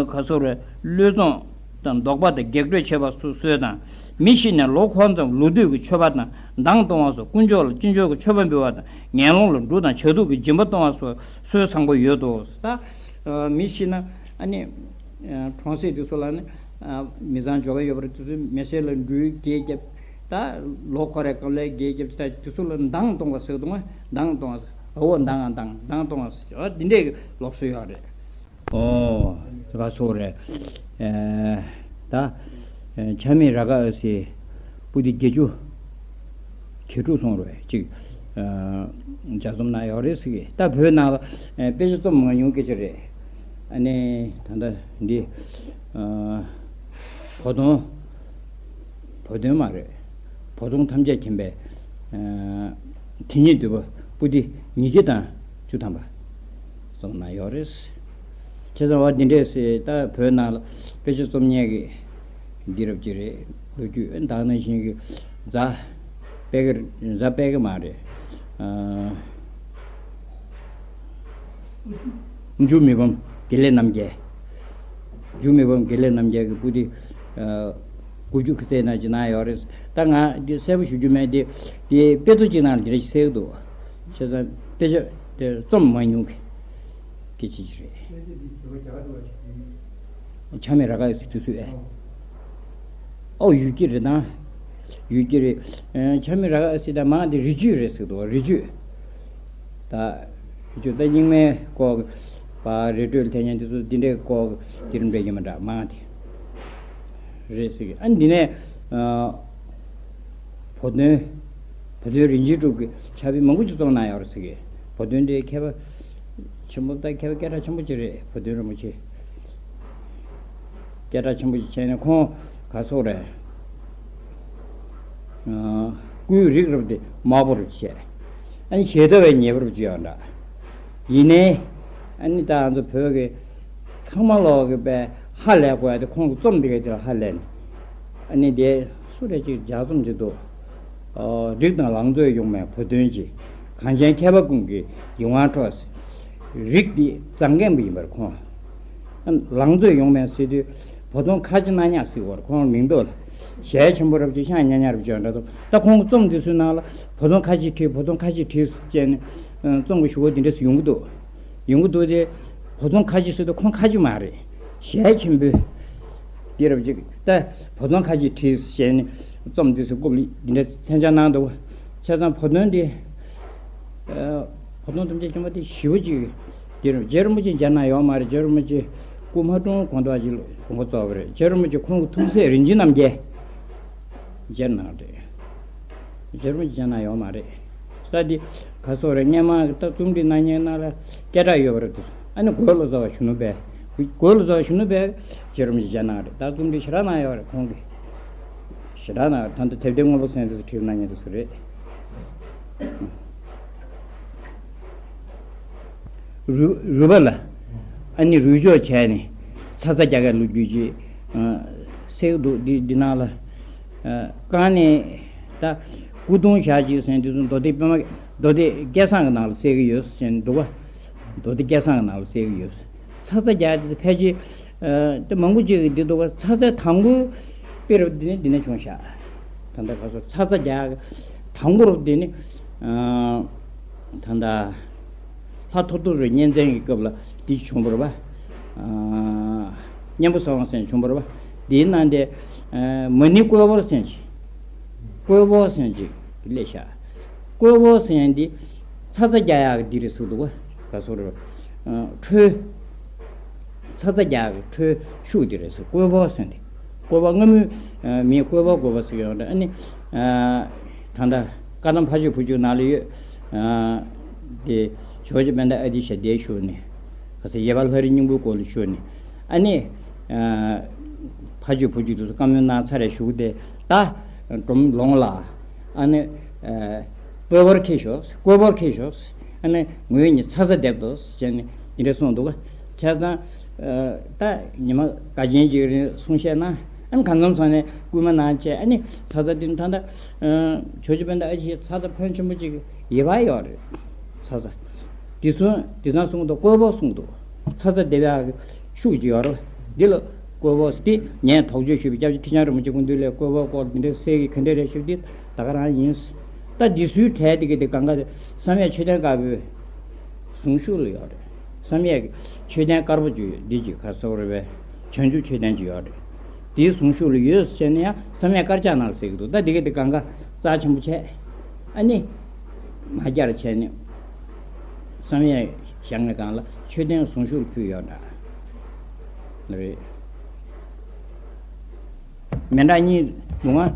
ག་སོགས་རེད། བློས་བཙོང་དང་དོགས་པ་དང་རྒྱག་སྤྲོད་བྱེད་པ་སོགས་སྲོལ་དང་། མི་ཤི་ནས་ལོ་འཁོར་ཙམ་ལོ་དུས་ཀྱི་མཆོད་པ་དང་མདངས་གཏོང་བ་སོགས་དཀོན་མཆོག་ལ་ཅི་ལྕོགས་ཀྱི་མཆོད་པ་འབུལ་བ་དང་ངན་སློང་ལ་འབྲུ་དང་བྱ་དུག་གི་སྦྱིན་པ་གཏོང་བ་སོགས་སྲོལ་བཟང་པོ་ཡོད་དོ། ད། མི་ཤི་ན་ཨ་ནི། གྲོང་གསེབ་དེ་ཚོ་ལ་ནི། མི་ཚང་འབྱོར་པ་ཡོད་པ་རེད། དེ་ཚོའི་མི་སེར་ལ་འབྲུའི་གེགས་བརྒྱབ། ད་ལོ་འཁོར་བའི་སྐབས་ལ་གེགས་བརྒྱབ་ད་དེ་ཚོ་ལ་མདངས་གཏོང་བ་ཟེར་གི་འདུག་མདངས་གཏོང་བ་ཟེར། འོ་མདངས་ཨ་མདངས་མདངས་གཏོང་བ་ཟེར། འོ་འདི་འདྲའི་ལུགས་སྲོལ་ཡོད་རེད། ཨོ། ག་སོགས་རེད། ཨེ། ད། ཨེ། ཆ་མེད་ར་ག་ཨ་སི། པུ་ཏི་བརྒྱད་ཅུ། གྱ་དྲུག་སོང་རེད་ཅིག་ཨ། ལྗགས་རྩོམ་གནང་ཡོད་རེད་ཟེར་གི། ད་བོད་ནང་ལ་ཨེ། དཔེ་ཆ་རྩོམ་མ་མྱོང་སྐད་ཆ་རེད། ཨ་ནི་ད་ལྟ་འདི་ཨ། བོ་དོང་། བོ་དོང་མ་རེད། བོ་དོང་ཐམས་ཅད་མཁྱེན་པའི་ཨ། དེ་ཉིད་འདུས་པ་པུ་ཏི་ཉིས་བརྒྱ་དང་བཅུ་ཐམ་པ་རྩོམ་གནང་ཡོད་རེད། བྱས་ཙང་བ་འདི་འདྲས་སེ་ད་བོད་ནང་ལ་དཔེ་ཆ་རྩོམ་མཁན་གྱི་འདི་རབ་ཅིག་རེད། ལོ་རྒྱུས་ད་ག་ནང་བཞིན་གྱི་རྫ་དཔེ་གི་རྫ་དཔེ་གི་མ་རེད། ཨ། འཇུ་མི་ཕམ་དགེ་ལེགས་རྣམ་རྒྱལ། འཇུ་མི་ཕམ་དགེ་ལེགས་རྣམ་རྒྱལ་གྱི་པུ་ཏི། ཨ། དགུ་བཅུ་གི་ཚད་ནང་ཅིག་ནང་ཡོད་རེད། ད་ང་འདི་གསལ་པོ་ཞུ་རྒྱུ་མེད་དེ། དེ་དཔེ་ཐོ་གཅིག་ནང་ལ་འདི་འདྲ་ཞིག་གསལ་གི་འདུག་བྱས་ཙང་དཔེ་ཆ་དེ་རྩོམ་མ་མྱོང་གི་སྐད་ཆ་ཅིག་རེད། ཆ་མེད་ར་ག་ཟེར་དུས་ཚོད་ཨེ། ཨོ་ཡོད་ཀྱི་རེད་ད། ཡོད་ཀྱི་རེད། ཨེ། ཆ་མེད་ར་ག་ཟེར་ད་མང་དེ་རི་རྒྱུད་རེད་ཟེར་གི་འདུག་རི་རྒྱུད། ད་རི་རྒྱུད་ད་རྙིང་མའི་སྐོར་བ་རི་ཁྲོད་ལ་ཐེབས་མཁན་དེ་ཚོ་འདི་འདྲའི་སྐོར་དེ་རིམ་འདྲ་ཡིན་མ་འདྲ་མང་དེ་རེད་ཟེར་གི། ཨ་འདི་ནས་ཨ། བུ་སྟོན། བུ་སྟོན་རིན་ཆེན་གྲུབ་ཀྱིས་ཕྱག་དཔེ་མང་པོ་ཅིག་བརྩམས་གནང་ཡོད་རེད་ཟེར་གི། བུ་སྟོན་དེ་མཁས་པ་ཆེན་པོ་ད་མཁས་པ་སྐད་གྲགས་ཆེན་པོ་ཅིག་རེད། བུ་སྟོན་རིན་པོ་ཆེ། སྐད་གྲགས་ཆེན་པོ་ཞིག་བྱས་ནས་ཁོང་ག་སོགས་རེད། ཨ། སྐུའི་རིགས་རབ་དེ་དམར་པོ་རུ་བྱས། ཨ་ནི་ཞེ་ལྟ་བའི་ཉེས་པ་རུ་བྱས་ཡོད་འདྲ། ཡིན་ནའི། ཨ་ནི་ད་ང་ཚོ་བོད་ཀྱི་ཚང་མ་ལོག་གི་པའི་ཧ་ལས་དགོས་ཡ་དེ་ཁོང་གི་རྩོམ་འདི་གའི་དེ་ལ་ཧ་ལས་ནས། ཨ་ནི་དེ་སུ་རེད་ཅིག་ལྗགས་རྩོམ་ཅིག་འདུག་ཨོ། རིགས་དང་ལང་ཚོས་ཡོང་བའི་བུ་སྟོན་གྱི། གངས་ཅན་མཁས་པ་ཀུན་གྱི་ཡིད་དབང་འཕྲོག། རིགས་འདི་རྩ་འགེངས་པ་ཡིན་པར་ཁོང་། ལང་ཚོས་ཡོང་བའི་ཟེར་དུས་བོ་དོང་ཁ་ཆེ་སྣ་ཉག་ཟེར་བར་ཁོང་མིང་འདོགས་ལ། ཞལ་ཆེན་པོ་རབ་ཅིག་ཤངས་ཉག་ཉག་རབ་ཅིག་འདྲ་འདུག་ད་ཁོང་གི་རྩོམ་འདི་ཚོའི་ནང་ལ་བོ་དོང་ཁ་ཆེ་བྲིས། བོ་དོང་ཁ་ཆེ་བྲིས་ཟེར་ནས་རྩོམ་གྱི་ཞུ་བ་འདི་འདྲ་ཞིག་ཡོང་གི་འདུག་ཡོང་གི་འདུག་སྟེ། བོ་དོང་ཁ་ཆེ་ཟེར་དུས་ཁོང་ཁ་ཆེ་མ་རེད། ཞལ་ཆེན་པོས། འདི་རབ་ཅིག་ད་བོ་དོང་ཁ་ཆེ་བྲིས་ཟེར་ནས་རྩོམ་འདི་ཚོའི་སྐོར་ལ་འདི་འདྲ་མཚན་བྱང་གནང་འདུག་བྱས་ཙང་བོ་དོན་འདི། ཨ། བོ་དོན་ཐམས་ཅད་མཁྱེན་པ་དེ་ཞེ་པོ་ཅིག་འདིར་རྗེ་རིན་པོ་ཆེ་མཇལ་གནང་ཡོད་མ་རེད། རྗེ་རིན་པོ་ཆེ་སྐུ་མ་གྲོངས་གོང་དུ་ཅིག་ལ་དགོངས་པ་རྫོགས་པ་རེད། རྗེ་རིན་པོ་ཆེ་ཁོང་གི་ཐུགས་སྲས་རིན་ཆེན་རྣམ་རྒྱལ་མཇལ་གནང་རེད། རྗེ་རིན་པོ་ཆེ་མཇལ་གནང་ཡོད་མ་རེད། ས་འདི་ག་སོགས་རེད། སྔོན་མ་ད་རྩོམ་སྒྲིག་གནང་མཁན་ནང་ལ་སྐད་གྲགས་ཡོད་པ་རེད་འདུག་ཨ་ནི་གོས་ལོ་ཙཱ་བ་གཞོན་ནུ་དཔལ། གོས་ལོ་ཙཱ་བ་གཞོན་ནུ་དཔལ་རྗེ་རིན་པོ་ཆེ་མཇལ་གནང་རེད། ད་རྩོམ་སྒྲིག་ཞེ་དྲག་གནང་ཡོད་རེད་ཁོང་གིས། ཞེ་དྲག་གནང་རེད། ད་ལྟ་དེབ་ཐེར་དངོས་པོ་ཟེར་མཁན་དེ་ཚོ་བྲིས་གནང་མཁན་དེ་ཚོ་རེད། རུ་རུས་པ་ལ། ཨ་ནི་རུས་སྦྱོར་བྱས་ནས་ཚ་ཚ་རྒྱག་གི་ལོ་རྒྱུས་ཅིག་ཨ། གསལ་འདུག་འདི་འདི་ནང་ལ། ཨ། རྐང་ནས་ད་སྐུ་གདུང་ཞག་གཅིག་ཟེར་མཁན་དེ་ཚོ་མདོ་སྡེ་པདྨ། མདོ་སྡེ་སྐལ་བཟང་གི་ནང་ལ་གསལ་གི་ཡོད་ཟེར་འདུག་ག་མདོ་སྡེ་སྐལ་བཟང་གི་ནང་ལ་གསལ་གི་ཡོད། ཚ་ཚ་རྒྱག་དེ་ཕལ་ཆེར། ཨ། དེ་མང་པོ་ཅིག་གིས་འདི་འདུག་ག་ཚ་ཚ་དང་པོའི་དཔེ་རུ་འདི་ནི་འདི་ནས་བྱུང་ཤག་ད་ལྟ་ག་སོ་ཚ་ཚ་རྒྱག་དང་པོ་རུ་འདི་ནི། ཨ། ད་ལྟ་ལྷ་ཐོ་ཐོ་རི་གཉན་བཙན་གྱི་སྐབས་ལ་འདི་བྱུང་བ་རེད་པ། ཨ། གཉན་པོ་ཟ་འོང་ཟེར་བྱུང་བ་རེད་པ། འདིའི་ནང་དེ། ཨ། མ་ཎི་བཀོད་པ་ཟེར་ཅིག་བཀོད་པ་ཟེར་ཅིག་སླེབས་ཤག་བཀོད་པ་ཟེར་ཡ་འདི་ཚ་ཚ་རྒྱག་ཡག་འདི་རེད་ཟེར་འདུག་ག་ག་སོ་རེད། ཨ། ཁྲོས། ཚ་ཚ་རྒྱག་གི་ཁྲོས་ཤུགས་དེ་རེད་ཟེར། བཀོད་པ་ཟེར་འདི། བཀོད་པ་སྔ་མོའི། ཨ། མིའི་བཀོད་པ་བཀོད་པ་ཟེར་ཡོང་འདྲ། ཨ་ནི། ཨ། ད་ལྟ་བཀའ་གདམས་ཕ་ཆོས་བུ་ཆོས་ནང་ལ་ཡོད། ཨ། དེ་ཇོ་བོ་རྗེ་དཔལ་ལྡན་ཨ་ཏི་ཤ་དེ་བཞུགས་ནས། ག་ཚོད་ཡེར་པ་ལྷ་རི་སྙིང་པོའི་སྐོར་ལ་བཞུགས་ནས། ཨ་ནི། ཨ། ཕ་ཆོས་བུ་ཆོས་དེ་ཚོ་བཀའ་མོལ་གནང་ཚར་རེ་བཞུགས་ཏེ་ད་སྒྲུང་ལོངས་ལ། ཨ་ནི། ཨ། སྤོབས་པར་ཁེལ་ཤོག་བཀོད་པར་ཁེལ་ཤོག་ཨ་ནི་ངོས་གཉིས་ཚ་ཚ་བསྡད་དོ་ཟེར་ནས་འདི་འདྲ་གསུངས་འདུག་ག་བྱས་ཙང་། ཨ། ད་ཉི་མ་འགའ་ཅན་ཅིག་རིང་གསུང་བཤད་གནང་། ཨ་ནི་གང་འཚམ་སོང་ནས་སྐུལ་མ་གནང་བྱས། ཨ་ནི་ཚ་ཚ་འདི་ནི་ད་ལྟ། ཨ། ཇོ་བོ་རྗེ་དཔལ་ལྡན་ཨ་ཏི་ཤ་ཚ་ཚ་ཕོན་ཆེན་པོ་ཅིག་ཡོད་པ་ཡོད་རེད། ཚ་ཚ། འདི་གསུང་འདི་ཙམ་གསུངས་འདུག་བཀོད་པ་གསུངས་འདུག་ཚ་ཚ་བསྡད་པའི་ཤུགས་ཀྱིས་ཡོད་རེད། འདི་ལ་བཀོད་པ་ཟེར་ཏེ། ངས་དོགས་གཅོད་ཞུས་པའི་སྐྱབས་རྗེ་ཁྲི་བྱང་རིན་པོ་ཆེ་སྐུ་མདུན་ལས་བཀོད་པ་སྐོར་འདི་འདྲ་གསལ་གི་ག་འདྲ་རེད་ཞུས་ཏེ་ད་ག་རང་ཡིན། ད་འདི་ཚོའི་གྲས་དེ་གི་དེ་གང་ག་དེ་བསམ་ཡས་མཆོད་རྟེན་དཀར་པོའི་གཟུངས་གཞུག་ལ་ཡོད་རེད། བསམ་ཡས་ཀྱི་མཆོད་རྟེན་དཀར་པོ་ཅིག་ཡོད། འདི་ཅིག་ག་སོགས་རེད་པས། བྱང་ཆུབ་མཆོད་རྟེན་ཅིག་ཡོད་རེད། དེའི་གཟུངས་གཞུག་ལ་ཡོད་ཟེར་ནས་ཡང་བསམ་ཡས་དཀར་ཆག་ནང་ལ་གསལ་གི་འདུག་ད་འདི་ག་དེ་གང་ག་རྩ་ཆེན་པོ་བྱས། ཨ་ནི། མ་བསྐྱར་བྱས་ནས། བསམ་ཡས་བཞག་ནས་གང་ལ་མཆོད་རྟེན་གཟུངས་གཞུག་ལ་ཕུལ་ཡོད་འདྲ། རེད། མི་འདྲ་གཉིས་འདུག་ང་།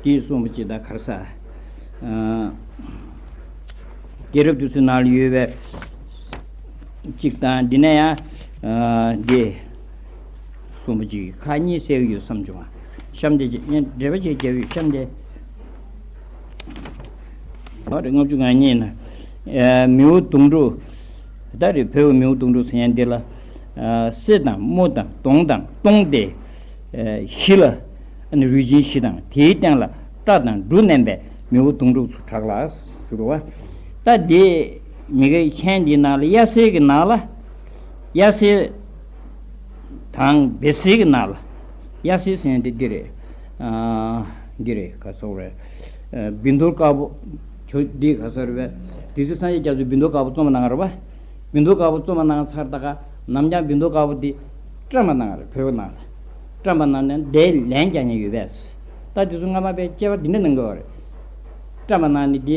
དེས་གསུངས་པ་ཅིག་ད་ག་རེ་ཟ། ཨ། རྒྱལ་རབས་དེ་ཚོའི་ནང་ལ་ཡོད་པའི་གཅིག་དང་། འདི་ནས་ཡང་། ཨ། འདི་གསུངས་པ་ཅིག་ཁག་གཉིས་གསལ་གི་ཡོད་བསམ་བྱུང་ང་། གཤམ་དེ་ཅིག་ངས་འགྲེལ་པ་ཅིག་རྒྱབ་ཡོད། གཤམ་དེ། ཨ་རེ། ལྔ་བཅུ་ང་གཉིས་ན། ཨ། མིའུ་གདུང་དྲུག་ད་རེས་བོད་པའི་མིའུ་གདུང་དྲུག་ཟེར་མཁན་འདི་ལ། ཨ། སྲེ་དང་མོ་དང་གདོང་དང་སྟོང་སྟེ། ཨ། བཞི་ལ། ཨ་ནི་རུས་ཆེན་བཞི་དང་དེའི་སྟེང་ལ་སྐྲ་དང་འབྲུ་བསྣན་པའི་མིའུ་གདུང་དྲུག་ཚུ་གྲགས་ལ་ཟེར་བ། ད་འདི་མི་གའི་མཆན་འདིའི་ནང་ལ་གཡའ་སེལ་གྱི་ནང་ལ། གཡའ་སེལ་དང་སྦད་སེལ་གྱི་ནང་ལ། དབྱར་གསོལ་ཟེར་མཁན་དེ་འདི་རེད། ཨ། འདི་རེད། ག་སོགས་རེད། ཨ། བཻ་ཌཱུརྱ་དཀར་པོ། ཁྱོད་འདི་ག་སོགས་རེད། དེ་ཚོ་སངས་རྒྱས་རྒྱ་མཚོས་བཻ་ཌཱུརྱ་དཀར་པོ་རྩོམ་གནང་རེད་པ། བཻ་ཌཱུརྱ་དཀར་པོ་རྩོམ་གནང་ཚར་ད་ག་ནམ་རྒྱང་བཻ་ཌཱུརྱ་དཀར་པོ་འདི་བཀྲམ་པ་གནང་རེད། བོད་ནང་ལ་བཀྲམ་པ་གནང་ནས་དེའི་ལན་རྒྱག་མཁན་ཡོད་པས། ད་དེ་ཚོ་སྔ་མ་པའི་སྐྱེ་བ་འདི་འདྲ་གནང་གི་ཡོད་རེད། བཀྲམ་པ་གནང་ནས་འདི།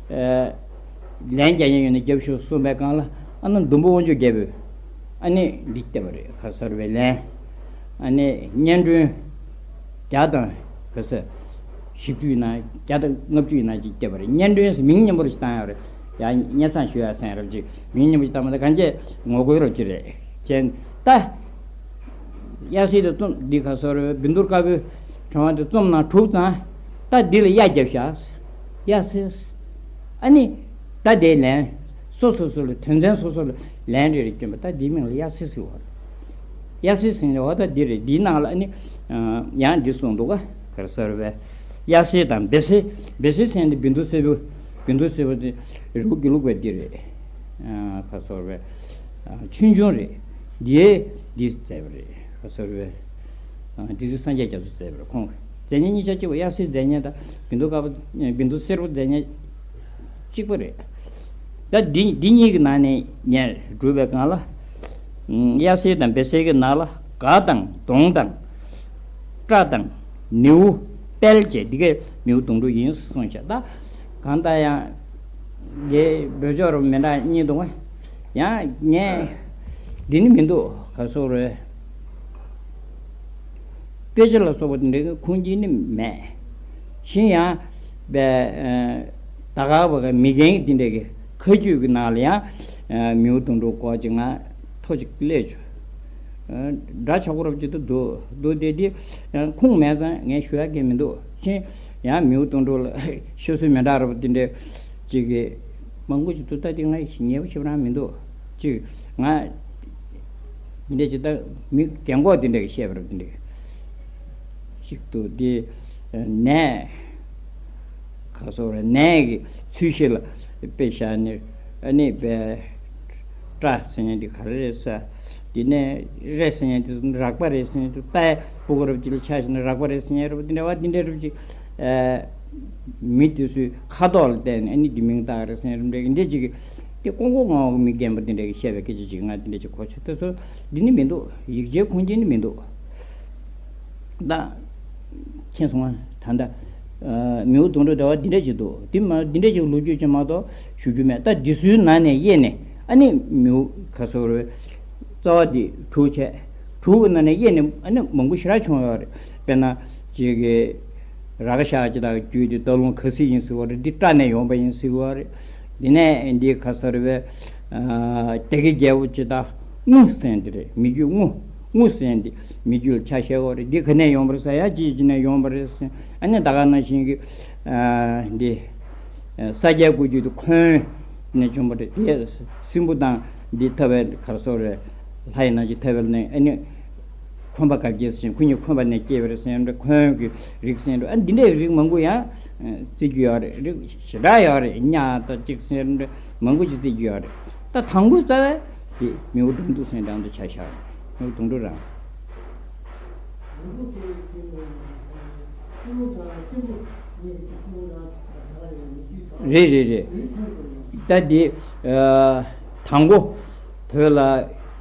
ཨ། ལན་རྒྱག་མཁན་ཡོད་ན་རྒྱབ་ཤོག་གསུངས་པའི་སྒང་ལ། ཨ་ནི་ཟླུམ་པོ་དབང་ཕྱུག་རྒྱལ་པོས་ཨ་ནི་འདི་བལྟས་པ་རེད། ག་སོགས་རེད་པས། ལན། ཨ་ནི་སྙན་སྒྲོན་བརྒྱ་དང་ག་ཚོད་བཞི་བཅུ་ཡིན་ན། བརྒྱ་དང་ལྔ་བཅུ་ཡིན་ན་ཅིག་བལྟས་པ་རེད། སྙན་སྒྲོན་ཟེར་མིང་སྙན་པོ་ཞིག་བཏང་ཡོད་རེད། ཡ། སྙན་སེང་ཞུ་ཡ་ཟེར་རབ་ཅིག་མིང་སྙན་པོ་ཞིག་བཏང་མ་ད་གང་ཅི་ངོ་རྒོལ་རབ་ཅིག་རེད། ཅན་ད། དབྱར་གསོལ་དེ་རྩོམ། འདི་ག་སོགས་རེད། བཻ་ཌཱུརྱ་དཀར་པོའི་ཕྲེང་བ་དེ་རྩོམ་གནང་གྲུབ་ཙང་། ད་འདི་ལ་གཡའ་བརྒྱབ་ཤག་དབྱར་གསོལ། ཨ་ནི། ད་དེའི་ལན། སོ་སོ་སོ་ལ། དོན་ཚན་སོ་སོ་ལ་ལན་རེ་རེ་བསྐྱོན་པ། ད་འདིའི་མིང་ལ་དབྱར་གསོལ་ཟེར་བ་རེད། དབྱར་གསོལ་ཟེར་ནས་འོ་ད་འདི་རེད། འདིའི་ནང་ལ་ཨ་ནི། ཨ། ཡང་འདི་གསུངས་འདུག་ག་ག་སོགས་རེད་པས། དབྱར་གསོལ་དང་བེ་སྲེག་བེ་སྲེག་ཟེར་མཁན་འདི་བཻ་ཌཱུརྱ་དཀར་པོ། བཻ་ཌཱུརྱ་དཀར་པོ་དེ་རི་བོ་དགེ་ལུགས་པའི་འདི་རེད། ཨ། ག་སོགས་རེད། ཨ། ཆོས་འབྱུང་རེད། འདིའི་འདི་མཛད་པ་རེད། ག་སོགས་རེད། ཨ། འདི་ཚོ་སངས་རྒྱས་རྒྱ་མཚོས་མཛད་པ་རེད། ཁོང་གི་མཛད་བརྙན་གཉིས་ཆ་གཅིག་པ། དབྱར་གསོལ་མཛད་བརྙན་དང་བཻ་ཌཱུརྱ་དཀར་པོ། བཻ་ཌཱུརྱ་སེར་པོ་མཛད་བརྙན་གཅིག་པ་རེད། ད་འདི་འདི་གཉིས་ཀྱི་ནང་ནས་ངས་བསྒྲུབས་པའི་སྒང་ལ། ཨ། དབྱར་གསོལ་དང་བེ་སྲེག་གི་ནང་ལ་ག་དང་གདོང་དང་། སྐྲ་དང་ནེའུ་དཔལ་བཅས་འདི་གའི་མིའུ་གདུང་དྲུག་ཡིན་གསུངས་བྱས། ད་གང་ལྟར་ཡང་། དེ་བོད་ཆོས་རབ་མི་འདྲ་གཉིས་འདུག་ག་ཡང་ངས་འདི་ནི་མི་འདུག་ག་སོགས་རེད། དཔེ་ཆ་ལ་སོགས་པ་དེ་འདྲའི་ཁུངས་སྐྱེལ་ནི་མེད། གཞན་ཡང་། པའི། ཨ། ད་ག་བ་ག་མི་རྒན་དེ་འདྲའི་གི་ཁ་རྒྱུན་གྱི་ནང་ལ་ཡང་། ཨ། མིའུ་གདུང་དྲུག་སྐོར་ཅིག་ང་ཐོ་ཅིག་སླེབས་བྱུང་། ཨ། འདྲ་ཆགས་པོ་རབ་ཅིག་ཏུ་འདུག་འདུག་སྟེ་དེ། ཨ། ཁུངས་མེད་ཙང་ངས་ཞུ་ཡག་གི་མི་འདུག་གཞན་ཡང་མིའུ་གདུང་དྲུག་ལ་ཤོད་སྲོལ་མི་འདྲ་རབ་དེ་འདྲའི་ཅིག་གི་མང་པོ་ཅིག་འདུག་ད་དེ་ང་ཉེ་པོ་ཞེ་དྲག་མི་འདུག་ཅིག་ང་འདི་འདྲ་ཅིག་ད་མི་རྒན་གོག་འདི་འདྲ་གིས་བཤད་པ་རེད། འདི་འདྲ་ཞིག་འདུག་འདི་ནས་ག་སོགས་རེད། ནས་ཀྱི་ཚུལ་བཞི་ལ་དཔེ་བཞག་ནས། ཨ་ནི་པའི་སྐྲ་ཟེར་མཁན་འདི་ག་རེ་རེད་ཟེར། འདི་ནས་རས་ཟེར་མཁན་འདི་རགས་པ་རེད་ཟེར་མཁན་འདི། རྟའི་ཕྲུ་གུ་རབ་ཅིག་ལ་ཆ་བཞག་ན་རགས་པ་རེད་ཟེར་མཁན་རབ་འདི་འདྲ་བ་འདི་འདྲ་རབ་ཅིག་ཨ། མི་དེ་ཚོའི་ཁ་དོག་ལ་བལྟས་ནས་ཨ་ནི་འདི་མིང་བཏགས་རེད་ཟེར་རིམ་འདྲ་གི་འདི་ཅིག་གི། དེ་ཀོང་ཀོང་ངོ་མི་རྒན་པ་འདི་འདྲ་གི་བཤད་པའི་སྐད་ཆ་ཅིག་ང་འདི་འདྲ་ཅིག་གོ་ཆོད། དེ་ཚོ་འདི་ནི་མི་འདུག་ཡིག་ཆའི་ཁུངས་སྐྱེལ་ནི་མི་འདུག་ད་མཁྱེན་སོང་ང་། ད་ལྟ་མིའུ་གདུང་དྲུག་འདྲ་བ་འདི་འདྲ་ཅིག་འདུག་དེ་མ་འདི་འདྲ་ཅིག་ལོ་རྒྱུས་ཅིག་མ་གཏོགས་ཞུ་རྒྱུ་མེད། ད་འདི་ཚོའི་ནང་ནས་དབྱེ་ནས་ཨ་ནི་མིའུ་ག་སོགས་རེད། རྩ་བ་འདི་དྲུག་བྱས། དྲུག་གི་ནང་ནས་དབྱེ་ནས་ཨ་ནི་མང་པོ་ཞེ་དྲག་བྱུང་ཡོད་རེད། དཔེར་ན་ཅིག་གི་ར་ཁ་ཤ་ཅི་དག་རྒྱུད་དེ་སྟག་ལུང་ཁ་སྲིད་ཡིན་ཟེར་བ་རེད། འདི་སྐྲ་ནས་ཡོང་བ་ཡིན་ཟེར་བ་རེད། འདི་ནས་འདི་ག་ས་རེད་པས། ཨ། སྡེ་དགེ་རྒྱལ་པོ་ཅི་དག་རྔུ་ཟེར་འདི་རེད། མི་རྒྱུད་རྔུ། རྔུ་ཟེར་འདི་མི་རྒྱུད་ལ་ཆ་བཞག་པ་རེད། འདི་ག་ནས་ཡོང་བ་རེད་ཟེར་ཡ། ཅི་ཅི་ནས་ཡོང་བ་རེད་ཟེར། ཨ་ནི་ད་ག་ནང་བཞིན་གྱི། ཨ། འདི་ས་སྐྱའི་སྐུ་རྒྱུད་དེ་འཁོན་ནས་བྱུང་བ་རེད། དེ་སྲིན་པོ་དང་འདི་ཐ་བའི་ག་ས་རེད། ལྷ་ཡི་ནང་བཞིན་ཐ་བའི་ནས་ཨ་ནི། འཁོན་པ་གབ་རྒྱས་ཟེར་ཞིང་ཁོ་གཉིས་འཁོན་པ་ནས་སྐྱེས་པ་རེད་ཟེར་འདྲ། འཁོན་གྱི་རིགས་ཟེར་འདྲ། ཨ། འདི་འདྲའི་རིགས་མང་པོ་ཡང་བརྩི་རྒྱུ་ཡོད་རེད། རིགས་ཞེ་དྲག་ཡོད་རེད། གཉའ་དང་གཅིག་ཟེར་འདྲ་མང་པོ་ཅིག་བརྩི་རྒྱུ་ཡོད་རེད། ད་དང་པོའི་རྩ་བའི་དེ་མིའུ་གདུང་དྲུག་ཟེར་འདྲ་འདུག་ཆ་བཞག་མིའུ་གདུང་དྲུག་རང་། རེད་རེད་རེད། ད་འདི། ཨ། དང་པོ་བོད་ལ་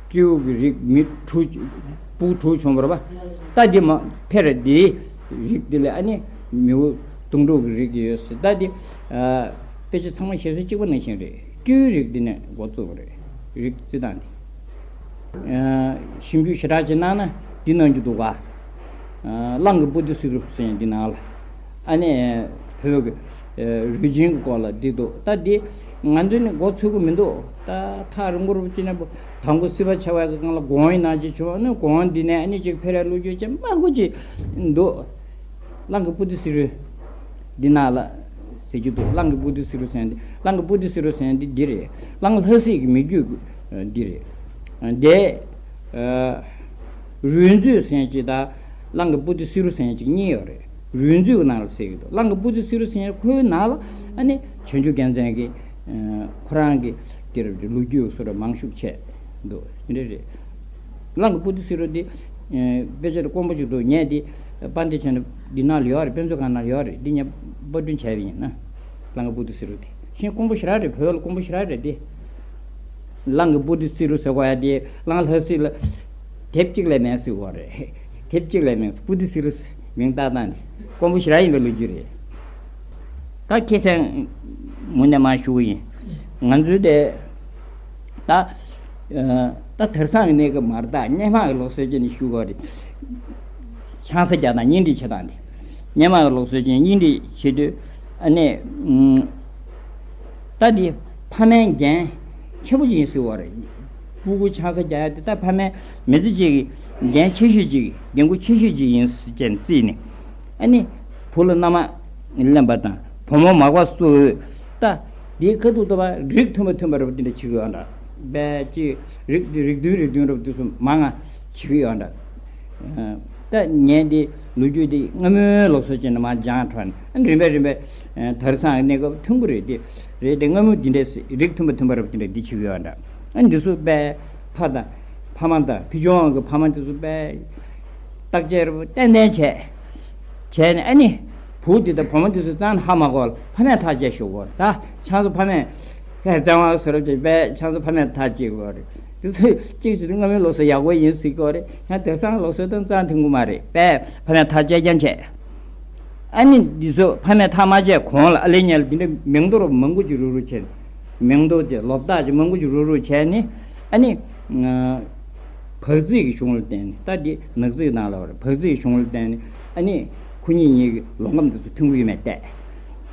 སྤྲེའུ་གི་རིགས་མི་དྲུག་སྤུ་གུ་དྲུག་བྱུང་བ་རེད་པ། ད་འདི་མ་ཕེ་ར་འདིའི་རིགས་འདི་ལ་ཨ་ནི་མིའུ་གདུང་དྲུག་གི་རིགས་ཡོད་ཟེར། ད་འདི། ཨ། དཔེ་ཆ་ཚང་མ་བཞེས་ས་གཅིག་པ་ནང་བཞིན་རེད། སྤྲེའུའི་རིགས་འདི་ནས་འགོ་བཙུགས་པ་རེད། རིགས་བརྩི་སྟངས་འདི། ཨ། ཞིབ་འཇུག་ཞེ་དྲག་ཅིག་གནང་ན་འདི་གནང་རྒྱུ་འདུག་ག་ཨ། གླང་གི་སྤུ་གྲི་བསིལ་རུ་ཟེར་ཡང་འདི་ནང་ལ། ཨ་ནི་བོད་ཀྱི། ཨ། རུས་ཆེན་གྱི་སྐོར་ལ་འདི་འདུག་ད་འདི་ང་ཚོས་ནི་མགོ་ཚོད་ཀྱི་མི་འདུག་ད་ཐག་རིང་པོ་རུ་ཅི་ནས་པོ་དང་པོ་སྲིད་པ་ཆགས་པའི་སྒང་ལ་གོང་ཡིན་ནང་ཅིག་བྱུང་། ཨ་ནི་གོང་འདི་ནས་ཨ་ནི་ཅིག་ཕེ་ར་ལོ་རྒྱུས་ཅན་མང་པོ་ཅིག་འདུག་གླང་གི་སྤུ་གྲི་བསིལ་རུ། འདི་ནང་ལ་ཟེར་རྒྱུ་འདུག་གླང་གི་སྤུ་གྲི་བསིལ་རུ་ཟེར་འདི། གླང་གི་སྤུ་གྲི་བསིལ་རུ་ཟེར་འདི་འདི་རེད། གླང་ལྷ་སྲས་ཀྱི་མི་རྒྱུད་འདི་རེད། འདི། ཨ། རུས་མཛོད་ཟེར་ཅིག་དང་གླང་གི་སྤུ་གྲི་བསིལ་རུ་ཟེར་ཅིག་གཉིས་ཡོད་རེད། རུས་མཛོད་ནང་ལ་ཟེར་གྱི་འདུག་གླང་གི་སྤུ་གྲི་བསིལ་རུ་ཟེར་ཁོའི་ནང་ལ་ཨ་ནི་བྱང་ཆུབ་རྒྱལ་མཚན་གྱི། ཨ། ཁོ་རང་གི་དེར་ལོ་རྒྱུས་སོགས་མང་ཤོས་བྱས་འདུག་འདི་འདྲ་རེད། གླང་གི་སྤུ་གྲི་བསིལ་རུ་འདི། དཔེ་ཆ་དེ་དཀོན་པོ་ཅིག་འདུག་ངས་འདི་པར་འདི་བྱས་ན་འདི་ནང་ལ་ཡོད་རེད། དཔེ་མཛོད་ཁང་ནང་ཡོད་རེད། འདི་ངས་པར་སྐྲུན་བྱས་པ་ཡིན་ན། གླང་གི་བུ་དི་སི་རུ་དེ་ཤིན་དཀོན་པོ་ཞེ་དྲག་རེད། བོད་ལ་དཀོན་པོ་ཞེ་དྲག་རེད་དེ། གླང་གི་བུ་དི་སི་རུ་ཟེར་གོ་ཡ་དེ་གླང་ལྷ་སྲས་ལ་དེབ་གཅིག་ལས་མེད་ཟེར་གོ་རེད། དེབ་གཅིག་ལས་མེད། བུ་དི་སི་རུ་མིང་བཏགས་སྟངས་དེ་དཀོན་པོ་ཞེ་དྲག་ཡིན་པའི་ལོ་རྒྱུས་རེད། ད་ཁེ་སང་མུ་ནས་མ་ཞུ་གི་ཡིན། ང་ཚོའི་དེ་ད་ད་དེང་སང་གི་གནས་སྐབས་མ་རེད། ད་སྔོན་མ་གི་ལུགས་སྲོལ་བྱས་ནས་ཞུ་དགོས་རེད། ཆང་ས་རྒྱག་སྟངས་གཉེན་སྒྲིག་བྱེད་སྟངས་དེ། སྔོན་མ་གི་ལུགས་སྲོལ་བྱས་ནས་གཉེན་སྒྲིག་བྱེད་དུས་ཨ་ནི་ད་འདི་ཕ་མའི་འགན་ཆེན་པོ་ཅིག་ཡིན་ཟེར་བ་རེད། སྤུ་གུ་ཆང་ས་རྒྱག་ཡ་དེ་ད་ཕ་མའི་མི་ཚེ་གཅིག་གི་འགན་ཆེ་ཤོས་ཅིག་འགན་ཁུར་ཆེ་ཤོས་ཅིག་ཡིན་ཟེར་བྱས་ནས་བརྩིས་ནས་ཨ་ནི་བུ་ལ་མནའ་མ་ལེན་པ་དང་བུ་མོ་མག་པ་གསོ་འོས། ད་དེའི་ཁ་ཐུག་ཏུ་བ་རིགས་མཐུན་པ་མཐུན་པ་རེད་པ། དེ་འདྲ་བྱེད་ཀྱི་ཡོད་འདྲ། དཔེ་ཅིག་རིགས་རིགས་མཐུན་རིགས་མཐུན་རེད་པ། དེ་ཚོ་མང་ང་བྱེད་ཀྱི་ཡོད་འདྲ། ད་ངས་འདི་ལོ་རྒྱུས་འདི་སྔ་མོའི་ལུགས་སྲོལ་ཅན་ནས་མར་སྦྱངས་འཕྲོ་ནས་རིམ་པས་རིམ་པས་དེང་སང་གནས་སྐབས་མཐུན་གྱི་རེད། དེ་རེད་དེ་སྔ་མོ་འདི་འདྲས་རིགས་མཐུན་པ་མཐུན་པ་རེད་པ། དེ་འདྲས་འདི་བྱེད་ཀྱི་ཡོད་འདྲ། ཨ་འདི་ཚོ་དཔེ་ཕ་དང་ཕ་མ་དང་ཕུལ་བྱུང་གི་ཕ་མ་དེ་ཚོ་དཔེ་བརྟག་དཔྱད་རེད་པ། ཏན་ཏན་བྱས། བྱས་ནས་ཨ་ནི་བུ་འདི་དང་བུ་མོ་འདི་ཚོ་རྩ་ནས་ཧ་མ་གོ་ལ་ཕ་མས་ཐག་བཅད་ཤོག་གོ། ད་ཆང་ས་ཕ་མས་ཧེ་རྩ་བ་བཟོ་རབས་ཀྱི་དཔེ་ཆང་ས་ཕ་མས་ཐག་བཅད་གོ་རེད། དེ་ཚོ་གཅིག་བྱས་ཏེ་སྔ་མོའི་ལུགས་སྲོལ་ཡག་པོ་ཡིན་ཟེར་གོ་རེད། ཡང་དེང་སང་ལུགས་སྲོལ་དང་རྩ་མཐུན་གི་མ་རེད། དཔེ་ཕ་མས་ཐག་བཅད་རྐྱང་བྱས། ཨ་ནི་འདི་ཚོ་ཕ་མས་ཐག་མ་བཅད་གོང་ལ་ཨ་ལེ་ཉལ་འདི་འདྲ་མིང་འདོགས་མང་པོ་ཅིག་རུག་རུག་བྱས། མིང་འདོགས་ཅིག་ལོ་རྟགས་ཅིག་མང་པོ་ཅིག་རུག་རུག་བྱས་ནས་ཨ་ནི། བག་ཚིག་གི་གཞུང་ལ་བརྟེན་ནས། ད་འདི་ནག་རྩིས་ནང་ལ་བར་བག་ཚིག་གི་གཞུང་ལ་བརྟེན་ནས་ཨ་ནི་ཁོ་གཉིས་གཉིས་ཀྱི་ལོག་གམ་དེ་ཚོ་མཐུན་གྱི་ཡོད་མེད་བལྟས།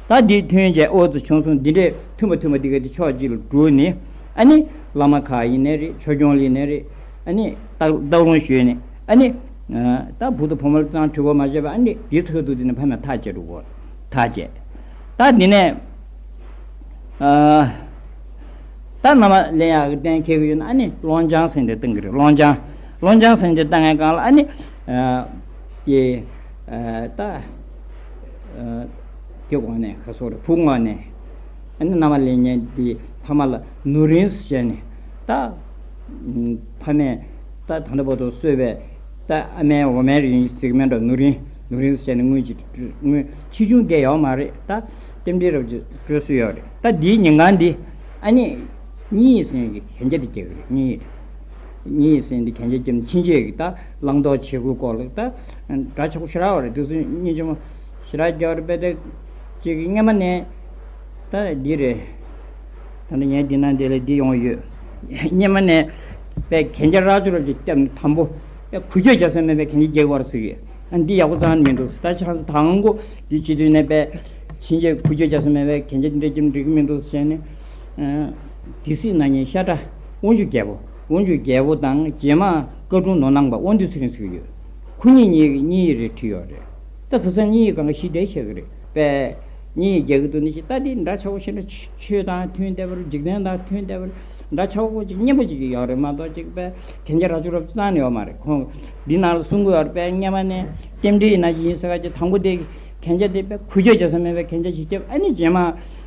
ད་འདི་མཐུན་བྱས་ཨོ་ཙི་བྱུང་སོང་། འདི་འདྲས་མཐུན་པ་མཐུན་པ་འདི་ག་དེ་ཕྱོགས་གཅིག་ལ་བསྒྲུགས་ནས་ཨ་ནི་བླ་མ་ཁག་ཡིན་ནའི་རེད། ཆོས་སྐྱོང་ལ་ཡིན་ནའི་རེད། ཨ་ནི་སྟག་སྟག་ལུང་ཞུས་ནས་ཨ་ནི་ད་བུ་དང་བུ་མོ་ལ་ཙང་གྲོས་བསྐོར་མ་བྱས་པ། ཨ་ནི་འདི་ཐུག་འདུག་དེ་ནས་ཕ་མས་ཐག་བཅད་འགྲོ་གོ། ཐག་བཅད། ད་འདི་ནས། ཨ། ད་མནའ་མ་ལེན་ཡག་གི་གཏན་འཁེལ་གི་ཡོད་ན་ཨ་ནི་བློན་ཆེན་ཟེར་འདི་བཏང་གི་རེད། བློན་ཆེན། བློན་ཆེན་ཟེར་འདི་བཏང་ངའི་སྒང་ལ་ཨ་ནི། ཨ། ཀྱེ། ཨ། ད། ཨ། ཀྱེ་དགོངས་ནས་ཁ་སོ་རེད། བུ་དངོས་ནས། ཨ་ནི་མནའ་མ་ལེན་མཁན་འདི་ཕ་མ་ལ་ནུ་རིན་ཟེར་བྱས་ནས་ད། ཕ་མས་ད་ད་ལྟ་བར་དུ་གསོས་པའི་ད་ཨ་མའི་འོ་མའི་རིན་ཟེར་གི་མེད་འགྲོ། ནུ་རིན། ནུ་རིན་ཟེར་ནས་དངུལ་གྱི་དངུལ་ཆེ་ཆུང་བརྒལ་ཡོད་མ་རེད། ད་རྟེན་འབྲེལ་རབ་ཀྱི་སྤྲོད་སྲོལ་ཡོད་རེད། ད་འདིའི་ཉིན་གང་འདི་ཨ་ནི་གཉིས་ཟིན་གྱི་གན་རྒྱ་འདི་རྒྱག་གི་རེད། གཉིས་གཉིས་ཟིན་འདི་གན་རྒྱ་རྒྱབ་ནས་ཕྱིན་ཆད་ཀྱི་ད་བླང་དོར་བྱེད་སྒོའི་སྐོར་ལ་ད་འདྲ་ཆགས་པོ་ཞེ་དྲག་ཡོད་རེད། དེ་ཚོ་སྙིང་རྗེ་མོ་ཞེ་དྲག་རྒྱག་རེད་པས། ད་ཅིག་སྔོན་མ་ནས་ད་འདི་རེད། ད་ནི་ངས་འདི་ན་འདི་ལ་འདི་ཡོང་ཡོད། སྔོན་མ་ནས་པའི་གན་རྒྱ་རག་ཅོ་ར་ཅིག་བརྒྱབ་ནས་དང་པོ་པའི་འགུལ་སྐྱོད་རྒྱག་ས་མེད་པའི་གན་རྒྱ་རྒྱག་པ་རེད་ཟེར་གི། ཨ་འདི་ཡག་པོ་རྩ་ནས་མི་འདུག་ཟེར། ད་ཆང་ས་དང་པོ་འདི་བྱེད་དུས་ནས་པའི་ཕྱིན་ཆད་འགུལ་སྐྱོད་རྒྱག་ས་མེད་པའི་གན་རྒྱ་འདི་འདྲ་རྒྱབ་འགྲིག་གི་མི་འདུག་ཟེར་ནས། ཨ་དེ་སྲིད་ན་ཉིན་ཤ་ཁྲ་དབང་ཕྱུག་རྒྱལ་པོ། དབང་ཕྱུག་རྒྱལ་པོ་དང་རྗེས་མ་བཀའ་དྲུང་ནོར་སྣང་པ་དབང་འདུས་ཚེ་རིང་ཟེར་གི་ཡོད། ཁོ་གཉིས་གཉིས་གཉིས་རེ་བྲིས་ཡོད་རེད། ད་དེང་སང་གཉིས་གང་ག་ཤི་བསྡད་ཤེས་གི་རེད་པས། གཉིས་རྒྱག་གི་འདུག་ནི་ཞིག་ད་འདི་འདྲ་ཆགས་པོ་ཤེས་ན་ཆོས་དང་མཐུན་བསྡད་པར། འཇིག་རྟེན་དང་མཐུན་བསྡད་པར་འདྲ་ཆགས་པོ་ཅིག་སྙན་པོ་ཅིག་ཡོད་རེད་མ་གཏོགས་ཅིག་པས་གན་རྒྱ་རག་ཅོ་ར་རྩ་ནས་ཡོད་མ་རེད། ཁོང་འདི་ནང་ལ་གསུང་གི་ཡོད་རེད་པས། སྔོན་མ་ནས་རྟེན་འབྲེལ་ཡིན་ན་ཅིག་ཡིན་ཟེར་ག་ཅིག་དང་པོ་དེ་གན་རྒྱ་དེ་པས་འགུལ་སྐྱོད་རྒྱག་ས་མེད་པས་གན་རྒྱ་ཅིག་བརྒྱབ། ཨ་ནི་རྗེས་མ་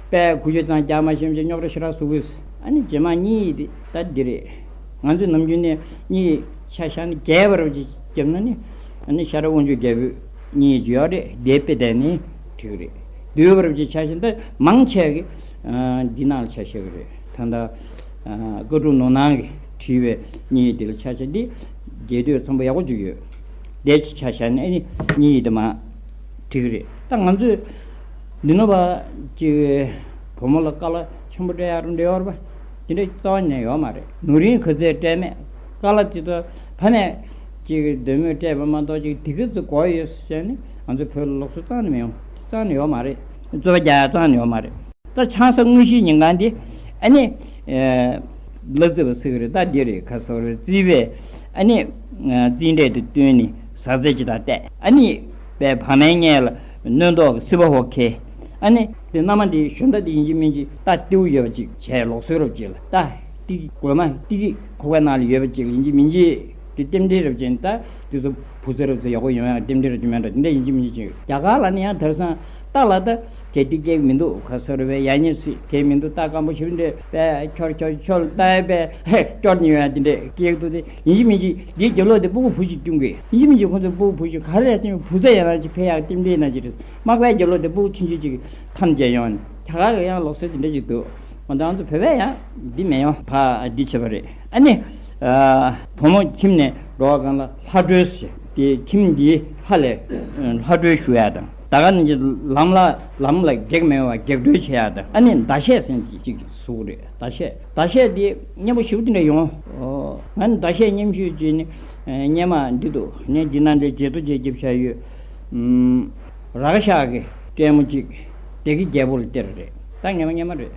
པས་འགུལ་སྐྱོད་ཙང་རྒྱག་མ་ཤེས་ཅིག་རྙོག་དྲ་ཞེ་དྲག་བཟོ་གི། ཨ་ནི་རྗེས་མ་གཉིས་དེ་ད་འདི་རེད། ང་ཚོས་ནམ་རྒྱུན་ནས་གཉིས་ཆ་བཞག་ནས་རྒྱས་པ་རུ་ཅིག་བརྒྱབ་ན་ནི། ཨ་ནི་ཤ་ཁྲ་དབང་ཕྱུག་རྒྱལ་པོས་གཉིས་བརྗོད་ཡག་རེད། དེ་དཔེ་དེ་ནི་འགྲིག་རེད། བསྡུས་པ་རུ་ཅིག་ཆ་བཞག་ན་ད་མང་ཆེ་གི་ཨ་འདི་ནང་ལ་ཆ་བཞག་གི་རེད། ད་ལྟ་ཨ་བཀའ་དྲུང་ནོར་སྣང་གིས་བྲིས་པའི་གཉིས་དེ་ལ་ཆ་བཞག་འདི་རྒྱས་བསྡུས་ཚང་པོ་ཡག་པོ་ཅིག་ཡོད། དེ་ཅིག་ཆ་བཞག་ན་ཨ་ནི་གཉིས་དེ་མ་འགྲིག་གི་རེད། ད་ང་ཚོས་འདི་ནོ་བ་ཅིག་བུ་མོ་ལ་དཀའ་ལས་ཆེན་པོ་སྤྲད་ཡག་རུ་འདྲ་ཡོད་རེད་པ། དེ་འདྲ་རྩ་བ་ནས་ཡོད་མ་རེད། ནོར་རིན་ག་ཚད་སྤྲད་མེད། དཀའ་ལས་ཅིག་ཏུ་ཕ་མས་ཅིག་འདོད་མོས་སྤྲད་པ་མ་གཏོགས་ཅིག་དེ་ག་ཚོད་དགོས་ཡོད་ཟེར་ནས་ང་ཚོའི་བོད་ལ་ལུགས་སྲོལ་རྩ་ནས་མི་ཡོང་། རྩ་ནས་ཡོད་མ་རེད། རྩོད་པ་རྒྱག་ཡག་རྩ་ནས་ཡོད་མ་རེད། ད་ཆང་ས་དངོས་གཞིའི་ཉིན་གང་འདི་ཨ་ནི་ལག་རྩིས་པ་ཟེར་གི་རེད། ད་འདི་རེད། ཁ་སོ་རེད། རྩིས་པས་ཨ་ནི་རྩིས་འབྲས་དེ་བཏོན་ནས་ཟ་རྩེ་ཅིག་དང་བལྟས། ཨ་ནི་པའི་བག་མའི་མངལ་ལ་སྣོད་ཐོག་གི་སྲིད་པ་ཧོ་ཁེ། ཨ་ནི་དེ་མནའ་མ་འདི་ཞོན་ད་དེ་ཡིན་གཅིག་མིན་གཅིག་ད་ཏེའུ་ཡོད་པ་ཅིག་བྱས། ལུགས་སྲོལ་རབ་ཅིག་ལ་ད་ཏི་གོས་མ་ཏི་ཁོག་པའི་ནང་ལ་ཡོད་པ་ཅིག་ལ་ཡིན་གཅིག་མིན་གཅིག་དེ་རྟེན་འབྲེལ་རབ་ཅིག་ད་དེ་ཚོ་བུ་ཚ་རབ་ཚ་ཡག་པོ་ཡོང་ཡག་རྟེན་འབྲེལ་རབ་ཅིག་མེད་འགྲོ། དེ་འདྲ་ཡིན་གཅིག་མིན་གཅིག་རྒྱ་གར་ལ་ནི་ཡང་དེང་སང་ད་ལ་ད་ དེ་འདི་སྐྱེ་གི་མི་འདུག་ག་ས་རུ་བས་ཡ་ཉེ་སི་གེ་མི་འདུག་ད་སྐམ་པོ་ཞིག་འདྲེ་བས་ཁྱོར་ཁྱོར་ཁྱོར་ལྟ་ཡ་བས་ཁྱོར་ཉེ་བ་འདི་འདྲེ་སྐྱེ་གི་འདུག་དེ་ཡིན་གཅིག་མིན་གཅིག་འདིའི་རྒྱབ་ལོགས་དེ་སྤུ་གུ་བུ་ཞིག་སྐྱོང་གི་ཡིན་གཅིག་མིན་གཅིག་ཁོང་ཚོའི་སྤུ་གུ་བུ་ཞིག་ག་རེ་ཡ་ཅིན་བུ་ཚ་ཡ་རང་ཅིག་ཕེ་ཡག་ཏིམ་ཏིམ་ན་ཅིག་རེད། མག་པའི་རྒྱབ་ལོགས་དེ་སྤུ་གུ་ཆུང་ཆུང་ཅིག་ཐམས་ཅད་ཡོང་ནས་ཁྱ་ག་གི་ཡང་ལོག་སྲོལ་དེ་འདྲ་ཅིག་འདུག་མ་ད་ང་ཚོ་བོད་པས་ཡང་འདི་མེད་ཡོང་ཕ་འདི་བྱེད་པ་རེད། ཨ་ནི་བུ་མོ་ཁྱིམ་ནས་འགྲོ་བ་གང་ལ་ལྷ་སྒྲོལ་ཞེས་དེ་ཁྱིམ་འདིའི་ལྷ་ལས་ལྷ་སྒྲོལ་ཞུ་ཡ་དང་ད་ག་ནང་གི་ལམ་ལ་ལམ་ལ་བགེགས་མེད་པ་བགེགས་སྒྲོལ་བྱེད་ཡ་དང་ཨ་ནི་ཟླ་ཤས་ཟེར་གཅིག་གཟུགས་རེད། ཟླ་ཤས་ཟླ་ཤས་དེ་སྙན་པོ་ཞིབ་ཏུ་འདྲ་ཡོང་། ཨོ་ང་ནི་ཟླ་ཤས་སྙན་ཞུ་བྱས་ནི་སྙན་མ་འདི་འདུག་ངས་འདི་ན་འདྲའི་བརྗེད་ཐོ་བརྗེད་རྒྱབ་བྱ་ཡོད། རག་ཤག་གི་སྤྲད་མོ་གཅིག་སྡེ་དགེ་རྒྱལ་པོ་ལ་སྟེར་རེད། ད་ངེས་མ་ངེས་མ་རེད།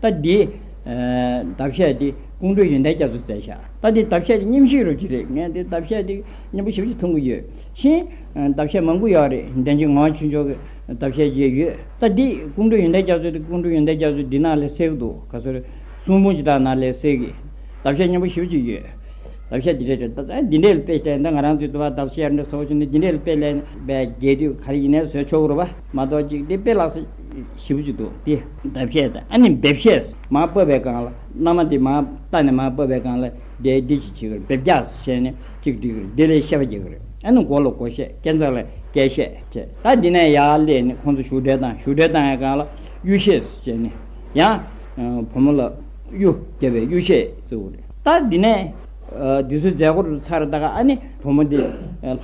ད་འདི་ལྡབ་ཤད་འདི་ཀོང་སྤྲུལ་ཡོན་ཏན་རྒྱ་མཚོ་བཙལ་ཤག་ད་འདི་ལྡབ་ཤད་འདི་སྙན་ཞུ་རོ་གཅིག་རེད། ངས་འདི་ལྡབ་ཤད་འདི་སྙན་པོ་ཞེ་པོ་ཅིག་མཐོང་གི་ཡོད། ཤིང་ལྡབ་ཤད་མང་པོ་ཡོད་རེད། འདན་ཅིག་ངོ་ཆུང་ཆོག་གི་ལྡབ་ཤད་ཅིག་ཡོད། ད་འདི་ཀོང་སྤྲུལ་ཡོན་ཏན་རྒྱ་མཚོ་འདི་ཀོང་སྤྲུལ་ཡོན་ཏན་རྒྱ་མཚོ་འདི་ནང་ལས་གསལ་གི་འདུག་ག་ཚོད་རེད། གསུང་འབུམ་ཅིག་དང་ནང་ལས་གསལ་གི་ལྡབ་ཤད་སྙན་པོ་ཞེ་པོ་ཅིག་ཡོད། ལྡབ་ཤད་འདི་འདྲས་རེད། ད་ལྟ་འདི་འདྲས་ལ་དཔེ་བལྟས་ན་ང་རང་ཚོའི་དུ་བ་ལྡབ་ཤད་འདྲ་བཟོ་བ་བྱུང་ན་འདི་འདྲས་ལ་དཔེ་ལེན་པའི་རྒྱས་བསྡུས་ག་རེ་ཡིན་ནའི་བཟོས་ཆོག་གི་རེད་པ། མ་གཏོགས་ཅིག་འདི་དཔེ་ལགས་སོ་ཞེ་པོ་ཅིག་འདུག་འདི་ལྡབ་ཤད་དང་ཨ་ནི་འབེབས་ཤད། མར་ཕབ་པའི་སྒང་ལ་མནའ་མ་འདི་མར་བལྟས་ནས་མར་ཕབ་པའི་སྒང་ལ་འདི་འདི་ཅིག་བྱེད་ཀྱི་རེད། འབེབས་རྒྱག་ཟེར་ནས་ཅིག་འབྲི་གི་རེད། འདི་ལས་བཤད་པ་རྒྱག་གི་རེད། ཨ་ནི་མགོ་ལ་མགོ་བཤད། སྐས་འཛེགས་ལ་སྐས་བཤད་བྱས། ད་འདི་ནས་ཡར་སླེབས་ནས་ཁོང་ཚོ་བཞུགས་གྲལ་དང་བཞུགས་གྲལ་དང་ཡ་སྒང་ལ་གཡུ་བཤད་ཟེར་ནས་ཡང་བུ་མོ་ལ་གཡུ་རྒྱབ་པའི་གཡུ་བཤད་བཙུགས་རེད། ད་འདི་ནས་འདི་ཚོའི་མཛད་སྒོ་རུ་ཚར་ད་ག་ཨ་ནི་བུ་མོ་འདི་ལྷ་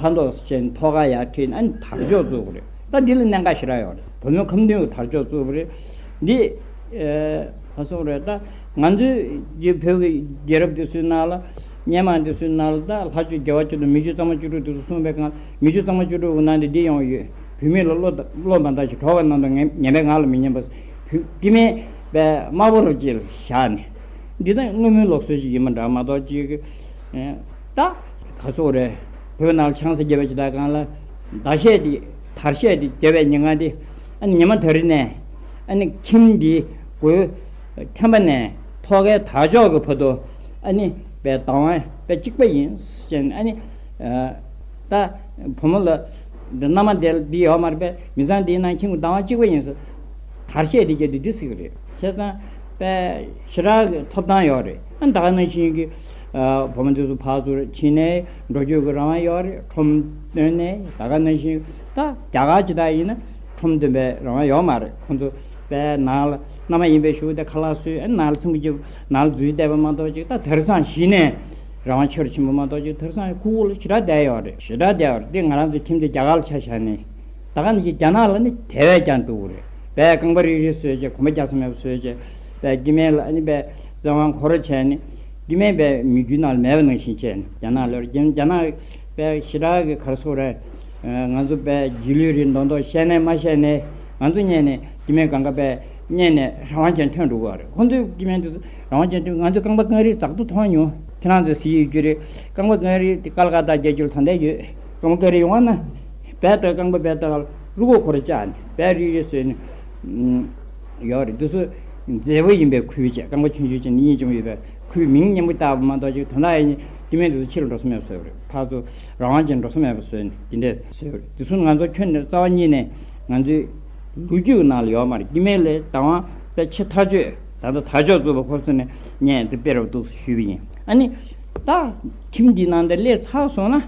མདོག་ཅན་ཐོག་ཁ་ཡར་ཁྲིད་ཨ་ནི་དར་ལྕོག་བཙུགས་རེད། ད་འདི་ལ་གནད་འགག་ཞེ་དྲག་ཡོད་རེད། བུ་མོ་ཁམས་སྟོན་གྱི་དར་ལྕོག་བཙུགས་པ་རེད། འདི་ག་སོང་རེད། ད་ང་ཚོའི་རྒྱ་བོད་ཀྱི་རྒྱལ་རབས་འདི་ཚོའི་ནང་ལ་སྙན་མ་འདི་ཚོའི་ནང་ལ་ད་ལྷ་ཆོས་རྒྱལ་བ་སྤྱི་དང་མི་ཆོས་གཙང་མ་བཅུ་དྲུག་འདི་ཚོ་གསུངས་པའི་སྒང་མི་ཆོས་གཙང་མ་བཅུ་དྲུག་གི་ནང་དུ་འདི་ཡོང་ཡོད། བུད་མེད་ལ་བློ་བློ་མ་འདང་ཞིང་གྲོགས་པ་རྣམས་དང་ངན་ངན་པའི་ངག་ལ་མི་ཉན་པ། བུ་སྐྱེ་དམན་པའི་དམར་པོ་རུ་ཅིག་བཞག་ནས་འདི་ད་སྔོན་མའི་ལུགས་སྲོལ་ཞིག་ཡིན་པ་འདྲ་མ་གཏོགས་ཅིག་ད་ག་སོག་རེད། བོད་ནང་ལ་ཆང་ས་བརྒྱབ་པའི་ཇི་ལྟར་གང་ལ་ཟླ་ཤས་འདི་དར་ཤས་འདི་བརྒྱབ་པའི་ཉིན་གང་འདི་ཨ་ནི་ཉི་མ་ད་རེས་ནས་ཨ་ནི་ཁྱིམ་འདི་སྒོའི་ཐེམ་པ་ནས་ཐོག་ཁའི་དར་ལྕོག་གི་བར་དུ་ཨ་ནི་པའི་བདག་དབང་པའི་གཅིག་པ་ཡིན་ཟེར་ནས་ཨ་ནི། ད་བུ་མོ་ལ་འདི་མནའ་མ་འདི་འདི་ཡོད་མ་རེད་པས། མི་ཚང་འདིའི་ནང་ཁྱིམ་གྱི་བདག་དབང་གཅིག་པ་ཡིན་ཟེར། དར་ཤས་འདི་རྒྱབ་འདི་འདི་ཟེར་གི་རེད། བྱས་ཙང་པས་ཞེ་དྲག་གི་ཐོབ་ཐང་ཡོད་རེད། ཨ་ད་ག་ནང་བཞིན་གྱི་བུ་མོ་འདི་ཚོ་ཕར་ཚུར་ཕྱིན་ནས་འགྲོ་སྐྱོད་ཀྱི་རང་དབང་ཡོད་རེད། ཁྲོམ་སྟོན་ནས་ད་ག་ནང་བཞིན་ད་རྒྱ་གར་ཇི་ལྟར་ཡིན་ན་ཁྲོམ་སྟོན་པའི་རང་དབང་ཡོད་མ་རེད། ཁོང་ཚོ་པས་ནང་ལ་མནའ་མ་ཡིན་པའི་ཞུ་དེ་ཁ་ལག་བཟོས། ཨ་ནང་ལ་ཚོང་གི་ནང་ལ་འཛུལ་བསྡད་པ་མ་གཏོགས་ཅིག་ད་དེང་སང་གཞི་ནས་རང་དབང་ཆེ་རུ་ཕྱིན་པ་མ་གཏོགས་ཅིག་དེང་སང་ཁུག་ཁུག་ལ་ཞེ་དྲག་བསྡད་ཡོད་རེད། ཞེ་དྲག་བསྡད་ཡོད་རེད། དེ་ང་རང་ཚོའི་ཁྱིམ་དེ་རྒྱ་གར་ལ་ཆ་བཞག་ནས་ད་ག་ནང་བཞིན་རྒྱ་ནག་ལ་ནི་དེ་བས་ཀྱང་སྡུག་རེད། བས་རྐང་པ་རིལ་རིལ་བཟོས་བྱས་གོམ་པ་རྒྱག་ས་མེད་པ་བཟོས་བྱས་བས་སྐྱེ་དམན་ལ་ཨ་ནི་བས་བཙན་དབང་ཁོ་ར་བྱས་ནས་སྐྱེ་དམན་བས་མི་རྒྱུད་ནང་ལ་མེད་པ་ནང་བཞིན་བྱས་ནས་རྒྱ་ནག་ལ་རྒྱ་རྒྱ་ནག་བས་ཞེ་དྲག་གི་ག་རེ་ཟེར་དགོས་རེད། ང་ཚོ་བས་རྗེས་ལུས་རིགས་མདོག་མདོག་བཤད་ནས་མ་བཤད་ནས་ང་ཚོ་ཉན་ནས་སྐྱེ་དམན་གང་ག་བས་ཉན་ནས་རང་དབང་ཅན་ཐོན་འགྲོ་གི་རེད། ཁོང་ཚོའི་སྐྱེ་དམན་དེ་ཚོ་རང་དབང་ཅན་ཐོན། ང་ཚོ་རྐང་པ་རྐང་རིལ་དག་ཏུ་མཐོང་མྱོང་། ཁྱེད་རང་ཚོས་གཟིགས་ཡོད་རྒྱུ་རེད། རྐང་པ་རྐང་རིལ་དེ་ཀལ་ཀ་ཏ་རྒྱལ་རྒྱུད་ལ་ད་ལྟ་ཡོད། རྐང་པ་རྐང་རིལ་ཡོང་བ་ན་བས་ད་རྐང་པ་བས་ད་རུ་གོ་ཁོ་ར་བཅག་ནས་བས་རིལ་རིལ་བཟོས་ནས་ཡོད་རེད། འདི་ཚོ་མཛེས་པོ་ཡིན་པའི་ཁུལ་བྱས། རྐང་པ་ཆུང་ཆུང་བྱས་ནས་གཉིས་བྱུང་ཡོད་པའི་ཁུལ་མིང་སྙན་པོ་བཏགས་པ་མ་གཏོགས་ཅིག་དོན་དག་ཡིན་སྐྱེ་དམན་དེ་ཚོ་ཕྱི་ལ་འགྲོ་ས་མེད་པ་བཟོས་པ་རེད། ཕར་ཚུར་རང་དབང་ཅན་འགྲོ་ས་མེད་པ་བཟོས་ནས་འདི་འདྲས་བཟོས་པ་རེད། དེ་ཚོ་ང་ཚོ་ཁྱོན་ནས་རྩ་བ་ཉིད་ནས་ང་ཚོའི་ལོ་རྒྱུས་ཀྱི་ནང་ལ་ཡོད་མ་རེད། སྐྱེ་དམན་ལས་བདག་དབང་དཔེ་ཆེ་ཐག་ཆོད། ད་ལྟ་དར་ལྕོག་བཙུགས་པ་ཁོ་ཚོ་ནས་ཉན་དེ་དཔེ་རབ་འདུག་ཞུས་པ་ཡིན། ཨ་ནི་ད་ཁྱིམ་འདིའི་ནང་དུ་སླེབས་ཚར་སོང་ན་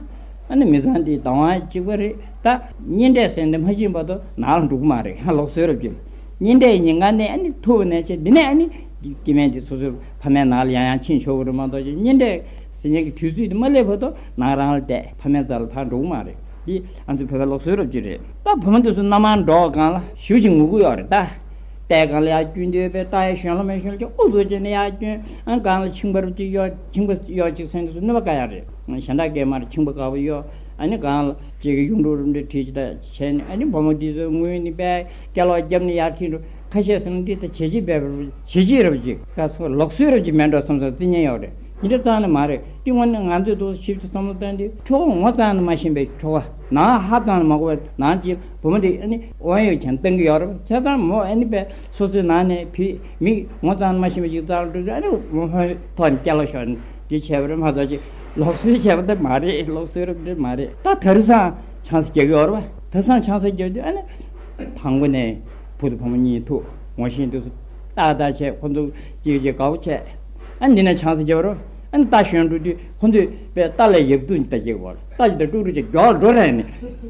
ཨ་ནི་མི་ཚང་འདིའི་བདག་དབང་གཅིག་པ་རེད། ད་གཉེན་འཕྲད་ཟེར་འདི་མ་ཕྱིན་བར་དུ་ནང་ལ་འགྲོ་གི་མ་རེད། ལོག་སྲོལ་རབ་ཅིག་གཉེན་འཕྲད་ཉིན་གང་ནས་ཨ་ནི་ཐུག་པ་ནས་བྱས་འདི་ནས་ཨ་ནི་སྐྱེ་དམན་འདི་སོ་སོའི་ཕ་མའི་ནང་ལ་ཡང་ཡང་ཕྱིན་ཆོག་གི་རེད་མ་གཏོགས་ཀྱི་གཉེན་འཕྲད་ཟེར་མཁན་གྱི་དུས་ཚོད་འདི་མ་སླེབས་བར་དུ་ནང་རང་ལ་བསྡད། ཕ་མའི་རྩ་ལ་ཕར་འགྲོ་གི་མ་རེད། འདི་ང་ཚོའི་བོད་པའི་ལུགས་སྲོལ་རབ་ཅིག་རེད། ད་བུ་མོ་འདི་ཚོ་མནའ་མར་འགྲོ་སྒང་ལ་ཞེ་པོ་ཅིག་ངུ་གི་ཡོད་རེད་ད། ལྟས་སྒང་ལ་ཡར་བསྐྱོན་འདོད་པས་ལྟ་ཡ་གཞོན་ལ་མེད་གཞོན་ལ་ཅིག་ཨུ་ཚུགས་བྱས་ནས་ཡར་བསྐྱོན། ཨ་སྒང་ལ་མཆིན་པ་རུ་གཅིག་གཡོ། མཆིན་པ་གཡོ་གཅིག་ཟེར་འདི་ཚོ་གནོད་པ་དཀའ་ཡ་རེད། གཞན་དག་སྐད་མར་མཆིན་པ་དཀར་པོ་གཡོ། ཨ་ནི་སྒང་ལ་གཅིག་གི་ཡུངས་འབྲུ་རུ་འདྲ་བྲིས་ཅིག་ད་བྱས་ནས་ཨ་ནི་བུ་མོ་འདི་ཚོ་ངུས་ནས་པས་སྐྱ་ལོག་བརྒྱབ་ནས་ཡར་ཁྲིད་འགྲོ། ཁ་ཤས་ཟེར་ན་འདི་ད་བྱས་རྗེས་འབད་པ་བྱས་རྗེས་རབ་ཅིག་ག་སོ་ལུགས་སྲོལ་རབ་ཅིག་མེད་འགྲོ་བསམ་བསམ་རྩི་ཉེན་ཡོད་རེད། འདི་འདྲ་རྩ་ནས་མ་རེད། འདི་དངོས་གནས་ང་ཚོས་འདུག་ཞིབ་ཏུ་བསམ་བློ་བཏང་དུས་ཁྱོ་ག་ངོ་རྩ་ནས་མ་ཤེས་པའི་ཁྱོ་ག་ནང་ཧ་ཙང་ནས་མ་གོ་བའི་ནང་གཅིག་བུ་མོ་འདི་ཨ་ནི་དབང་ཡོད་ཀྱང་བཏང་གི་ཡོད་རེད། བྱས་ཙང་མོ་ཨ་ནི་པས་སོ་སོའི་ནང་ནས་བུད་མི་ངོ་རྩ་ནས་མ་ཤེས་པ་ཞིག་རྩ་ལ་འགྲོ་དུས་ཨ་ནི་མོ་ཧོན་ཐོག་ནས་སྐྱ་ལོག་ཤོར་ནས་འདི་བྱས་པ་རེད་མ་གཏོགས་ཅིག་ལུགས་སྲོལ་བྱས་པ་དེ་མ་རེད། ལུགས་སྲོལ་རབ་འདི་མ་རེད། ད་དེང་སང་ཆང་ས་རྒྱག་གི་ཡོད་རེད་པ། དེང་སང་ཆང་ས་རྒྱག་དུས་ཨ་ནི་དང་པོ་ནས། བུ་དང་བུ་མོ་གཉིས་ཐུག་ངོ་ཤེས་དུས་སུ་ཏག་ཏག་བྱས། ཁོ་ཚོ་གཅིག་གཅིག་དགའ་པོ་བྱས། ཨ་ནི་འདི་ནས་ཆང་ས་བརྒྱབ་རོ། ཨ་ནི་རྟ་ཞོན་འགྲོ་དུས་ཁོ་ཚོས་པའི་རྟ་ལ་ཡབ་ཏུ་ད་བརྒྱབ་པ་རེད། རྟ་ཅིག་ད་ཀྲུག་ཀྲུག་བྱས་མགྱོགས་འགྲོ་རན་ནས།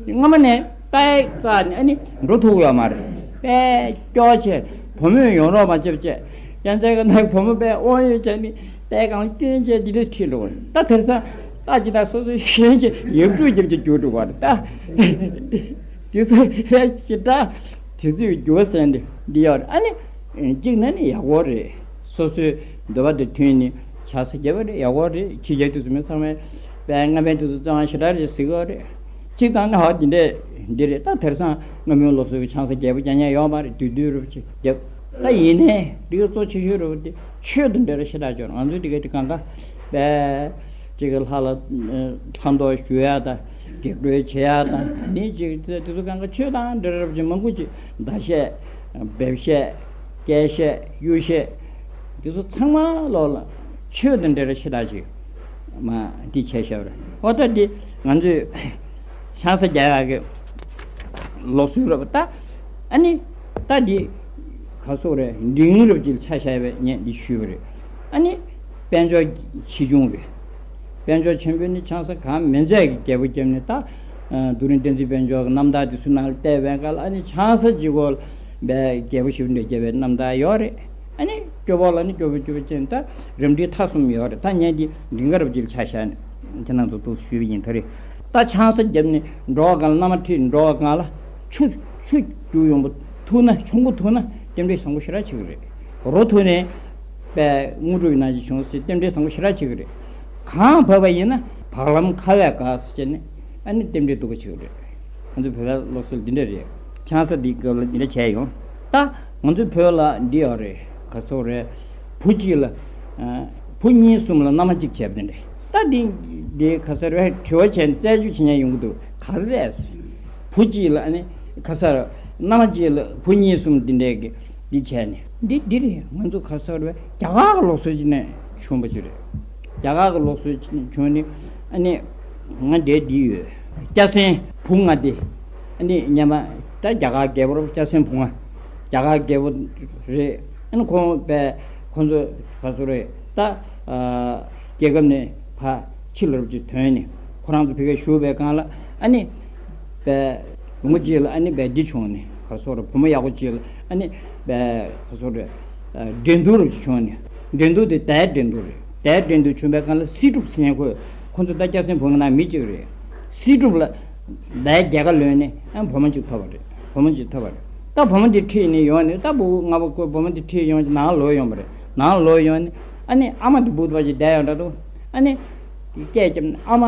སྔ་མ་ནས་རྟའི་རྩ་ནས་ཨ་ནི་འགྲོ་ཐུབ་ཡོད་མ་རེད། པས་སྐྱོ་བྱས། བུ་མོས་ཡོང་རོགས་མ་བྱེད་བྱས། ཡང་རྩའི་ཀ་ནས་བུ་མོ་པས་དབང་ཡོད་བྱས་ནས་རྟའི་སྒང་སྐྱོན་བྱས་འདི་འདྲ་ཁྲིད་འགྲོ་བ་རེད། ད་དེར་སང་རྟ་ཅིག་ད་སོ་སོའི་ཞེན་བྱས་ཡབ་ཀྲུག་རྒྱབ་ཀྱི་རྒྱུག་འགྲོ་བ་རེད་ད། དེ་ཚོ་ཧེ་ཅི་ད་དེ་ཚོའི་རྒྱུ་བ་སེམས་དེ་འདི་ཡོད་རེད། ཨ་ནི་གཅིག་ན་ནི་ཡག་པོ་རེད། སོ་སོའི་འདོད་པ་དེ་མཐུན་ནས་ཆང་ས་བརྒྱབ་པ་རེད། ཡག་པོ་རེད། ཕྱི་རྒྱལ་དུས་སུ་མི་ཚང་མས་པའི་སྔ་མའི་དུས་སུ་བཙོན་པ་ཞེ་དྲག་རེད་ཟེར་གི་ཡོད་རེད། གཅིག་དང་ནི་ཧ་འདི་འདྲས་འདི་རེད། ད་དེར་སང་སྔ་མོའི་ལོ་སོའི་ཆང་ས་རྒྱས་པོ་རྒྱག་མཁན་ཡོད་མ་རེད། དུས་དུས་རུ་ཅིག་རྒྱབ། ད་ཡིན་ནའི་འདི་ག་གཙོ་ཆེ་ཤོས་རུ་དེ་ཆོས་དང་འབྲེལ་བ་ཞེ་དྲག་ཅིག་ཡོད་རེད། ང་ཚོའི་འདི་ག་དེ་གང་ག་པའི་གཅིག་གི་ལྷ་ལ་ལྷ་མདོག་ཞུ་ཡ་དང་བགེགས་སྐྲོད་བྱེད་ཡ་དང་ནི་གཅིག་དེ་ཚོ་གང་ག་ཆོས་དང་འབྲེལ་བ་ཅིག་མང་པོ་ཅིག་ཟླ་ཤས་འབེབས་ཤས་སྐྱེས་ཤས་གཡུག་ཤས་དེ་ཚོ་ཚང་མ་ལོག་ལ་ཆོས་དང་འབྲེལ་བ་ཞེ་དྲག་ཅིག་མ་འདི་བྱས་བཞག་རེད། ཨོ་ད་འདི་ང་ཚོས་ཆང་ས་རྒྱག་ཡག་གི་ལུགས་སྲོལ་རེད་པ། ད་ཨ་ནི་ད་འདི་ག་སོག་རེད། འབྲིང་རབ་ཀྱི་ཆ་བཞག་པའི་ངས་འདི་ཞུས་པ་རེད། ཨ་ནི་དཔལ་འབྱོར་ཆེ་ཆུང་རེད། དཔལ་འབྱོར་ཆེན་པོ་ནི་ཆང་ས་གང་མི་མཛད་ཀྱི་རྒྱལ་པོ་རྒྱབ་ནས། ད་རྡོ་རིང་བསྟན་འཛིན་དཔལ་འབྱོར་གྱི་རྣམ་ཐར་འདི་ཚོའི་ནང་ལ་བལྟས་པའི་སྐབས་ལ་ཨ་ནི་ཆང་ས་གཅིག་པོ་ལ་རྒྱལ་པོ་ཞེ་པོ་འདྲ་རྒྱབ་པའི་རྣམ་ཐར་ཡོད་རེད། ཨ་ནི་སྐྱོ་པོ་ལ་ནི་སྐྱོ་པོ་སྐྱོ་པོ་ཅན། ད་རབ་འབྲིང་ཐ་གསུམ་ཡོད་རེད། ད་ངས་འདི་འབྲིང་ག་རབ་ཀྱི་ཆ་བཞག་ནས་ཁྱེད་རང་ཚོ་ཐུགས་ཞུས་པ་ཡིན། ད་རེད། ད་ཆང་ས་བརྒྱབ་ནས་འགྲོ་བ་གང་ལ་མནའ་མ་ཁྲིད། འགྲོ་བ་གང་ལ་ཆུ་ཆུ་རྒྱུག་ཡོང་པོ་ཐུག་ན་ཆུང་པོ་ཐུག་ན་རྟེན་འབྲེལ་བཟང་པོ་ཞེ་དྲག་ཆགས་ཀྱི་རེད། རོ་ཐུག་ནས་པའི་དངོས་གྲུབ་ཡིན་ན་ཅི་བྱུང་ཟེར་རྟེན་འབྲེལ་བཟང་པོ་ཞེ་དྲག་ཆགས་ཀྱི་རེད། གང་བབས་པ་ཡིན་ན་བག་ལམ་ཁ་བས་དགའ་ཟེར་བྱས་ནས་ཨ་ནི་རྟེན་འབྲེལ་སྡུག་ག་ཆགས་ཀྱི་རེད། ང་ཚོ་བོད་པའི་སློབ་གསོ་འདི་འདྲ་རེད། ཆང་ས་འདི་སྐབས་ལ་འདི་འདྲ་བྱས་ཡོང་། ད་ང་ཚོའི་བོད་ལ་འདི་ཡོད་རེད། ག་ཚོད་རེད། བུ་གཅིག་ལ་ཨ་བུ་གཉིས་གསུམ་ལ་མནའ་མ་གཅིག་བྱས་པ་འདི་འདྲ། ད་འདི་འདི་ག་ས་རེད། དྲི་བ་བྱས་ནས་རྩད་གཅོད་བྱེད་མཁན་ཡོང་གི་འདུག་ག་རེ་རེད། བུ་གཅིག་ལ་ཨ་ནི་ག་ས་རེད། མནའ་མ་གཅིག་ལ་བུ་གཉིས་གསུམ་འདི་འདྲས་ཀྱི་འདི་བྱས་ནས་འདི་འདི་རེད། ང་ཚོ་ག་ས་རེད། རྒྱ་གར་གྱི་ལུགས་སྲོལ་ཅིག་ནས་བྱུང་བ་ཅིག་རེད། རྒྱ་གར་གྱི་ལུགས་སྲོལ་བྱུང་ནས་ཨ་ནི་ང་འདྲའི་འདི་ཡོད། སྐྱ་སེང་བུ་ལྔ་དེ་ཨ་ནི་སྔོན་མ་ད་རྒྱ་གར་རྒྱལ་པོ་རེད། སྐྱ་སེང་བུ་ལྔ། རྒྱ་གར་རྒྱལ་པོ་རེད། ཨ་ནི་ཁོང་པས་ཁོང་ཚོ་ག་ཚོད་རེད། ད་རྒྱལ་ཁབ་ནས་ཕར་ཕྱི་ལ་རུབ་ཅིག་ཐོན་ནས་ཁོ་རང་ཚོ་ཕ་གིར་བཞུགས་པའི་སྒང་ལ་ཨ་ནི་པས་བུ་མོ་གཅིག་ལ་ཨ་ནི་པས་འདི་བྱུང་ནས་ག་ཚོད་རེད། བུ་མོ་ཡག་པོ་གཅིག་ལ་ཨ་ནི་པས་ག་ཚོད་རེད། འགྲན་བསྡུར་བྱུང་ནས། འགྲན་བསྡུར་དེ་མདའི་འགྲན་བསྡུར་རེད། མདའི་འགྲན་བསྡུར་བྱུང་བའི་སྒང་ལ་སྲིད་སྒྲུབ་ཟེར་མཁན་ཁོས་ཁོ་ཚོ་ད་སྐྱ་སེང་བུ་ལྔ་ནང་མི་གཅིག་རེད། སྲིད་སྒྲུབ་ལ་མདའི་རྒྱལ་ཁ་ལོན་ནས་ཨ་བུ་མོ་གཅིག་ཐོབ་པ་རེད། བུ་མོ་གཅིག་ཐོབ་པ་རེད། ད་བུ་མོ་འདི་ཁྲིད་ནས་ཡོང་ནས། ད་བུ་ལྔ་པོ་ཁོས་བུ་མོ་འདི་ཁྲིད་ཡོང་ནས་ནང་ལོག་ཡོང་བ་རེད། ནང་ལོག་ཡོང་ནས་ཨ་ནི་ཨ་མ་འདི་སྦུག་ཏུ་བ་ཅིག་བསྡད་ཡོང་འདྲ་འདུག་ཨ་ནི་སྐད་བརྒྱབ་ནས་ཨ་མ།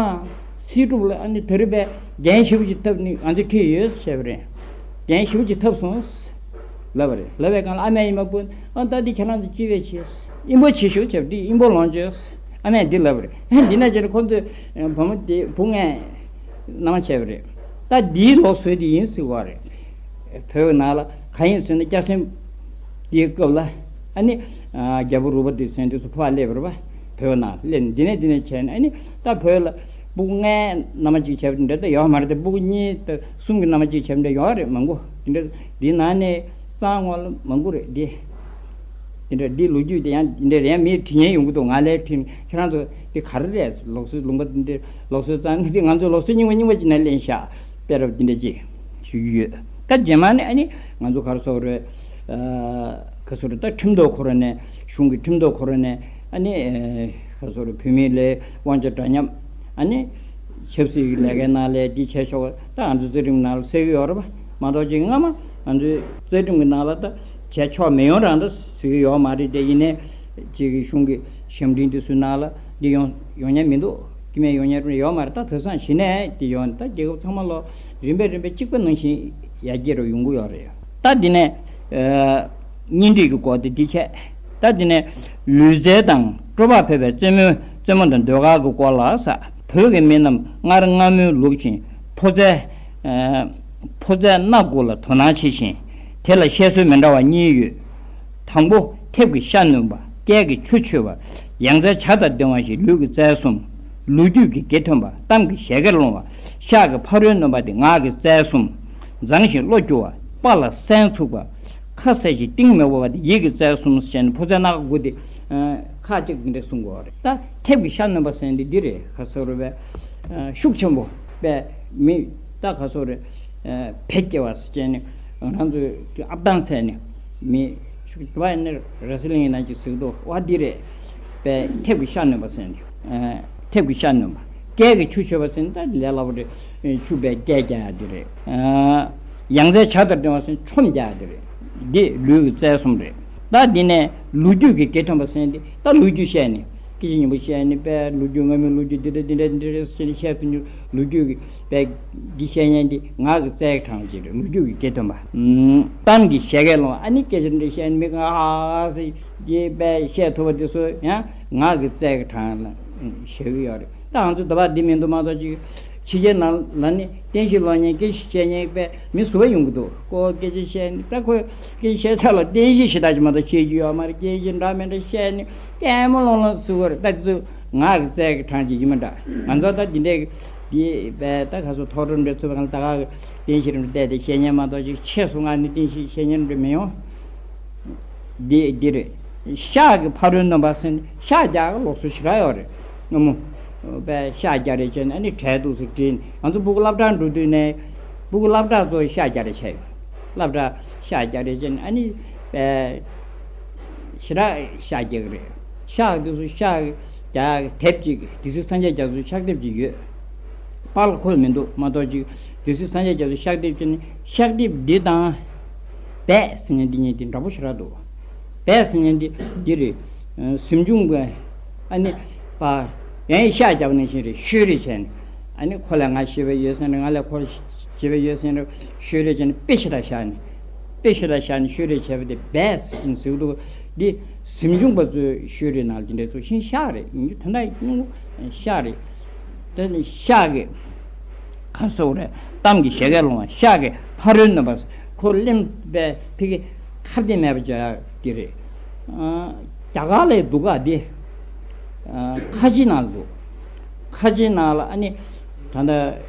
སྲིད་སྒྲུབ་ལ་ཨ་ནི་དེ་རིང་པས་འགན་ཞེ་པོ་ཅིག་ཐོབ་ནི་ང་ཚོས་ཁྲིད་ཡོད་ཟེར་བ་རེད། འགན་ཞེ་པོ་ཅིག་ཐོབ་སོང་ལབ་པ་རེད། ལབ་པའི་སྒང་ལ་ཨ་མས་ཨིན་མ་སྤུན། ཨ་ད་འདི་ཁྱེད་རང་ཚོ་ཅི་བས་བྱེད། དབྱིན་པོ་བྱེད་ཤོག་བྱས་པ་འདི་དབྱིན་པོ་ལོངས་སྤྱོད། ཨ་མས་འདི་ལབ་པ་རེད། འདི་ན་བྱས་ནས་ཁོ་ཚོས་བུ་མོ་དེ་བུ་ལྔས་མནའ་མ་བྱས་པ་རེད། ད་འདིའི་ལུགས་སྲོལ་དེ་ཡིན་ཟེར་བ་རེད། བོད་ནང་ལ་གང་ཡིན་ཟེར་ན་སྐྱ་སེང་དེའི་སྐབས་ལ་ཨ་ནི་རྒྱལ་པོ་རུ་པ་དེ་ཟེར་དུས་སུ་ཕར་སླེབས་པ་རེད་པ། བོད་ནང་སླེབས་ནས་འདི་ནས་འདི་ནས་བྱས་ནས་ཨ་ནི་ད་བོད་ལ་སྤུ་གུ་ལྔའི་མནའ་མ་གཅིག་བྱས་པ་འདྲ་ད་ཡོད་མ་རེད་དེ། སྤུ་གུ་གཉིས་དང་གསུམ་གྱི་མནའ་མ་གཅིག་བྱས་པ་འདྲ་ཡོད་རེད། མང་པོ་འདི་འདྲ་འདི་ནང་ནས་གཙང་ངོ་ལ་མང་པོ་རེད་འདི། འདི་འདྲ་འདི་ལོ་རྒྱུས་དེ་ཡང་འདི་འདྲ་རེད། ཡང་མིས་བྲིས་མཁན་ཡོང་གི་འདུག་ང་ལས་བྲིས་ནས་ཁྱེད་རང་ཚོ་འདི་ག་རེ་རེད། ལུགས་སྲོལ་ལུང་པ་འདི་འདྲ་ལུགས་སྲོལ་གཙང་འདི་ང་ཚོ་ལུགས་སྲོལ་རྙིང་པ་རྙིང་པ་ཅིག་ནས་ལེན་ཤག་དཔེ་རབ་འདི་འདྲ་ཅིག་ཞུ་རྒྱུ་ཡོད། ད་རྗེས་མ་ནས་ཨ་ནི་ང་ཚོ་ག་རེ་ཟེར་དགོས་རེད། ག་ཟེར་རེད། ད་ཁྲིམས་ཐོག་ཁོ་ར་ནས་གཞུང་གི་ཁྲིམས་ཐོག་ཁོ་ར་ནས་ཨ་ནི་ག་ཟེར་རེད། བུད་མེད་ལས་དབང་ཆ་འདྲ་མཉམ། ཨ་ནི་ཆབ་སྲིད་ཀྱི་ལས་ཀའི་ནང་ལས་འདི་བྱས་ཆོག་ད་ང་ཚོའི་རྩ་ཁྲིམས་ནང་ལ་གསལ་གྱི་ཡོད་རེད་པ། མ་གཏོགས་ཅིག་སྔ་མ་ང་ཚོའི་རྩ་ཁྲིམས་ཀྱི་ནང་ལ་ད་བྱས་ཆོག་མི་ཡོང་རང་ད་ཟེར་གྱི་ཡོད་མ་རེད་དེ། ཡིན་ནའི་ཅིག་གི་གཞུང་གི་ཞབས་འབྲིང་དེ་ཚོའི་ནང་ལ་འདི་ཡོང་ཡོང་མཁན་མི་འདུག་སྐྱེ་དམན་ཡོང་མཁན་ཡོད་མ་རེད། ད་དེང་སང་གཞི་ནས་འདི་ཡོང་ད་རྒྱལ་ཁབ་ཚང་མ་ལོ་རིམ་པས་རིམ་པས་གཅིག་པ་ནང་བཞིན་ཡར་རྒྱས་རུ་ཡོང་གི་ཡོད་རེད། ད་འདི་ནས་གཉེན་སྒྲིག་གི་སྐོར་དེ་འདི་བྱས། ད་འདི་ནས་ལུས་རྩལ་དང་སྤྲོ་བ་འཕེལ་བའི་རྩེད་མོ་རྩེད་མོ་དང་ཟློས་གར་གྱི་སྐོར་ལ་ས། བོད་ཀྱི་མི་རྣམས་སྔར་སྔ་མོའི་ལུགས་བཞིན་ཕོ་རྩལ། ཕོ་རྩལ་སྣ་དགུ་ལ་དོ་སྣང་བྱེད་བཞིན། དེ་ལ་བཤད་སྲོལ་མི་འདྲ་བ་གཉིས་ཡོད། དང་པོ། ཐེབས་ཀྱི་ཤ་སྣོན་པ། སྐད་ཀྱི་ཆུ་མཆོད་པ། ཡང་རྩལ་ཇ་དང་ལྡན་པ་ཞིག་ལུས་ཀྱི་རྩལ་གསུམ། ལོ་རྒྱུས་ཀྱི་དགེ་ཐོན་པ། གཏམ་གྱི་བཞད་གད་སློང་བ། ཤག་གི་ཕ་རོལ་སྣོན་པ་དེ་ངག་གི་རྩལ་གསུམ། མཛངས་ཤིང་བློ་འགྱུར་བ། དཔའ་ལ་གསན་ཚུགས་པ། ཁ་ཟེར་ཞིང་གཏིང་མི་འབབ་པ་དེ། ཡིད་ཀྱི་རྩལ་གསུམ་ཟེར་ནས་ཕོ་རྩལ་སྣ་ཁ་དགུ་དེ། ཁ་ཅིག་འདི་འདྲ་གསུང་གི་ཡོད་རེད། ད་མཐེབ་ཀྱི་ཤ་གནོན་པ་ཟེར་འདི་འདི་རེད། ཁ་ཟེར་བ་ཤུགས་ཆེན་པོ་པས་མི་ད་ཁ་ཟེར་བ་བེད་སྐྱེ་བ་ཟེར་བྱས་ནས་རང་ཚོའི་ཨབ་ཐང་ཚད་ནས་མི་ཤུགས་ཆེ་བ་ནི་ར་སི་ལིང་ཡིན་ན་ཅིག་ཟེར་གི་འདུག་བ། འདི་རེད། པས་མཐེབ་ཀྱི་ཤ་གནོན་པ་ཟེར་འདི། མཐེབ་ཀྱི་ཤ་གནོན་པ། སྐད་ཀྱི་ཆུ་གཅོད་པ་ཟེར་ན་ད་ལས་སླ་པོ་རེད། ཆུ་བས་སྐད་རྒྱག་ཡ་དེ་རེད། ཡང་རྩེ་བྱ་དང་ལྡན་པ་ཟེར་ན་ཁྲོམ་རྒྱག་ཡ་དེ་རེད། འདི་ལུས་ཀྱི་རྩལ་གསུམ་རེད། ད་འདི་ནས་ལོ་རྒྱུས་ཀྱི་དགེ་ཐོན་པ་ཟེར་ན་འདི་ད་ལོ་རྒྱུས་བཤད་ནས་སྐད་ཆ་སྙན་པོ་བཤད་ནས་པས་ལོ་རྒྱུས་སྔ་མའི་ལོ་རྒྱུས་འདི་འདྲ་འདི་འདྲ་འདི་འདྲ་ཟེར་ནས་བཤད་ཐུབ་མཁན་ལོ་རྒྱུས་ཀྱི་པས་འདི་བཤད་མཁན་འདི་ངག་གི་རྩལ་གྱི་གྲངས་ཅིག་རེད། ལོ་རྒྱུས་ཀྱི་དགེ་ཐོན་པ། གཏམ་གྱི་བཞད་གད་སློང་བ། ཨ་ནི་སྐད་ཆ་འདི་འདྲ་བཤད་ནས་མི་གང་ཧ་ཧ་ཟེར་གྱིས་པས་བཤད་ཐུབ་པ་འདི་ཚོ་ཡང་ངག་གི་རྩལ་གྱི་གྲངས་ལ་བཞག་གི་ཡོད་རེད། ད་ང་ཚོ་འདི་བར་འདི་མི་འདུག་མ་གཏོགས་ཅིག་ཕྱི་རྒྱལ་ནང་ལ་ནི་རྟེན་གཞི་སློང་མཁན་སྐད་ཆ་བཤད་མཁན་པས་མི་ཟུར་པ་ཡོང་གི་འདུག་ཁོ་སྐད་ཆ་བཤད་ནས་ད་ཁོས་སྐད་ཆ་བཤད་ཚར་ལ་རྟེན་གཞི་ཞེ་དྲག་ཅིག་མ་གཏོགས་བཤད་རྒྱུ་ཡོད་མ་རེད། སྐད་ཆ་འདྲ་མི་འདྲ་བཤད་ནས་ལྟད་མོ་སློང་སློང་ཟེར་གི་རེད། ད་དེ་ཚོ་ངག་གི་རྩལ་གྱི་གྲངས་ཅིག་ཡིན་མི་འདྲ། ང་ཚོ་ད་འདི་འདྲའི་འདི་པས་ད་ག་ཚོད་མཐོ་རིམ་འདྲ་ཚུད་པ་གང་ད་ག་གི་རྟེན་གཞི་རིམ་བལྟས་ཏེ་བཤད་མཁན་མ་གཏོགས་ཅིག་ཆེས་སུ་ང་ནི་རྟེན་གཞི་བཤད་མཁན་འདྲ་མི་ཡོང་། འདི་འདི་རེད། ཤག་གི་ཕ་རོལ་གནོན་པ་ཟེར་ནས་ཤག་རྒྱག་གི་ལུགས་སྲོལ་ཞེ་དྲག་ཡོད་རེད། སྔ་མོ་པས་ཤག་རྒྱག་རེས་བྱས་ནས་ཨ་ནི་གྲལ་འདུག་སེ་བྲིས་ནས་ང་ཚོ་སྤུ་གུ་སློབ་གྲྭར་འགྲོ་དུས་ནས་སྤུ་གུ་སློབ་གྲྭ་ཚོ་ཤག་རྒྱག་རེས་བྱས་ཡོད། སློབ་གྲྭ་ཤག་རྒྱག་རེས་བྱས་ནས་ཨ་ནི་པས་ཞེ་དྲག་ཤག་རྒྱག་གི་རེད། ཤག་འདུག་སེ་ཤག་རྒྱག་དེབ་ཅིག་དེ་ཚོའི་སངས་རྒྱས་རྒྱ་མཚོའི་ཕྱག་དེབ་ཅིག་ཡོད། པཱ་ལགས་ཁོས་མི་འདུག་མ་གཏོགས་ཅིག་དེ་ཚོའི་སངས་རྒྱས་རྒྱ་མཚོའི་ཕྱག་དེབ་ཅིག་ནི་ཕྱག་དེབ་འདི་དང་བད་ཟེར་མཁན་འདི་གཉིས་འདི་འདྲ་པོ་ཞེ་དྲག་འདུག་བད་ཟེར་མཁན་འདི་འདི་རེད། གཟིམ་ཆུང་པས་ཨ་ནི་པ་ཡང་ཤག་རྒྱབ་ནང་བཞིན་རེད། ཤོད་རེས་བྱས་ནས་ཨ་ནི་ཁོ་ལས་ང་ཞེ་པོ་ཡོད་ཟེར་ནས་ང་ལས་ཁོ་ཞེ་པོ་ཡོད་ཟེར་ནས་ཤོད་རེས་བྱས་ནས་དཔེ་ཞེ་དྲག་བཞག་ནས་དཔེ་ཞེ་དྲག་བཞག་ནས་ཤོད་རེས་བྱས་པ་དེ་བད་ཟེར་ནས་ཟེར་གི་འདུག་འདི་གཟིམ་ཆུང་པ་ཚོའི་ཤོད་རེས་ནང་ལ་འདི་འདྲ་ཚོ་ཤིང་ཤག་རེད། ཡིན་རྒྱུ་དོན་དག་ཡིན་ཤག་རེད། དེ་ནི་ཤག་གི་ག་སོགས་རེད། གཏམ་གྱི་བཞད་གད་སློང་བ། ཤག་གི་ཕ་རོལ་གནོན་པ། ཁོ་གླེམ་པའི་ཕི་གི་ཁ་བདེ་མེད་པ་བྱ་གི་རེད། རྒྱ་གར་ལའི་འདུག་ག་འདི། ཁ་ཆེའི་ནང་ལ་འདུག་ཁ་ཆེའི་ནང་ལ་ཨ་ནི་ད་ལྟ་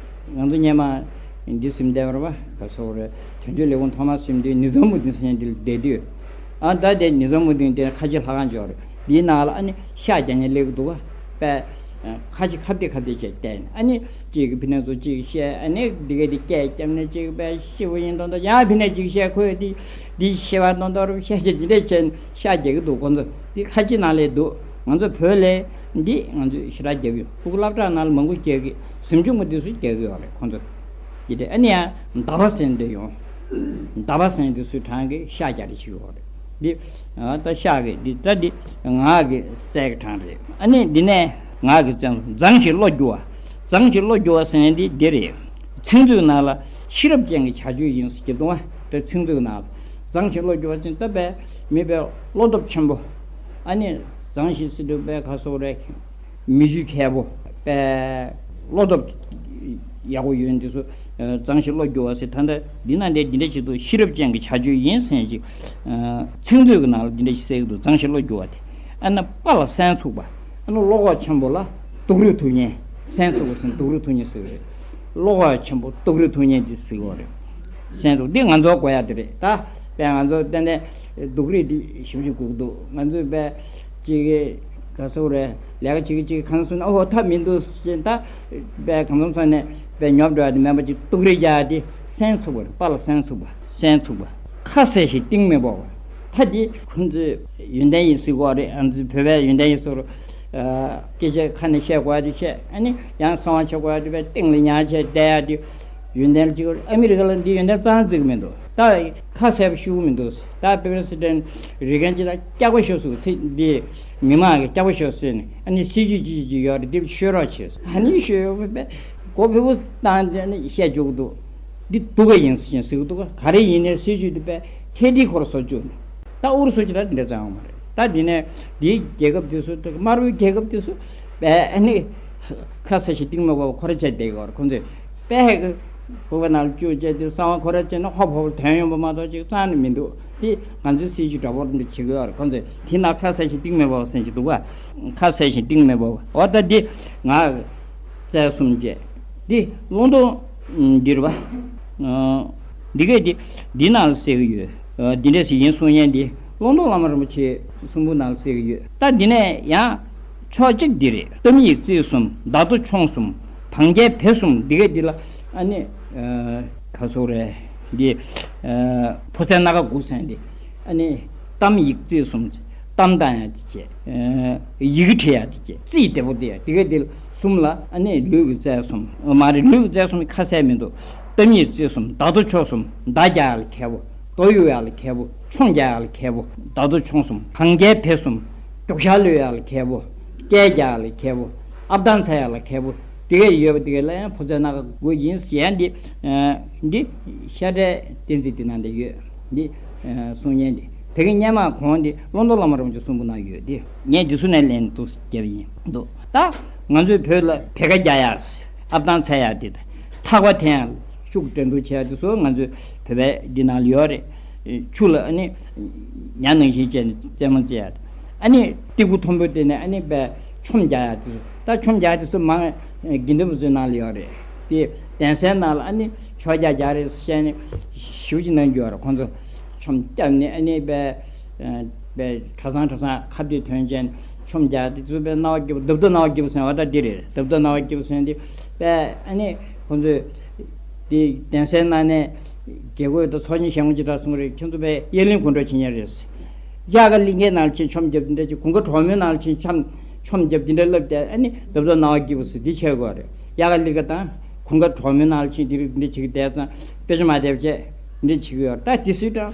ང་ཚོ་སྔོན་མ་འདི་ཟིན་བསྡད་པ་རེད་པ། ག་སོགས་རེད། དོན་གཅོད་ལས་ཁུངས་ཐོག་མར་ཟིན་དུས་ནི་ཛོ་མུ་དིན་ཟེར་མཁན་འདི་ལ་བསྡད་དུས། ཨ་ད་དེ་ནི་ཛོ་མུ་དིན་དེ་ཁ་ཆེ་ལྷ་ཁང་ཅིག་ཡོད་རེད། འདིའི་ནང་ལ་ཨ་ནི་ཤག་རྒྱག་མཁན་སླེབས་ཀྱི་འདུག་ག་པས། ཁ་ཅིག་ཁ་བདེ་ཁ་བདེ་བྱས་བསྡད་ནས་ཨ་ནི་གཅིག་གིས་ཕི་ནས་ཚོ་གཅིག་བཤད། ཨ་ནི་འདི་ག་དེ་སྐད་བརྒྱབ་ནས་གཅིག་པས་ཤི་བོ་ཡིན་མདོག་མདོག་ཡང་ཕི་ནས་གཅིག་བཤད། ཁོས་འདི་འདི་ཤི་བ་མདོག་མདོག་རུ་བཤད་བཤད་འདི་འདྲས་བྱས་ནས་ཤག་རྒྱག་གི་འདུག་ཁོ་ཚོ་འདི་ཁ་ཅིག་ནང་ལས་འདུག་ང་ཚོ་བོད་ལས་འདི་ང་ཚོས་ཞེ་དྲག་རྒྱབ་ཡོད། ཕྲུ་གུ་སློབ་གྲྭ་ནང་ལ་མང་པོ་རྒྱག་གི་གཟིམ་ཆུང་པོ་འདི་ཚོ་རྒྱག་གི་ཡོད་རེད་ཁོ་ཚོ། འདི་འདྲས་ཨ་ནི་ཡང་མདའ་པ་ཟེར་འདི་ཡོང་། མདའ་པ་ཟེར་འདི་ཚོའི་གྲངས་ཀྱི་ཤག་རྒྱག་རེས་བྱེད་ཀྱི་ཡོད་རེད། འདི། ད་ཤག་གི་འདི་ད་འདི་ངག་གི་རྩལ་གྱི་གྲངས་རེད། ཨ་ནི་འདི་ནས་ངག་གི་རྩལ་མཛངས་ཤིང་བློ་བསྒྱུར་བ། མཛངས་ཤིང་བློ་བསྒྱུར་བ་ཟེར་ནས་འདི་འདི་རེད། ཚིག་མཛོད་ནང་ལ་ཤེས་རབ་ཅན་གྱི་བྱ་སྤྱོད་ཡིན་ཟེར་གྱི་འདུག་བ། དེ་ཚིག་མཛོད་ནང་ལ་མཛངས་ཤིང་བློ་བསྒྱུར་བ་ཟེར་ད་པས་མི་པས་བློ་སྟོབས་ཆེན་པོ། ཨ་ནི་མཛངས་ཤིང་ཟེར་དུས་པས་ག་སོགས་རེད། མི་རྒྱུ་མཁས་པོ། པས་བློ་སྟོབས་ཡག་པོ་ཡོད་འདི་ཚོ། མཛངས་ཤིང་བློ་བསྒྱུར་བ་ཟེར་ད་ལྟ་འདི་ན་འདྲའི་འདི་འདྲ་ཞིག་ཏུ་ཤེས་རབ་ཅན་གྱི་བྱ་སྤྱོད་ཡིན་ཟེར་ཅིག་ཚིག་མཛོད་ཀྱི་ནང་ལ་འདི་འདྲ་ཞིག་གསལ་གྱི་འདུག་མཛངས་ཤིང་བློ་བསྒྱུར་བ་དེ། ཨ་ན་པཱ་ལགས་སྲན་ཚུགས་པ། ཨ་ན་བློ་ཁོག་ཆེན་པོ་ལ་སྡུག་རུས་ཐུབ་མཁན། སྲན་ཚུགས་པ་ཟེར་ན་སྡུག་རུས་ཐུབ་མཁན་ཟེར་གི་རེད། བློ་ཁོག་ཆེན་པོ་སྡུག་རུས་ཐུབ་མཁན་དེ་ཟེར་གི་རེད། སྲན་ཚུགས་འདི་ང་ཚོ་དགོས་ཡ་དེ་རེད་ད། པས་ང་ཚོ་ཏན་ཏན་སྡུག་རུས་འདི་ཞིབ་ཞིབ་དགོས་ཀྱི་འདུག་ང་ཚོས་པས་ཅིག་ག་སོགས་རེད། ལས་ཀ་བྱེད་ཀྱི་བྱེད་ཀྱི་གང་སོང་ན་ཨོ་ཐབས་མི་འདུག་ཅེས་ད་པས་གང་འཚམ་སོང་ནས་པས་ཉོབ་འགྲོ་ཡ་དེ་མེད་པ་ཅིག་སྡུག་རུས་རྒྱག་ཡ་དེ་སྲན་ཚུགས་པ་རེད། པཱ་ལགས་སྲན་ཚུགས་པ་སྲན་ཚུགས་པ། ཁ་ཟེར་ཞིང་གཏིང་མི་འབབ་པ། ད་འདི་ཁོང་ཚོས་ཡོན་ཏན་ཡིན་ཟེར་གོ་རེད། ང་ཚོས་བོད་པས་ཡོན་ཏན་ཡིན་ཟེར། སྐད་ཆ་ཁ་ནས་བཤད་དགོས་ཡ་དེ་བཤད། ཨ་ནི་ཡང་གསང་བ་བྱེད་དགོས་ཡ་དེ་བས་སྟེང་ལ་ཉར་བྱས་བསྡད་ཡ་དེ། ཡོན་ཏན་ལ་གཅིག་ཨ་མི་རི་ཀ་ལ་འདི་ཡོན་ཏན་རྩ་བ་བརྩི་གི་མི་འདུག་ད་ཁ་གསལ་པོ་ཞུ་གི་མི་འདུག་ད་པེ་རེ་སི་ཌེན་རེ་གན་གྱིས་ད་སྐྱག་པ་ཤོར་སོང་ཚེ་འདི་མི་མང་གི་སྐྱག་པ་ཤོར་སོང་ནས་ཨ་ནི་སྲིད་ཇུས་ཅི་ཅི་ཡོད་རེད་འདི་ཤོད་རོགས་བྱས། ཨ་ནི་ཤོད་ཡོད་པས་གོ་ཕེབས་པོ་བཏང་དེ་ནི་བཤད་བཅུག་གི་འདུག་འདི་སྡུག་ག་ཡིན་ཟེར་ཟེར་གི་འདུག་ག་ག་རེ་ཡིན་ནའི་སྲིད་ཇུས་འདི་པས་ཐད་ཐིག་ཁོ་ར་བཟོ་བཅུག་ནས་ད་ཨུ་རུ་སུ་ཅི་ད་འདི་འདྲ་ཙང་མ་རེད། ད་འདི་ནས་འདིའི་རྒྱལ་ཁབ་དེ་ཚོ་དམར་པོའི་རྒྱལ་ཁབ་དེ་ཚོ་པས་ཨ་ནི་ཁ་ཟེར་ཞིང་གཏིང་མི་འབབ་པ་ཁོ་ར་བྱས་བསྡད་ཀྱི་ཡོད་རེད། ཁོ་ཚོས་པས་ཧེ་གི་བུ་ག་ནང་ལ་བཅུག་བྱས་དེ་གསང་བ་ཁོ་ར་བྱས་ན་ཧོབ་ཧོབ་ཐོན་ཡོང་པ་མ་གཏོགས་ཅིག་རྩ་ནས་མི་འདུག་དེ་ང་ཚོའི་སྲིད་ཇུས་འདྲ་པོ་འདི་བྱེད་ཀྱི་ཡོད་རེད། ཁོ་ཚོས་དེ་ན་ཁ་ཟེར་ཞིང་གཏིང་མི་འབབ་པ་ཟེར་གྱི་འདུག་ག་ཁ་ཟེར་ཞིང་གཏིང་མི་འབབ་པ། འོ་ད་འདི་ངག་རྩལ་གསུམ་བཅས་འདི་ཀློང་རྡོལ་འདི་རེད་པ། འདི་གས་འདི་འདི་ནང་ལ་གསལ་གྱི་ཡོད། འདི་འདྲས་ཞིག་ཡིན་གསུང་མཁན་འདི་ཀློང་རྡོལ་བླ་མ་རིན་པོ་ཆེ་གསུང་འབུམ་ནང་གསལ་གྱི་ཡོད། ད་འདི་ནས་ཡང་ཕྱོགས་གཅིག་འདི་རེད། གཏམ་ཡིག་རྩིས་གསུམ། བརྡ་ཐོ་ཆུང་གསུམ། བང་རྒྱལ་བེ་གསུམ། འདི་ག་འདི་ལ་ཨ་ནི་ག་སོག་རེད། འདི་ཕོ་གསར་སྣ་ཁ་དགུ་ཟེར་འདི་ཨ་ནི་གཏམ་ཡིག་རྩིས་གསུམ། གཏམ་བཏང་ཡ་དེ་བྱས། ཡི་གེ་བྲི་ཡ་དེ་བྱས། རྩིས་བདེ་པོ་དེ་ཡ་དེ་ག་དེ་གསུམ་ལ་ཨ་ནི་ལུས་ཀྱི་རྩལ་གསུམ། མ་རེད། ལུས་ཀྱི་རྩལ་གསུམ་ཁ་གསལ་མི་འདུག་གཏམ་ཡིག་རྩིས་གསུམ། བརྡ་ཐོ་ཆུང་གསུམ། མདའ་རྒྱག་ཡ་ལ་མཁས་པོ། རྡོ་གཡུག་ཡ་ལ་མཁས་པོ། ཆོམ་རྒྱག་ཡ་ལ་མཁས་པོ། བརྡ་ཐོ་ཆུང་གསུམ། བང་རྒྱལ་བེ་གསུམ། མགྱོགས་ཤར་གློད་ཡ་ལ་མཁས་པོ། སྐད་རྒྱག་ཡ་ལ་མཁས་པོ། ཨབ་ཐང་འཚལ་ཡ་ལ་མཁས་པོ། དེ་ག་ཡོད་པ་དེ་ག་ལ་ཡང་ཕོ་གསར་སྣ་ཁ་དགུ་ཡིན་ཟེར་ཡ་འདི། འདི་ཤ་འདྲའི་བསྟན་རྩིས་འདི་ནང་དུ་ཡོད། འདི་གསུང་མཁན་འདི་དེ་ག་སྔོན་མ་གོང་འདི་ཀློང་རྡོལ་བླ་མ་རིན་པོ་ཆེ་གསུང་འབུམ་ནང་ཡོད། འདི་ངས་འདི་ཚོ་ནས་ལན་འདུག་རྒྱབ་ཡིན་འདུག་ད་ང་ཚོའི་བོད་ལ་བེ་ཀ་རྒྱག་ཡ། ཨབ་ཐང་འཚལ་ཡ་འདི་དང་། ཐག་པ་འཐེན་ཡ། ཤུགས་འགྲན་བསྡུར་བྱེད་ཡ་འདི་ཚོ་ང་ཚོའི་བོད་པའི་འདི་ནང་ལ་ཡོད་རེད། ཆུ་ལ་ཨ་ནི་ཉ་ནང་བཞིན་བྱས་ནས་རྩེད་མོ་རྩེ་ཡ། ཨ་ནི་སྟེགས་བུ་མཐོན་པོ་དེ་ནས་ཨ་ནི་པའི་ཆོམ་རྒྱག་ཡ་དེ་ཚོ། ད་ཆོམ་རྒྱག་ཡ་དེ་ཚོ་མང་དགེ་འདུན་པ་ཚོའི་ནང་ལ་ཡོད་རེད། དེ་གདན་སའི་ནང་ལ་ཨ་ནི་ཆོམ་རྒྱག་རྒྱག་རེད་ཟེར་ནས་ཞེ་པོ་ཅིག་གནང་རྒྱུ་ཡོད་རེད། ཁོང་ཚོ་ཆོམ་བརྒྱབ་ནས་ཨ་ནི་པའི་པའི་གྲྭ་ཚང་གྲྭ་ཚང་ཁ་གཏད་དོན་ཅན་ཆོམ་རྒྱག་དེ་ཚོ་པའི་རྣ་བ་སྐྱིད་པོ། རྡབ་རྡོ་རྣ་བ་སྐྱིད་པོ་ཟེར་བ་ད་འདི་རེད། རྡབ་རྡོ་རྣ་བ་སྐྱིད་པོ་ཟེར་འདི་པའི་ཨ་ནི་ཁོང་ཚོས་དེ་གདན་སའི་ནང་ནས་དགེ་བསྐོས་དང་ཚོགས་གཉིས་ཞལ་ངོ་ཅི་འདྲ་གསུང་རེད། ཁྱོད་ཚོ་པའི་གཡས་གླིང་གུང་གྲོགས་བྱེད་མཁན་རེད། གཡག་ག་གླིང་གའི་ནང་ཕྱིན་ཆོམ་རྒྱབ་འདྲ་ཅིག་གུང་དཀར་གྲོགས་མོའི་ནང་ཕྱིན་ཆོམ་ཆོམ་རྒྱབ་འདི་འདྲ་ལབ་སྟེ་ཨ་ནི་རྡབ་རྡོ་རྣ་བ་སྐྱིད་པོ་ཟེར་འདི་བྱེད་དགོས་རེད། གཡག་ག་གླིང་ག་དང་གུང་དཀར་གྲོགས་མོའི་ནང་ཕྱིན་འདི་རིགས་འདི་བྱེད་ཀྱི་བསྡད་ཙང་དཔེ་ཆ་མ་བསྡད་པ་བྱས་འདི་བྱེད་ཀྱི་ཡོད་རེད། ད་དེ་སུས་དྲང་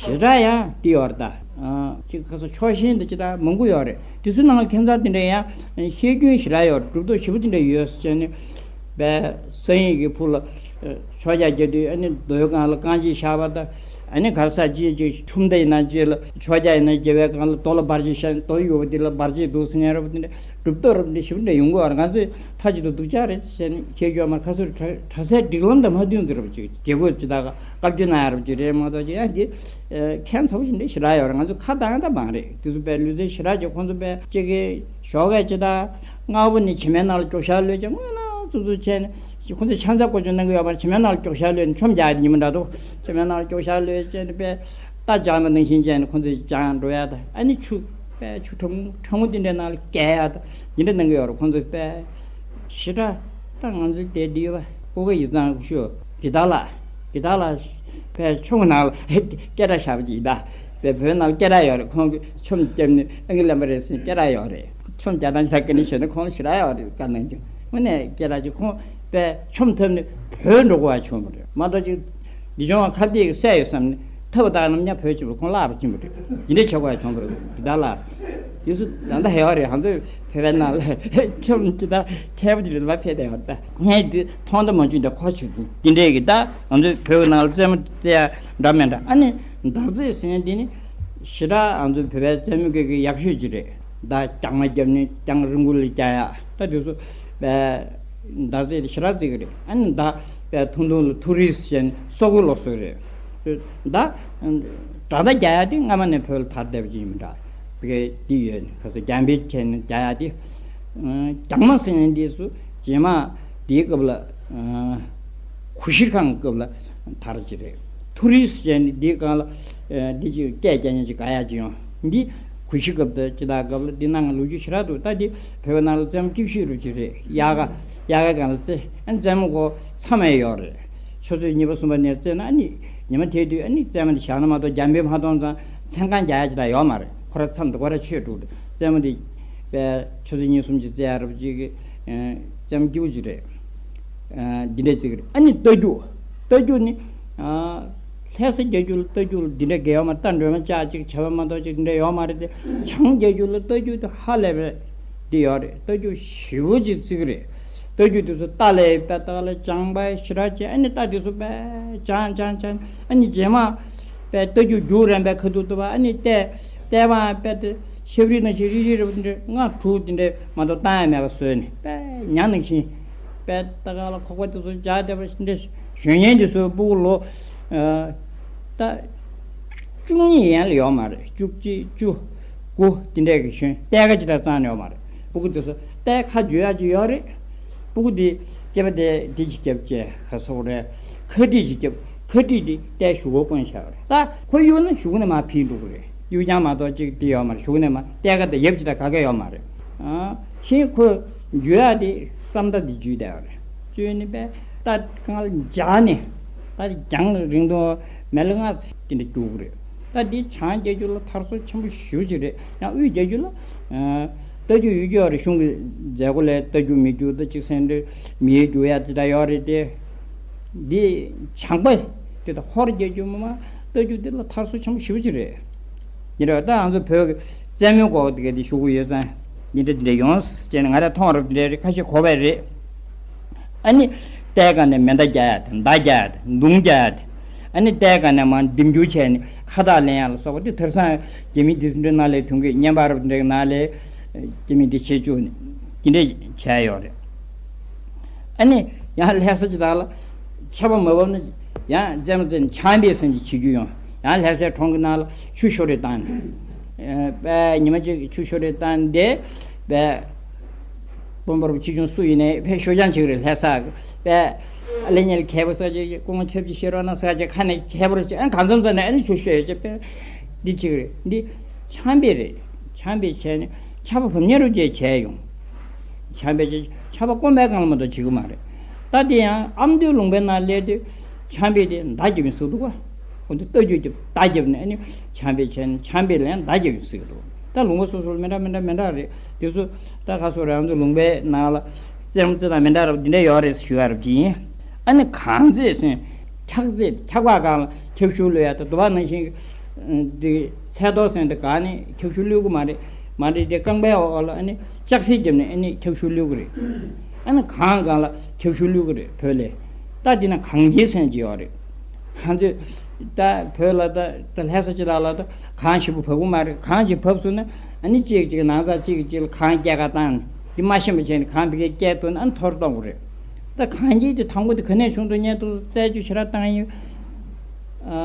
ཞེ་དྲག་ཡང་འདི་ཡོད་རེད། ད་ཅིག་ཁ་སང་ཕྱོགས་ཞེན་འདི་ཅི་ད་མང་པོ་ཡོད་རེད། དེ་ཚོའི་ནང་ལ་ཁྱད་མཚར་དེ་འདྲ་ཡང་བཤད་རྒྱུན་ཞེ་དྲག་ཡོད་རེད། གྲུབ་ཐོབ་ཞེ་པོ་དེ་འདྲ་ཡོད་ཟེར་ནས་པའི་ས་ཡིན་གྱི་ཕུ་ལ་ཆོམ་རྒྱག་རྒྱག་དུས་ཨ་ནི་རྡོའི་སྒང་ལ་རྐང་རྗེས་བཞག་པ་དང་། ཨ་ནི་ག་རེ་ཟེར་ཅིག་ཅིག་ཆོམ་རྡོ་ཡིན་ན་རྗེས་ལ་ཆོམ་རྒྱག་ཡིན་ན་རྒྱབ་པའི་སྒང་ལ་རྡོ་ལ་འབར་རྗེས་བཞག་རྡོ་ཡོད་པ་དེ་ལ་འབར་རྗེས་འདུག་ཟེར་མཁན་རེད་པ། དེ་འདྲ་གྲུབ་ཐོབ་རབ་འདི་ཞེ་པོ་འདྲ་ཡོང་གི་ཡོད་རེད། ང་ཚོས་མཐའ་གཅིག་ཏུ་སྡུག་ཅག་རེད་ཟེར་ནས་བཤད་རྒྱུ་ཡོད་མ་རེད། ཁ་སོར་གྲྭ་གྲྭ་སའི་སྒྲིག་ལམ་དང་མ་མཐུན་ཟེར་རབ་ཅིག་དགེ་བསྐོས་ཅི་ད་ག་བཀའ་བཀྱོན་གནང་ཡ་རབ་ཅིག་རེད་མ་གཏོགས་ཅིག་ཡང་འདི་ཁྱད་མཚར་པོ་ཞིག་འདི་ཞེ་དྲག་ཡོད་རེད། ང་ཚོ་ཁ་བཏང་ཡ་ད་མ་རེད། དེ་ཚོ་པའི་ལུས་རྩལ་ཞེ་དྲག་ཅིག་ཁོང་ཚོ་པའི་ཅིག་གི་ཞོགས་ཀས་ཅི་ད་སྔ་པོ་ནས་བྱེ་མའི་ནང་ལ་མགྱོགས་ཤར་གློད་ཅིག་སྔོན་ལ་ཙུག་ཙུག་བྱས་ནས་ཁོང་ཚོས་ཆང་ས་བཀོལ་སྤྱོད་གནང་གི་ཡོད་པ་རེད། བྱེ་མའི་ནང་ལ་མགྱོགས་ཤར་གློད་ནས་ཆོམ་རྒྱག་ཡ་དེ་ཉིན་མོ་འདྲ་འདུག་བྱེ་མའི་ནང་ལ་མགྱོགས་ཤར་གློད་བྱས་ནས་པའི་རྟ་བཅག་ན་ནང་བཞིན་བྱས་ནས་ཁོང་ཚོས་བཅག་འགྲོ་ཡ་ད། ཨ་ནི་ཆུ་པའི་ཆུ་ཕྲ་མོ་ཕྲ་མོ་དེ་འདྲའི་ནང་ལ་བཀལ་ཡ་ད་འདི་འདྲ་གནང་གི་ཡོད་རེད། ཁོང་ཚོས་པའི་ཞེ་དྲག་ད་ང་ཚོའི་དེ་འདི་ཡོད་པ་ཀོ་ཀ་ཡིག་ཚང་ཤོ་གི་ད་ལ་གི་ད་ལ་པའི་ཆུ་མོ་ནང་ལ་སྐད་གྲགས་བཞག་པ་ཅིག་ད། པའི་བོད་ནང་ལ་སྐད་གྲགས་ཡོད་རེད། ཁོང་གི་ཆོམ་བརྒྱབ་ནས་ཨང་ཀི་ལེན་པ་རེད་ཟེར་སྐད་གྲགས་ཡོད་རེད། ཆོམ་རྒྱག་སྟངས་ཅི་ལྟར་ག་ནས་བྱས་ན་ཁོང་ཞེ་དྲག་ཡོད་རེད། བཀའ་གནང་རྒྱུ་དངོས་གནས་སྐད་གྲགས་ཅིག་ཁོང་པའི་ཆོམ་ཐབས་ནི་བོད་འགྲོ་དགོས་པ་བྱུང་བ་རེད་མ་གཏོགས་ཅིག་འདི་བྱུང་བ་ཁ་གཏད་ཀྱི་སྲས་ཡོད་བསམ་ནས་ཐབས་བཏགས་རྣམས་ཀྱང་བོད་ཕྱིན་པ་ཁོང་བརླག་པ་ཕྱིན་པ་རེད། འདི་འདྲས་བྱེད་དགོས་པ་བྱུང་བ་རེད། འདི་དག་ལ་དེ་ཚོ་ད་ལྟ་ཧེ་བ་རེད། ང་ཚོས་བོད་པའི་ནང་ལ་ཆོམ་ཅི་ལྟར་མཁས་པོ་ཅིག་རེད་པ་ཕེབས་བསྡད་ཡོད་རེད། ད་ངས་འདི་མཐོང་ད་མ་བྱུང་། འདི་ཁོ་ཆུ་འདི་འདྲས་ཀྱི་ད་ང་ཚོའི་བོད་ནང་ལ་རྩེད་མོ་རྩེ་ཡ་འདྲ་མི་འདྲ། ཨ་ནི་མདའ་རྩེད་ཟེར་མཁན་འདི་ནི་ཞེ་དྲག་ང་ཚོའི་བོད་པའི་རྩེད་མོ་སྐད་ཀྱི་ཡག་ཤོས་ཅིག་རེད། མདའ་རྐྱང་མ་བརྒྱབ་ནས་རྐྱང་རིང་པོ་ལ་རྒྱག་ཡ་ད་དེ་ཚོ་པའི་མདའ་རྩེད་དེ་ཞེ་དྲག་རྩེ་གི་རེད། ཨ་ནི་མདའ་པའི་ཐུང་ཐུང་ལ་ཐུ་རིས་ཟེར་ནས་སོག་པོའི་ལུགས་སྲོལ་རེད། མདའ་དགྲ་མདའ་རྒྱག་ཡ་དེ་སྔ་མ་ནས་བོད་ལ་དར་བསྡད་པ་ཅིག་ཡིན་མི་འདྲ། བི་གའི་འདི་ཡོད་ནི་ཁ་སོ་རྒྱང་འཕེན་བྱས་ནས་རྒྱག་ཡ་དེ། རྒྱང་མ་ཟེར་ནས་འདི་སུ་རྗེས་མ་འདིའི་སྐབས་ལ་གུ་ཤྲི་ཁང་གི་སྐབས་ལ་དར་གྱི་རེད། ཐུ་རིས་ཟེར་ནས་འདིའི་སྒང་ལ་འདི་ཅིག་སྐད་རྒྱག་མཁན་ཅིག་ག་ཡ་ཅིག་ཡོང་། འདི་གུ་ཤྲི་སྐབས་དང་ཅི་ད་སྐབས་ལ་འདི་ནང་ལོ་རྒྱུས་ཞེ་དྲག་འདུག་ད་འདི་བོད་པའི་ནང་ལ་རྩེད་མོ་སྐྱིད་ཤོས་རུ་ཅིག་རེད། དབྱར་ཁ་དབྱར་ཁ་སྒང་ལ་རྩེ་ཨ་རྩེད་མོ་གོ་མཚམས་མེད་ཡོད་རེད། ཆུ་ཚོད་གཉིས་པ་གསུམ་པ་ནས་རྩེས་ན་ཨ་ནི་ཉི་མ་དེ་དུས་ཨ་ནི་རྩེད་མོ་འདི་བཞག་ན་མ་གཏོགས་རྒྱང་འཕེན་མ་གཏོང་ཙང་མཚན་གང་རྒྱག་ཡ་ཅི་ད་ཡོད་མ་རེད། ཁོ་ར་མཚམས་འདི་ཁོ་ར་ཆོད་འགྲོ་རེད། རྩེད་མོ་འདི་པའི་ཆུ་ཚོད་གཉིས་གསུམ་ཅིག་རྩེ་ཡ་རབ་ཅིག་གི་རྩེད་མོ་སྐྱིད་པོ་ཅིག་རེད། འདི་འདྲས་ཅིག་རེད། ཨ་ནི་རྟ་རྒྱུག་རྟ་རྒྱུག་ནི་ལྷ་ས་རྒྱག་རྒྱུ་ལ་རྟ་རྒྱུག་ལ་འདི་འདྲས་གལ་ཡོད་མ་རེད། རྟ་སྒྲོལ་མ་ལྕགས་ཅིག་བྱ་བ་མ་གཏོགས་ཅིག་འདི་འདྲས་ཡོད་མ་རེད་དེ། བྱང་རྒྱག་རྒྱུ་ལ་རྟ་རྒྱུག་དེ་ཧ་ལས་པའི་འདི་ཡོད་རེད། རྟ་རྒྱུག་ཞེ་པོ་ཅིག་རྩེ་གི་རེད། རྟ་རྒྱུག་དེ་ཚོ་རྟ་ལས་པའི་རྟ་ལ་བྱང་པའི་ཞེ་དྲག་བྱས། ཨ་ནི་རྟ་དེ་ཚོ་པའི་བྱང་བྱང་བྱང་། ཨ་ནི་རྗེས་མ་པའི་རྟ་རྒྱུག་རྒྱུག་རན་པའི་ཁ་ཐུག་ཏུ་པ་ཨ་ནི་རྟས་རྟས་པའང་པའི་དེ་ཤབ་རི་ནང་བཞིན་རི་རི་རི་བ་དེ་འདྲ་ལྔ་དྲུག་དེ་འདྲ་མ་གཏོགས་བཏང་ཡ་མེད་པ་བཟོས་ནས་པའི་ཉ་ནང་བཞིན་པའི་རྟ་ག་ལ་ཁོག་པ་དེ་ཚོ་འཇག་བསྡད་པ་དེ་འདྲ་གཞོན་ཉན་དེ་ཚོ་སྤུ་གུ་ལོ་ད་བཅུ་གཉིས་ཡན་ལ་ཡོད་མ་རེད། བཅུ་གཅིག་བཅུ་དགུ་དེ་འདྲས་ཀྱི་གཞོན་གཏད་ཀ་ཅི་འདྲ་རྩང་ནས་ཡོད་མ་རེད། སྤུ་གུ་དེ་ཚོ་རྟའི་ཁ་འཇུ་ཡག་ཅིག་ཡོད་རེད། སྤུ་གུ་དེ་སྐེད་པ་དེ་འདི་ཅིག་རྒྱབ་བྱས་ཁ་སོག་རེད། ཁ་དཀྲིས་ཅིག་རྒྱབ། ཕ་ཊི་དེ་ཏའི་གཞུག་གུ་བསྐོན་བཞག་པ་རེད། ད་ཁོ་གཡུག་ན་གཞུག་ནས་མར་འཕུར་འགྲོ་གི་རེད། གཡུག་རྐྱང་མ་གཏོགས་ཅིག་དེ་ཡོད་མ་རེད། གཞུག་ནས་མར་ཏའི་ཀ་དེ་ཡབ་ཅིག་དང་ག་གེ་ཡོད་མ་རེད། ཨ། གཞན་ཁོ་འཇུ་ཡག་དེ་བསམ་ད་དེ་འཇུས་བསྡད་པ་རེད། བཅོས་ནས་པས་ད་གང་ལ་འཇགས་ནས་ད་རྒྱང་རིང་ཐུང་མལ་ལ་ལྔ་དེ་འདྲ་རྒྱུག་གི་རེད། ད་འདི་ཆང་རྒྱག་རྒྱུ་ལ་ཐར་སོ་ཆེན་པོ་ཞེ་པོ་ཅིག་རེད། ཡང་དབུས་རྒྱག་རྒྱུ་ལ་ཨ་ལྟ་རྒྱུ་ཡོད་རྒྱུ་ཡོད་རེད། གཞུང་གི་མཛད་སྒོ་ལ་ལྟ་རྒྱུ་མི་རྒྱུ་ད་ཅིག་སེང་འབྲས་མི་ཡས་རྒྱུ་ཡ་དེ་འདྲ་ཡོད་རེད་དེ། འདི་ཆང་པ་དེ་ད་ཧོར་རྒྱག་རྒྱུ་མ་ལྟ་རྒྱུ་དེ་ལ་ཐར་སོ་ཆེན་པོ་ཞེ་པོ་ཅིག་རེད། འདི་འདྲ་ད་ང་ཚོ་བོད་ཀྱི་རྩེད་མོའི་སྐོར་དེ་ག་དེ་ཞུ་གི་ཡོད་ཙང་འདི་འདྲ་འདི་འདྲ་ཡོང་ཟེར་ནས་ང་རང་མཐོང་རབས་འདི་འདྲ་རེད། ཁ་ཤས་གོ་བ་རེད། ཨ་ནི་ཏའི་ཀ་ནས་མེ་མདའ་རྒྱག་ཡ་དེ། མདའ་རྒྱག་ཡ་དེ། མདུང་རྒྱག་ཡ་དེ། ཨ་ནི་ཏའི་ཀ་ནས་མར་ལྡེམ་རྒྱུག་བྱས་ནས་ཁ་བཏགས་ལེན་ཡ་ལ་སོགས་པ་དེ་དེང་སང་རྒྱ་མི་དེ་ཚོ་འདྲ་ནང་ལ་ཐོན་གི། བརྙན་པར་འདྲ་ནང་ལ་རྒྱ་མི་དེ་བྱེད་བཅུག་ནས་དེ་འདྲ་བྱས་ཡོད་རེད། ཨ་ནི་ཡང་ལྷ་ས་ཅིག་དག་ལ་ཆར་པ་མ་བབས་ན་ཡང་རྩེད་མོ་རྩེ་ནས་ཆང་འབུད་ཟེར་ནས་བྱེད་རྒྱུ་ཡོང་། ཡང་ལྷ་སའི་གྲོང་གི་ནང་ལ་ཆུ་ཤོར་རེ་བཏང་ནས་ཨ་པས་ཉི་མ་གཅིག་ཆུ་ཤོར་རེ་བཏང་སྟེ་པས། དཔོན་པོར་ཆེ་ཆུང་སུ་ཡིན་ནའི་ཕའི་ཤོ་རྐྱང་བྱེད་ཀྱི་རེད། ལྷ་ས་གི་པས་ཨ་ལེ་ཉལ་མཁས་པོ་ས་ཆ་ཀོང་ཆབ་ཀྱི་ཤེས་རོགས་ན་ས་ཆ་ཁ་ནས་མཁས་པོར་བྱེད། ཨ་གང་འཚམ་ས་ནས་ཨ་ནི་ཆུ་ཤོད་བྱེད་པས་འདི་བྱེད་ཀྱི་རེད། འདི་ཆང་འབུད་རེད། ཆང་འབུད་བྱས་ནས་ཆར་པ་བབས་ཉེ་རུ་བྱས་བྱས་ཡོང་། ཆང་འབུད་བྱས་ཆར་པ་སྐོམ་པའི་སྒང་ལ་མ་གཏོགས་བྱེད་ཀྱི་མ་རེད། ད་དེ་ཡང་ཨ་མདོའི་ལུང་པའི་ནང་སླེབས་དུས་ཆང་འབུད་དེ་མདའ་རྒྱབ་ཡིན་ཟེར་འདུག་ག་ཁོ་ཚོ་རྟ་རྒྱུག་རྒྱབ་མདའ་རྒྱབ་ནས་ཨ་ནི་ཆང་འབུད་བྱས་ནས་ཆང་འབུད་ལ་ཡང་མདའ་རྒྱབ་ཡོད་ཟེར་གི་འདུག་ད་ལུང་པ་སོ་སོར་མི་འདྲ་མི་འདྲ་མི་འདྲ་རེད། དེ་ཚོ་ད་ག་སོ་རང་ཚོ་ལུང་པའི་ནང་ལ་རྩེད་མོ་རྩེ་སྟངས་མི་འདྲ་རབ་འདི་འདྲ་ཡོད་རེད་ཞུ་ཡ་རབ་ཅིག་ཡིན། ཨ་ནི་གང་རྩེད་སོང་འཁྱག་རྩེད། འཁྱག་པ་སྒང་ལ་འཁྱག་ཤུགས་གློད་ཡ་ད་དུ་བ་ནང་བཞིན་འདི་ཚལ་ཐོག་སོང་དེ་ག་ནས་འཁྱག་ཤུགས་གློད་གི་མ་རེད། མ་རེད་དེ་རྐང་པའི་འོག་ལ་ཨ་ནི་ལྕགས་སྲེག་བརྒྱབ་ནས་ཨ་ནི་འཁྱག་ཤུགས་གློད་གི་རེད། ཨ་ནི་གངས་སྒང་ལ་འཁྱག་ཤུགས་གློད་གི་རེད་བོད་ལ། ད་འདི་ན་གངས་སྐྱིལ་ཟེར་གྱི་ཡོད་རེད། ང་ཚོས་ད་བོད་ལ་ད་ད་ལྷ་ས་ཅིག་ལ་ལ་ད་གངས་ཞེ་པོ་བབས་གི་མ་རེད། གངས་ཅིག་བབས་སོང་ན་ཨ་ནི་གཅིག་གཅིག་ནང་ཚགས་གཅིག་གཅིག་ལ་གངས་སྐྱེལ་ག་བཏང་ནས་འདི་མ་ཤེས་པ་བྱས་ནས་གངས་བི་གའི་སྐྱེལ་ཐུབ་ན་ཨ་ནི་ཐོར་གཏོང་གི་རེད། ད་གངས་སྐྱིལ་དེ་དང་པོ་དེ་ག་ནས་བྱུང་འདུག་ཉན་འདུག་རྩད་གཅོད་ཞེ་དྲག་བཏང་ཡོད། ཨ་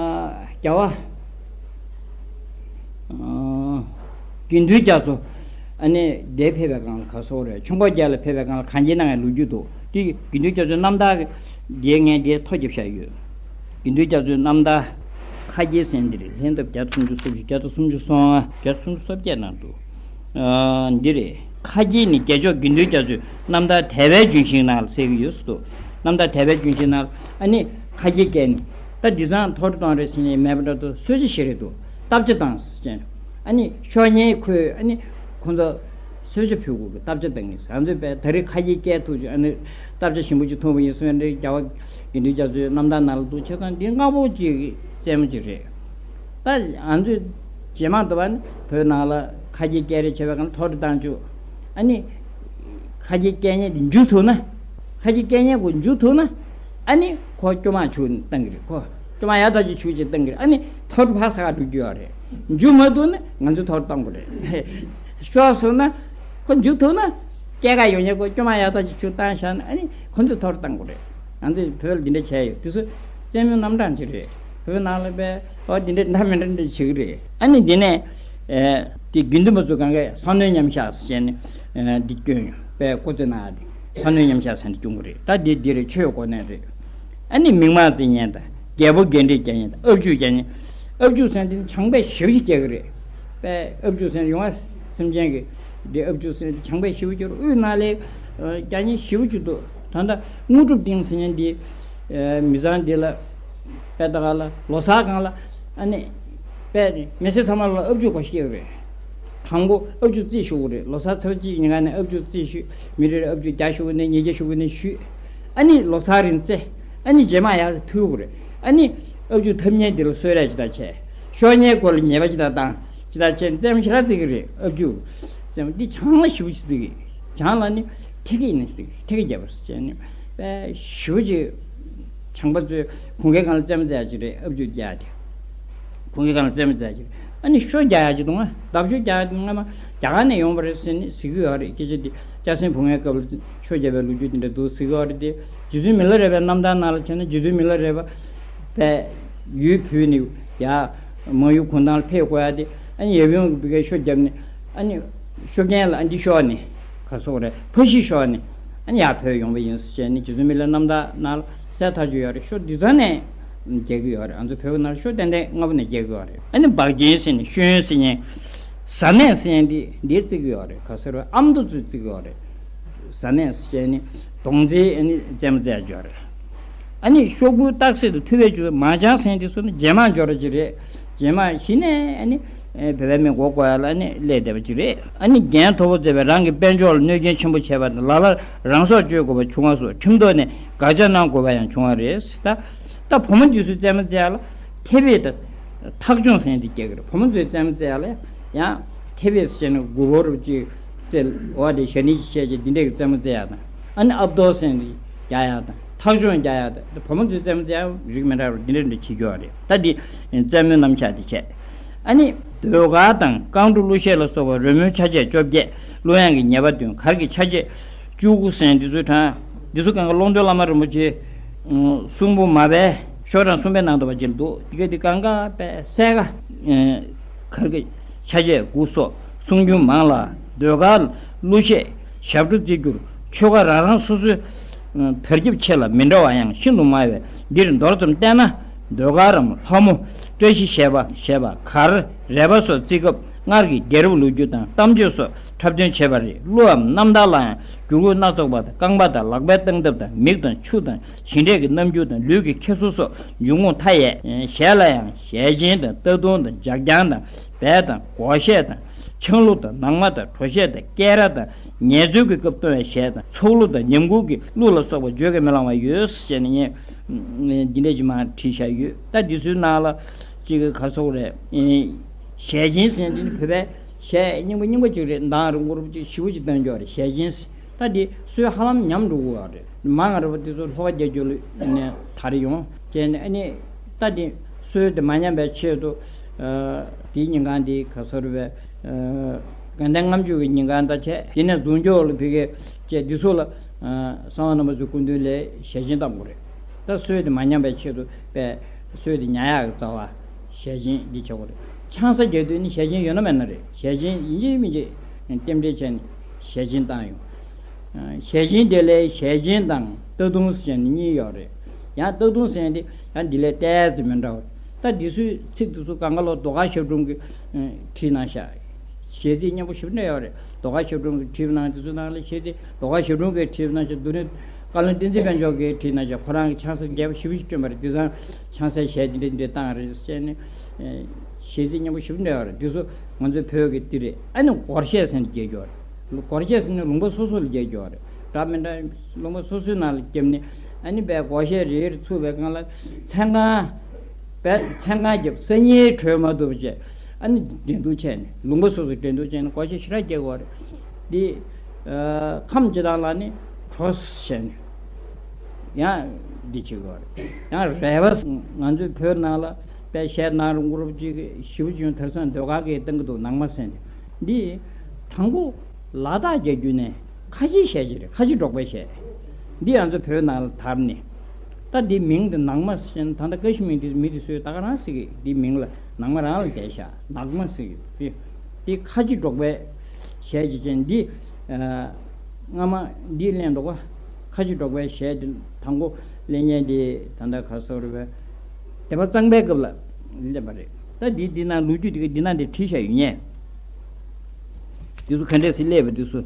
རྒྱལ་བ། དགེ་འདུན་རྒྱ་མཚོ་ཨ་ནི་འདིར་ཕེབས་པའི་སྒང་ལ་ག་སོགས་རེད། ཆུ་འགོ་རྒྱལ་ལ་ཕེབས་པའི་སྒང་ལ་གངས་སྐྱིལ་གནང་བའི་ལོ་རྒྱུས་འདུག་དེ་དགེ་འདུན་རྒྱ་མཚོའི་རྣམ་ཐར་འདིར་ངས་འདིར་ཐོ་བརྒྱབ་བཞག་ཡོད། དགེ་འདུན་རྒྱ་མཚོའི་རྣམ་ཐར་ཁ་སྐྱེལ་ཟེར་འདི་རེད། ལྷན་ཐབས་བརྒྱ་དང་སུམ་ཅུ་སོ་བཞི། བརྒྱ་དང་སུམ་ཅུ་སོ་ལྔ། བརྒྱ་དང་སུམ་ཅུ་སོ་བརྒྱད་ནང་འདུག་ཨ་འདི་རེད། ཁ་སྐྱེལ་ནི་རྒྱལ་མཆོག་དགེ་འདུན་རྒྱ་མཚོའི་རྣམ་ཐར་དད་པའི་ལྗོན་ཤིང་ནང་ལ་གསལ་གྱི་ཡོད་ཟེར་འདུག་རྣམ་ཐར་དད་པའི་ལྗོན་ཤིང་ནང་ལ་ཨ་ནི་ཁ་སྐྱེལ་བཀལ་ནས་ད་འདི་ཚང་ཐོར་གཏོང་རེད་ཟེར་ནས་མེད་པ་འདྲ་འདུག་གསོལ་ཇ་བཞེས་རེད་འདུག་བཏབ་ཇ་བཏང་ཟེར་ཅན། ཨ་ནི་ཤོ་ཉེ་ཁོས་ཨ་ནི་ཁོ་ཚོ་གསོལ་ཇ་ཕུལ་དགོས་ཀྱི་བཏབ་ཇ་བཏང་ངེས། ང་ཚོས་པས་ད་རེས་ཁ་སྐྱེལ་བཀལ་ཐུབ་ཅིག་ཨ་ནི་བཏབ་ཇ་ཞིམ་པོ་ཅིག་འཐུང་བ་ཡིན་གསུངས་རེད། རྒྱལ་བ་དགེ་འདུན་རྒྱ་མཚོའི་རྣམ་ཐར་ནང་ལ་འདུག་བྱས་ཙང་འདི་སྔ་པོ་ཅིག་རྩེད་མོ་ཅིག་རེད། ད་ང་ཚོས་རྗེས་མ་དུ་བ་ནི་བོད་ནང་ལ་ཁ་སྐྱེལ་བཀལ་རེས་བྱས་པའི་སྒང་ཐོ་རེ་བཏང་བཅུག་ཨ་ནི་ཁ་སྐྱེལ་བཀལ་མཁན་དེ་མཇུག་ཐུག་ན། ཁ་སྐྱེལ་བཀལ་མཁན་ཁོ་མཇུག་ཐུག་ན། ཨ་ནི་ཁོ་སྐྱོ་མ་ཆུ་བཏང་གི་རེད། ཁོ་སྐྱོ་མ་ཡག་ཐག་ཆོད་ཆུ་ཅིག་བཏང་གི་རེད། ཨ་ནི་ཐོ་རེ་ཕར་ས་ག་འགྲོ་རྒྱུ་ཡོད་རེད། མཇུག་མ་ཐུག་ན་ང་ཚོས་ཐོ་རེ་གཏོང་དགོས་རེད། ཤོར་སོང་ན། ཁོ་མཇུག་ཐུག་ན། སྐྱེལ་ག་ཡོང་ཉེ་ཁོ་སྐྱོ་མ་ཡག་ཐག་ཅིག་ཆུ་བཏང་བཞག་ན་ཨ་ནི་ཁོ་ཚོས་ཐོ་རེ་བཏང་དགོས་རེད། ང་ཚོས་བོད་ལ་འདི་འདྲ་བྱས་ཡོད། དེ་ཚོ་རྩེད་མོའི་རྣམ་གྲངས་ཅིག་རེད། བོད་ནང་ལ་པས་ཨོ་འདི་འདྲ་འདྲ་མི་འདྲ་འདྲ་བྱེད་ཀྱི་རེད། ཨ་ནི་འདི་ནས་ཨེ་དེ་དགེ་འདུན་པ་ཚོ་གང་གས་ས་གནོན་མཉམ་བཞག་ཟེར་ནས་ཨེ་འདི་བསྐྱོན་ཡོང་པས་སྐུ་ཚེ་ན་དེ་ས་གནོན་མཉམ་བཞག་ཟེར་ནས་བསྐྱོན་གྱི་རེད། ད་འདི་འདི་རེད། ཆོས་གོ་གནས་རེད། ཨ་ནི་མིག་མངས་རྩེ་མཁན་དང་རྒྱལ་པོ་རྒྱས་འབྲིང་རྒྱག་མཁན་དང་ཨབ་ཅུག་རྒྱག་མཁན། ཨབ་ཅུག་ཟེར་འདི་ནི་ཆང་པས་ཞེ་པོ་ཞིག་རྒྱག་གི་རེད། པས་ཨབ་ཅུག་ཟེར་ཡོང་བ་སེམས་ཅན་གྱི་འདི་ཨབ་ཅུག་ཟེར་འདི་ཆང་པས་ཞེ་པོ་ཞིག་རྒྱག་དབུས་ནང་ལས་རྒྱག་མཁན་ཞེ་པོ་ཞིག་འདུག་ད་ལྟ་དངོས་གྲུབ་སྟེང་ཟེར་མཁན་འདི་མི་ཚང་འདི་ལ་པས་ད་ག་ལ་ལོ་གསར་སྒང་ལ་ཨ་ནི་པས་མི་སེར་ཚང་མ་ལ་ཨབ་ཅུག་གོ་ཤེས་རེད། དང་པོ་ཨབ་ཅུག་རྩིས་ཞུ་དགོས་རེད། ལོ་གསར་ཚེས་པ་གཅིག་ཉིན་ག་ནས་ཨབ་ཅུག་རྩིས་ཞུ། མི་རེ་རེ་ཨབ་ཅུག་བརྒྱ་ཞུ་དགོས་ནས་ཉིས་བརྒྱ་ཞུ་དགོས་ནས་ཞུས། ཨ་ནི་ལོ་གསར་རིང་རྩེ། ཨ་ནི་རྗེས་མ་ཡར་ཕུལ་དགོས་རེད། ཨ་ནི་ཨབ་ཅུག་འཐབ་མཁན་འདི་ལ་གསོལ་རས་ཅི་ལྟར་བྱས། ཤོར་མཁན་སྐོར་ལ་ཉེས་པ་ཅི་ལྟར་བཏང་། ཅི་ལྟར་བྱས་རྩེད་མོ་ཞེ་དྲག་རྩེ་གི་རེད། ཨབ་ཅུག་རྩེད་མོ་འདི་ཆང་ལ་ཞེ་པོ་ཞིག་རྩེ་གི། ཆང་ལ་ནི་ཐེ་གི་ཡིན་ཟེར་གི། ཐེ་གི་རྒྱབ་པ་ཟེར་བྱས་ནི་པས་ཞེ་པོ་ཅིག་ཆང་པ་ཚོས་གུང་ཁའི་སྒང་ལ་རྩེད་མོ་རྩེ་ཡ་ཅིག་རེད། ཨབ་ཅུག་རྒྱག་དེ། གུང་ཁའི་སྒང་ལ་རྩེད་མོ་རྩེ་ཡ་ཅིག་རེད། ཨ་ནི་ཤོ་རྒྱག་ཡ་ཅིག་འདུག་ང་། ལྡབ་ཤོ་རྒྱག་ཡ་ཅིག་སྔ་མ་རྒྱ་གར་ནས་ཡོང་བ་རེད་ཟེར་ནི་ཟེར་གི་ཡོད་རེད། སྐད་ཆ་དེ་སྐྱ་སེང་བུ་ངའི་སྐབས་ལ་ཤོ་རྒྱག་པའི་ལོ་རྒྱུས་དེ་འདྲ་འདུག་ཟེར་གི་ཡོད་རེད་དེ། རྗེ་བཙུན་མི་ལ་རས་པའི་རྣམ་ཐར་ནང་ལ་བྱས་ན་རྗེ་བཙུན་མི་ལ་རས་པ་པས་ཡུལ་བུད་ནས་ཡ་མང་ཡུལ་གུང་ཐང་ལ་ཕེབས་དགོས་ཡ་དེ། ཨ་ནི་ཡབ་ཡུམ་གི་བུ་གའི་ཤོ་རྒྱབ་ནས། ཨ་ནི་ཤོ་རྒན་ལ་ཨ་འདི་ཤོར་ནས་ག་སོགས་རེད། ཕ་གཞིས་ཤོར་ནས་ཨ་ནི་ཡར་བུད་ཡོང་བ་ཡིན་ཟེར་བྱས་ནས་རྗེ་བཙུན་མི་ལ་རྣམ་ཐར་ནང་ལ་གསལ་ཐག་ཆོད་ཡོད་རེད། ཤོ་འདི་ཚང་ནས་ རྒྱག་གི་ཡོད་རེད། ང་ཚོ་བོད་ཀྱི་ནང་ཤོ་ཏན་ཏན་སྔ་པོ་ནས་རྒྱག་གི་ཡོད་རེད། ཨ་ནི་འབག་གྱེན་ཟེར་ནས་ཤོན་ཟེར་ནས་ཟ་ནས་ཟེར་ནས་འདི་འདིར་བརྩི་གི་ཡོད་རེད། ག་ཟེར་བ་ཨ་མདོ་ཚུལ་བརྩི་གི་ཡོད་རེད། ཟ་ནས་ཟེར་ནས་དོང་རྩེ་ཨ་ནི་རྩེད་མོ་རྩེ་ཡག་ཡོད་རེད། ཨ་ནི་ཤོག་བུ་རྟགས་གསལ་དུ་ཐུ་བའི་བཅུ་མ་ཅང་ཟེར་འདི་ཚོ་ནི་རྗེས་མ་འབྱོར་ར་ཅིག་རེད། རྗེས་མ་གཞི་ནས་ཨ་ནི་བོད་པའི་མི་མགོ་སྐོར་ཡག་ལ་ནི་སླེབས་བསྡད་པ་ཅིག་རེད། ཨ་ནི་རྒྱན་མཐོ་པོ་མཛད་པས་རང་གི་དཔལ་འབྱོར་ལ་གནོད་སྐྱོན་ཆེན་པོ་བྱས་པ་དང་ལ་ལར་རང་སྲོག་གཅོད་དགོས་པ་བྱུང་བ་སོགས་ཁྲིམས་ཐོག་ནས་དགག་བྱ་གནང་དགོས་པ་ཡང་བྱུང་བ་རེད། ད་ད་བུ་མོ་འདི་ཚོའི་རྩེད་མོ་རྩེ་ཡག་ལ་ཐེ་བེ་དང་ཐག་ཆོང་ཟེར་འདི་སྐྱེ་གི་རེད། བུ་མོ་ཚོའི་རྩེད་མོ་རྩེ་ཡག་ལ་ཡང་ཐེ་བེ་ཟེར་ནས་དགུ་པོ་རུ་ཅིག་རྩེ་འོ་དེ་ཞ་ནི་ཅིག་བྱས་ཅིག་འདི་འདྲས་ཀྱི་རྩེད་མོ་རྩེ་ཡག་དང་། ཨ་ནི་ཨབ་རྡོ་ཟེར་འདི་རྒྱག་ཡག་དང་ཐག་ཆོང་རྒྱག་ཡག་དང་། བུ་མོ་ཚོའི་རྩེད་མོ་རྩེ་ཡག་རིགས་མི་འདྲ་བར་འདི་འདྲ་འདྲ་བྱེད་ཀྱི་ཡོད་རེད། ད་འདི་རྩེད་མོའི་རྣམ་གཞག་འདི་བྱས། ཨ་ནི་ཟློས་གར་དང་རྐང་བྲོ་གླུ་གཞས་ལ་སོགས་པ་རོལ་མོའི་ཆ་བྱད་བཅོ་བརྒྱད། གླུ་དབྱངས་ཀྱི་ཉེས་པ་བདུན། གར་གྱི་ཆ་བྱད་བཅུ་དགུ་ཟེར་འདི་ཚོའི་གྲངས་འདི་ཚོ་གང་ག་ཀློང་རྡོལ་བླ་མ་རིན་པོ་ཆེ་གསུང་འབུམ་མ་པའི་ཤོག་གྲངས་གསུམ་པའི་ནང་དུ་བ་ཅིག་འདུག་དེ་ག་དེ་གང་ག་པའི་གསལ་ཁ། གར་གྱི་ཆ་བྱད་དགུ་སོགས་གསུང་རྒྱུན་མང་ལ། ཟློས་གར་གླུ་གཞས་ཞབས་བྲོ་རྩེད་བསྒྱུར་ཆོ་ག་རང་རང་སོ་སོའི་དར་ཁྱབ་ཆེ་ལ་མི་འདྲ་བ་ཡང་ཤིན་ཏུ་མང་བས་འདིར་མདོར་ཙམ་བསྟན་ན། ཟློས་གར་རམ་ལྷ་མོ་བཀྲ་ཤིས་ཞེས་པ་ཞེས་པ་གར་རས་པ་སོགས་རྩེ་སྐབས་སྔར་གྱི་རྒྱལ་རབས་ལོ་རྒྱུས་དང་གཏམ་བརྗོད་སོགས་འཁྲབ་སྟོན་བྱེད་པ་རེད། གླུའམ་རྣམ་ཐར་ལའང་བསྒྱུར་བཀོད་སྣ་ཚོགས་པ་དང་རྐང་པ་དང་ལག་པའི་སྟངས་སྟབས་དང་མིག་དང་མཆུ་དང་བཞིན་རས་ཀྱི་རྣམ་འགྱུར་དང་ལུས་ཀྱི་འཁྱེར་སོ་སོགས་འབྱུང་ཁུངས་མཐའ་ཡས། གཞས་ལ་ཡང་ཞལ་ཆེམས་དང་རྟ་ཐུང་དང་ལྗགས་བརྐྱང་དང་སྦལ་དང་སྒོག་གཞས་དང་ཆང་བླུགས་དང་ནང་མ་དང་གྲོ་གཞས་དང་སྐད་ར་དང་ངལ་རྩོལ་གྱི་སྐབས་གཏོང་བའི་གཞས་དང་ཚོགས་གླུ་དང་ཉམས་འགུག་གི་གླུ་ལ་སོགས་པ་བརྗོད་ཀྱིས་མི་ལང་བ་ཡོད་ཟེར་ནས་ངས་འདི་འདྲས་ཅིག་མར་བྲིས་བཞག་ཡོད། ད་འདི་ཚོའི་ནང་ལ་གཅིག་གི་ག་སོགས་རེད། ཞལ་ཆེམས་ཟེར་འདི་ནི་བོད་པའི་གཞས་རྙིང་པ་རྙིང་པ་ཅིག་རེད། མདང་རུ་མགོ་རུ་ཅིག་ཞིབ་པོ་ཅིག་བཏོན་རྒྱུ་རེད། ཞལ་ཆེམས་ཟེར། ད་འདི་སྲོལ་ཧ་ལམ་ཉམས་འགྲོ་གི་ཡོད་རེད། མ་ང་ར་བ་འདི་ཚོ་ལྷོ་ཁ་རྒྱ་རྒྱུ་ལུ་ནས་དར་ཡོང་བྱས་ནས་ཨ་ནི་ད་འདི་སྲོལ་དེ་མ་ཉམས་པའི་ཆེད་དུ་དེའི་ཉིན་གང་འདི་ག་སོ་རུ་བའི་དགའ་ལྡན་ལྔ་མཆོད་ཀྱི་ཉིན་གང་ད་བྱས་དེ་ནས་རྫོང་ཕྱོགས་ལ་ཕི་གེ་བྱས་འདི་ཚོ་ལ་གསང་བ་རྣམ་པ་ཚོའི་སྐུ་མདུན་ལས་ཞལ་ཆེམས་བཏང་དགོས་རེད། ད་སྲོལ་དེ་མ་ཉམས་པའི་ཆེད་དུ་པས་སྲོལ་དེ་ཉར་ཡག་གི་རྩ་བ་ཞལ་ཆེམས་འདི་བྱེད་དགོས་རེད། ཆང་ས་རྒྱག་དུས་ནི་ཞལ་ཆེམས་ཡོད་ན་མེད་ན་རེད། ཞལ་ཆེམས་ཡིན་གཅིག་མིན་གཅིག་རྟེན་འབྲེལ་བྱས་ནས་ཞལ་ཆེམས་བཏང་ཡོང་། ཞལ་ཆེམས་དེ་ལས་ཞལ་ཆེམས་དང་རྟ་དུང་ཟེར་ནས་གཉིས་ཡོད་རེད། ཡང་རྟ་དུང་ཟེར་ནས་ཡང་འདི་ལས་ཏོག་ཙམ་མི་འདྲ་བ། ད་འདི་ཚོའི་ཚིག་འདི་ཚོ་གང་ག་ལོ་ཟློས་གར་ཞབས་དྲུང་གིས་བྲིས་གནང་ཤག་གཞས་ཚིག་སྙན་པོ་ཞེ་པོ་འདྲ་ཡོད་རེད། ཟློས་གར་ཞབས་དྲུང་གིས་བྲིས་གནང་། དེ་ཚོའི་ནང་ལ་གཞས་ཚིག་ཟློས་གར་ཞབས་དྲུང་གིས་བྲིས་གནང་ཤག་རྡོ་རིང་བཀའ་བློན་བསྟན་འཛིན་དཔལ་འབྱོར་གྱིས་བྲིས་གནང་ཤག་ཁོ་རང་གིས་ཆང་ས་རྒྱས་པོ་ཞེ་པོ་ཞིག་བསྐྲུན་པ་རེད། དེང་སང་ཆང་སའི་གཞས་འདི་འདྲ་འདི་འདྲ་བཏང་རེད་ཟེར་ནས་གཞས་ཚིག་སྙན་པོ་ཞེ་པོ་འདྲ་ཡོད་རེད། དེ་ཚོ་ང་ཚོའི་བོད་ཀྱི་འདི་རེད། ཨ་ནི་སྒོར་གཞས་ཟེར་ནས་རྒྱག་རྒྱུ་རེད། སྒོར་གཞས་ཟེར་ནས་ལུང་པ་སོ་སོ་ལ་རྒྱག་རྒྱུ་རེད། འདྲ་མི་འདྲ་ལུང་པ་སོ་སོའི་ནང་ལ་བརྒྱབ་ནས་ཨ་ནི་བས་སྒོར་གཞས་རེ་རེ་ཚུགས་པའི་སྒང་ལ་མཚན་གང་བས་མཚན་གང་བརྒྱབ་སང་ཉིན་གྲོལ་མ་ཐུབ་བྱས། ཨ་ནི་འགྲན་བསྡུར་བྱས་ནས་ལུང་པ་སོ་སོ་འགྲན་བསྡུར་བྱས་ནས་སྒོར་གཞས་ཞེ་དྲག་རྒྱག་གི་ཡོད་རེད། འདི་ཨ་ཁམས་སྤྱི་བཏང་ལ་ནི་གྲོ་ཟེར་ནས་ཡང་འདི་བྱེད་གི་ཡོད་རེད། ཡང་རས་པ་ང་ཚོའི་བོད་ནང་ལ་པའི་གཞས་ནང་རུ་མགོ་རུབ་ཅིག་ཞིབ་ཅིང་དར་སང་ཟློས་གར་གྱི་སྟེང་གི་འདུག་ནང་མ་ཟེར་ནས། འདི་དང་པོ་ལ་དྭགས་རྒྱལ་རྒྱུད་ནས་ཁ་ཆེའི་གཞས་ཅིག་རེད། ཁ་ཆེ་འབྲོག་པའི་གཞས། འདི་ང་ཚོ་བོད་ནང་ལ་དར་ནས། ད་འདི་མིང་འདི་ནང་མ་ཟེར་ནས་ད་ལྟ་བཀའ་ཤི་མིང་འདི་མི་འདི་སུས་ད་ག་རང་ཟེར་གི། འདི་མིང་ལ་ནང་མ་རང་ལ་བསྡད་ཤག་ནག་མ་ཟེར་གི། འདི་ཁ་ཆེ་འབྲོག་པའི་གཞས་ཅིག་ཅན་འདི་སྔ་མ་འདི་གླེང་འགྲོ་ག་ཁ་ཆེ་འབྲོག་པའི་གཞས་འདི་དང་པོ་གླེང་མཁན་འདི་ད་ལྟ་ག་སོ་རུ་བའི་སྡེ་པ་གཙང་པའི་སྐབས་ལ་སླེབས་པ་རེད། ད་འདི་འདི་ནང་ལོ་རྒྱུས་འདི་ག་འདི་ནང་འདི་བྲིས་བཞག་ཡོད་ཉེ། འདི་ཚོ་ག་འདྲས་སེ་སླེབས་པ་འདི་ཚོ།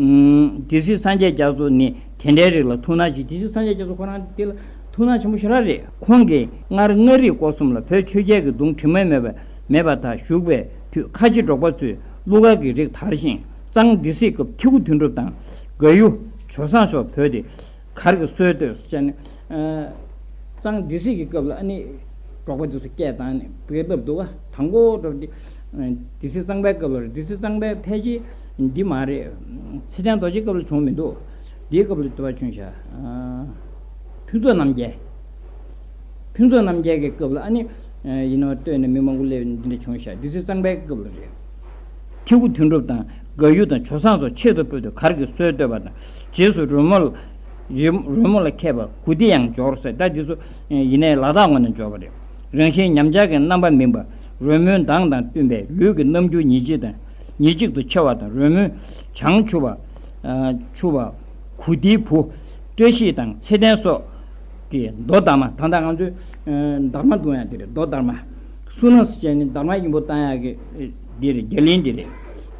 ཨུམ། སྡེ་སྲིད་སངས་རྒྱས་རྒྱ་མཚོ་ནི་དེ་འདྲའི་རིགས་ལ་ཐུགས་སྣང་ཆེ། སྡེ་སྲིད་སངས་རྒྱས་རྒྱ་མཚོ་ཁོ་རང་འདི་ལ་ཐུགས་སྣང་ཆེན་པོ་ཞེ་དྲག་རེད། ཁོང་གིས་སྔར་མངའ་རིས་སྐོར་གསུམ་ལ་བོད་ཆོས་རྒྱལ་གྱི་གདུང་དྲི་མ་མེད་པ་མེད་པ་དག་བཞུགས་པའི་དུས་ཁ་ཆེ་འབྲོག་པ་ཚོས་གླུ་གར་གྱི་རིགས་དར་ཞིང་གཙང་སྡེ་སྲིད་སྐབས་ཁྱི་གུ་དོན་གྲུབ་དང་དགའ་ཡུ་ཇོ་བཟང་སོགས་བོད་དེ། གར་གྱི་སྲོལ་གཏོད་ཟེར་ནས། གཙང་སྡེ་སྲིད་ཀྱི་སྐབས་ལ་ཨ་ནི་འབྲོག་པ་འདི་ཚོ་སྐད་བཏང་ནས་བོད་སློབ་འདུག་ག་དང་པོ་འགྲོ་འདི་སྡེ་སྲིད་གཙང་པའི་སྐབས་ལ་རེད། སྡེ་སྲིད་གཙང་པའི་ཕལ་ཆེར་འདི་མ་རེད། ཚེ་བརྟན་རྡོ་རྗེའི་སྐབས་ལ་བྱུང་མི་འདུག་འདིའི་སྐབས་ལ་འདི་བ་བྱུང་ཤག་ཕུན་ཚོགས་རྣམ་རྒྱལ། ཕུན་ཚོགས་རྣམ་རྒྱལ་གྱི་སྐབས་ལ་ཨ་ནི་ཡིན་ནོ་ལྟོས་ནས་མི་མང་པོ་སླེབས་འདི་འདྲ་བྱུང་ཤག་སྡེ་སྲིད་གཙང་པའི་སྐབས་ལ་རེད། ཁྱི་གུ་དོན་གྲུབ་དང་དགའ་ཡུ་དང་ཇོ་བཟང་སོགས་ཆེད་དུ་སྤོས་ཏེ་གར་གྱི་སྲོལ་གཏོད་པ་དང་རྗེས་སུ་རོལ་མོ་ལ་རོལ་མོ་ལ་མཁས་པ་གུ་ཏི་ཡང་འབྱོར་ཟེར། ད་འདི་ཚོ་ཡིན་ནའི་ལ་དྭགས་ངོས་ནས་འབྱོར་བ་རེད། རང་བཞིན་ཉམས་ཆག་གི་རྣམ་པ་མིན་པ་རོལ་མོའི་མདངས་དང་བསྟུན་པའི་ལུས་ཀྱི་རྣམ་འགྱུར་ཉིན་གཅིག་དང་ཉིན་གཅིག་ཏུ་ཆེ་བ་དང་རོལ་མོའི་བྱང་ཆུབ་པ་ཆུབ་པ་གུ་ཏིའི་བུ་བཀྲ་ཤིས་དང་ཚེ་བརྟན་སོགས། གི་མདོ་དར་མ། ད་ལྟ་ང་ཚོས་ཨ་དར་མ་བརྡུང་ཡག་དེ་རེད། མདོ་དར་མ། སུ་ན་ཟེར་བྱས་ནི་དར་མ་ཡིན་པོ་བཏང་ཡག་གི་ཨ་འདི་རེད། རྒྱ་གླིང་འདི་རེད།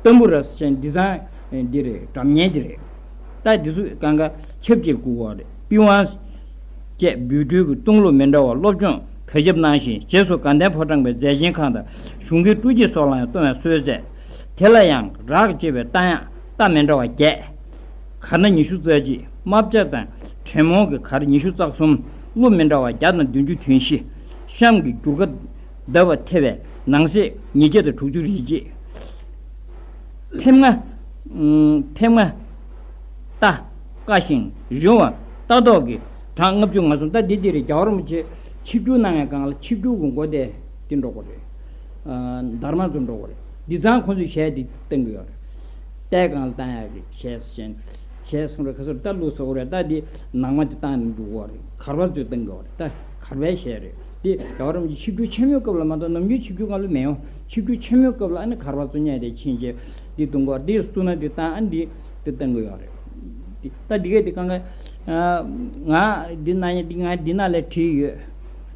ཏམ་བུ་ར་ཟེར་བྱས་ནི་འདི་ཚང་ཨ་འདི་རེད། སྒྲ་སྙན་འདི་རེད། ད་འདི་ཚོ་གང་ག་ཆབས་ཅིག་བསྐུར་བ་རེད། པི་ཝང་བཅས་འབུལ་སྤྲོད་ཀྱི་གཏོང་ལུགས་མི་འདྲ་བ་སློབ་སྦྱོང་བེད་སྤྱོད་གནང་ཞིང་། རྗེས་སུ་དགའ་ལྡན་ཕོ་བྲང་པའི་མཛད་ཆེན་ཁང་དང་གཞུང་གི་སྤྲོ་སྐྱིད་སོགས་ལ་ཡང་གཏོང་བའི་སྲོལ་མཛད། དེ་ལ་ཡང་རགས་བཅད་པའི་རྟ་དབྱངས་རྟ་མི་འདྲ་བ་བརྒྱད། གར་སྣ་ཉི་ཤུ་རྩ་གཅིག། རྨ་བྱ་དང་དྲེད་མོང་གི་གར་ཉི་ཤུ་རྩ་གསུམ། གླུ་མི་འདྲ་བ་བརྒྱ་དང་བདུན་ཅུ་དོན་བཞི། གཤམ་གྱི་འགྱུར་ཁ་བརྡབ་པ་ཐེབས་པའི་ནང་གསེས་ཉིས་བརྒྱ་དང་དྲུག་ཅུ་རེ་གཅིག། ཕེབས་ལྔ། ཨུམ། ཕེབས་ལྔ། རྟ། བཀའ་ཞིང་རིང་བ་རྟ་ཐོག་གི་གྲངས་ལྔ་བཅུ་ང་གསུམ། ད་འདི་འདི་རེད། རྒྱལ་བ་རིན་པོ་ཆེ་ཆིབས་བསྒྱུར་གནང་བའི་སྒང་ལ་ཆིབས་བསྒྱུར་གྱི་མགོ་དེ་འདི་འགྲོ་དགོས་རེད། ཨ་དར་མ་ཚོ་འགྲོ་དགོས་རེད། འདི་ཚང་ཁོང་ཚོས་གཞས་འདི་བཏང་གི་ཡོད་རེད། རྟའི་སྒང་ལ་བཏང་ཡག་གི་གཞས་ཟེར་བྱས་ནས། གཞས་གསུང་རེད། ཁ་སོར་རྟ་བླུགས་ཟེར་དགོས་རེད། རྟ་འདི་ནང་མ་འདི་བཏང་ནས་འགྲོ་དགོས་རེད། གར་པ་ཚོས་བཏང་གི་ཡོད་རེད། ད་གར་པའི་གཞས་རེད། འདི་རྒྱལ་བ་རིན་པོ་ཆེ་ཆིབས་བསྒྱུར་ཆེན་མོའི་སྐབས་ལ་མ་གཏོགས་ནམ་རྒྱུན་ཆིབས་བསྒྱུར་སྒང་ལ་མེད་ཡོང་། ཆིབས་བསྒྱུར་ཆེན་མོའི་སྐབས་ལ་ཨ་ནི་གར་པ་ཚོ་བསྙད་དེ་ཕྱིན་རྗེས་འདི་བཏང་གི་ཡོད་རེད། འདི་བསུ་ན་འདི་བཏང་། ཨ་ནི་འདི་འདི་བཏང་གི་ཡོད་རེད། འདི་ད་འདི་གས་འདི་གང་ག་ང་འདི་ན་ཡ་འདི་ང་འདི་ན་ལས་བྲིས་ཡོད།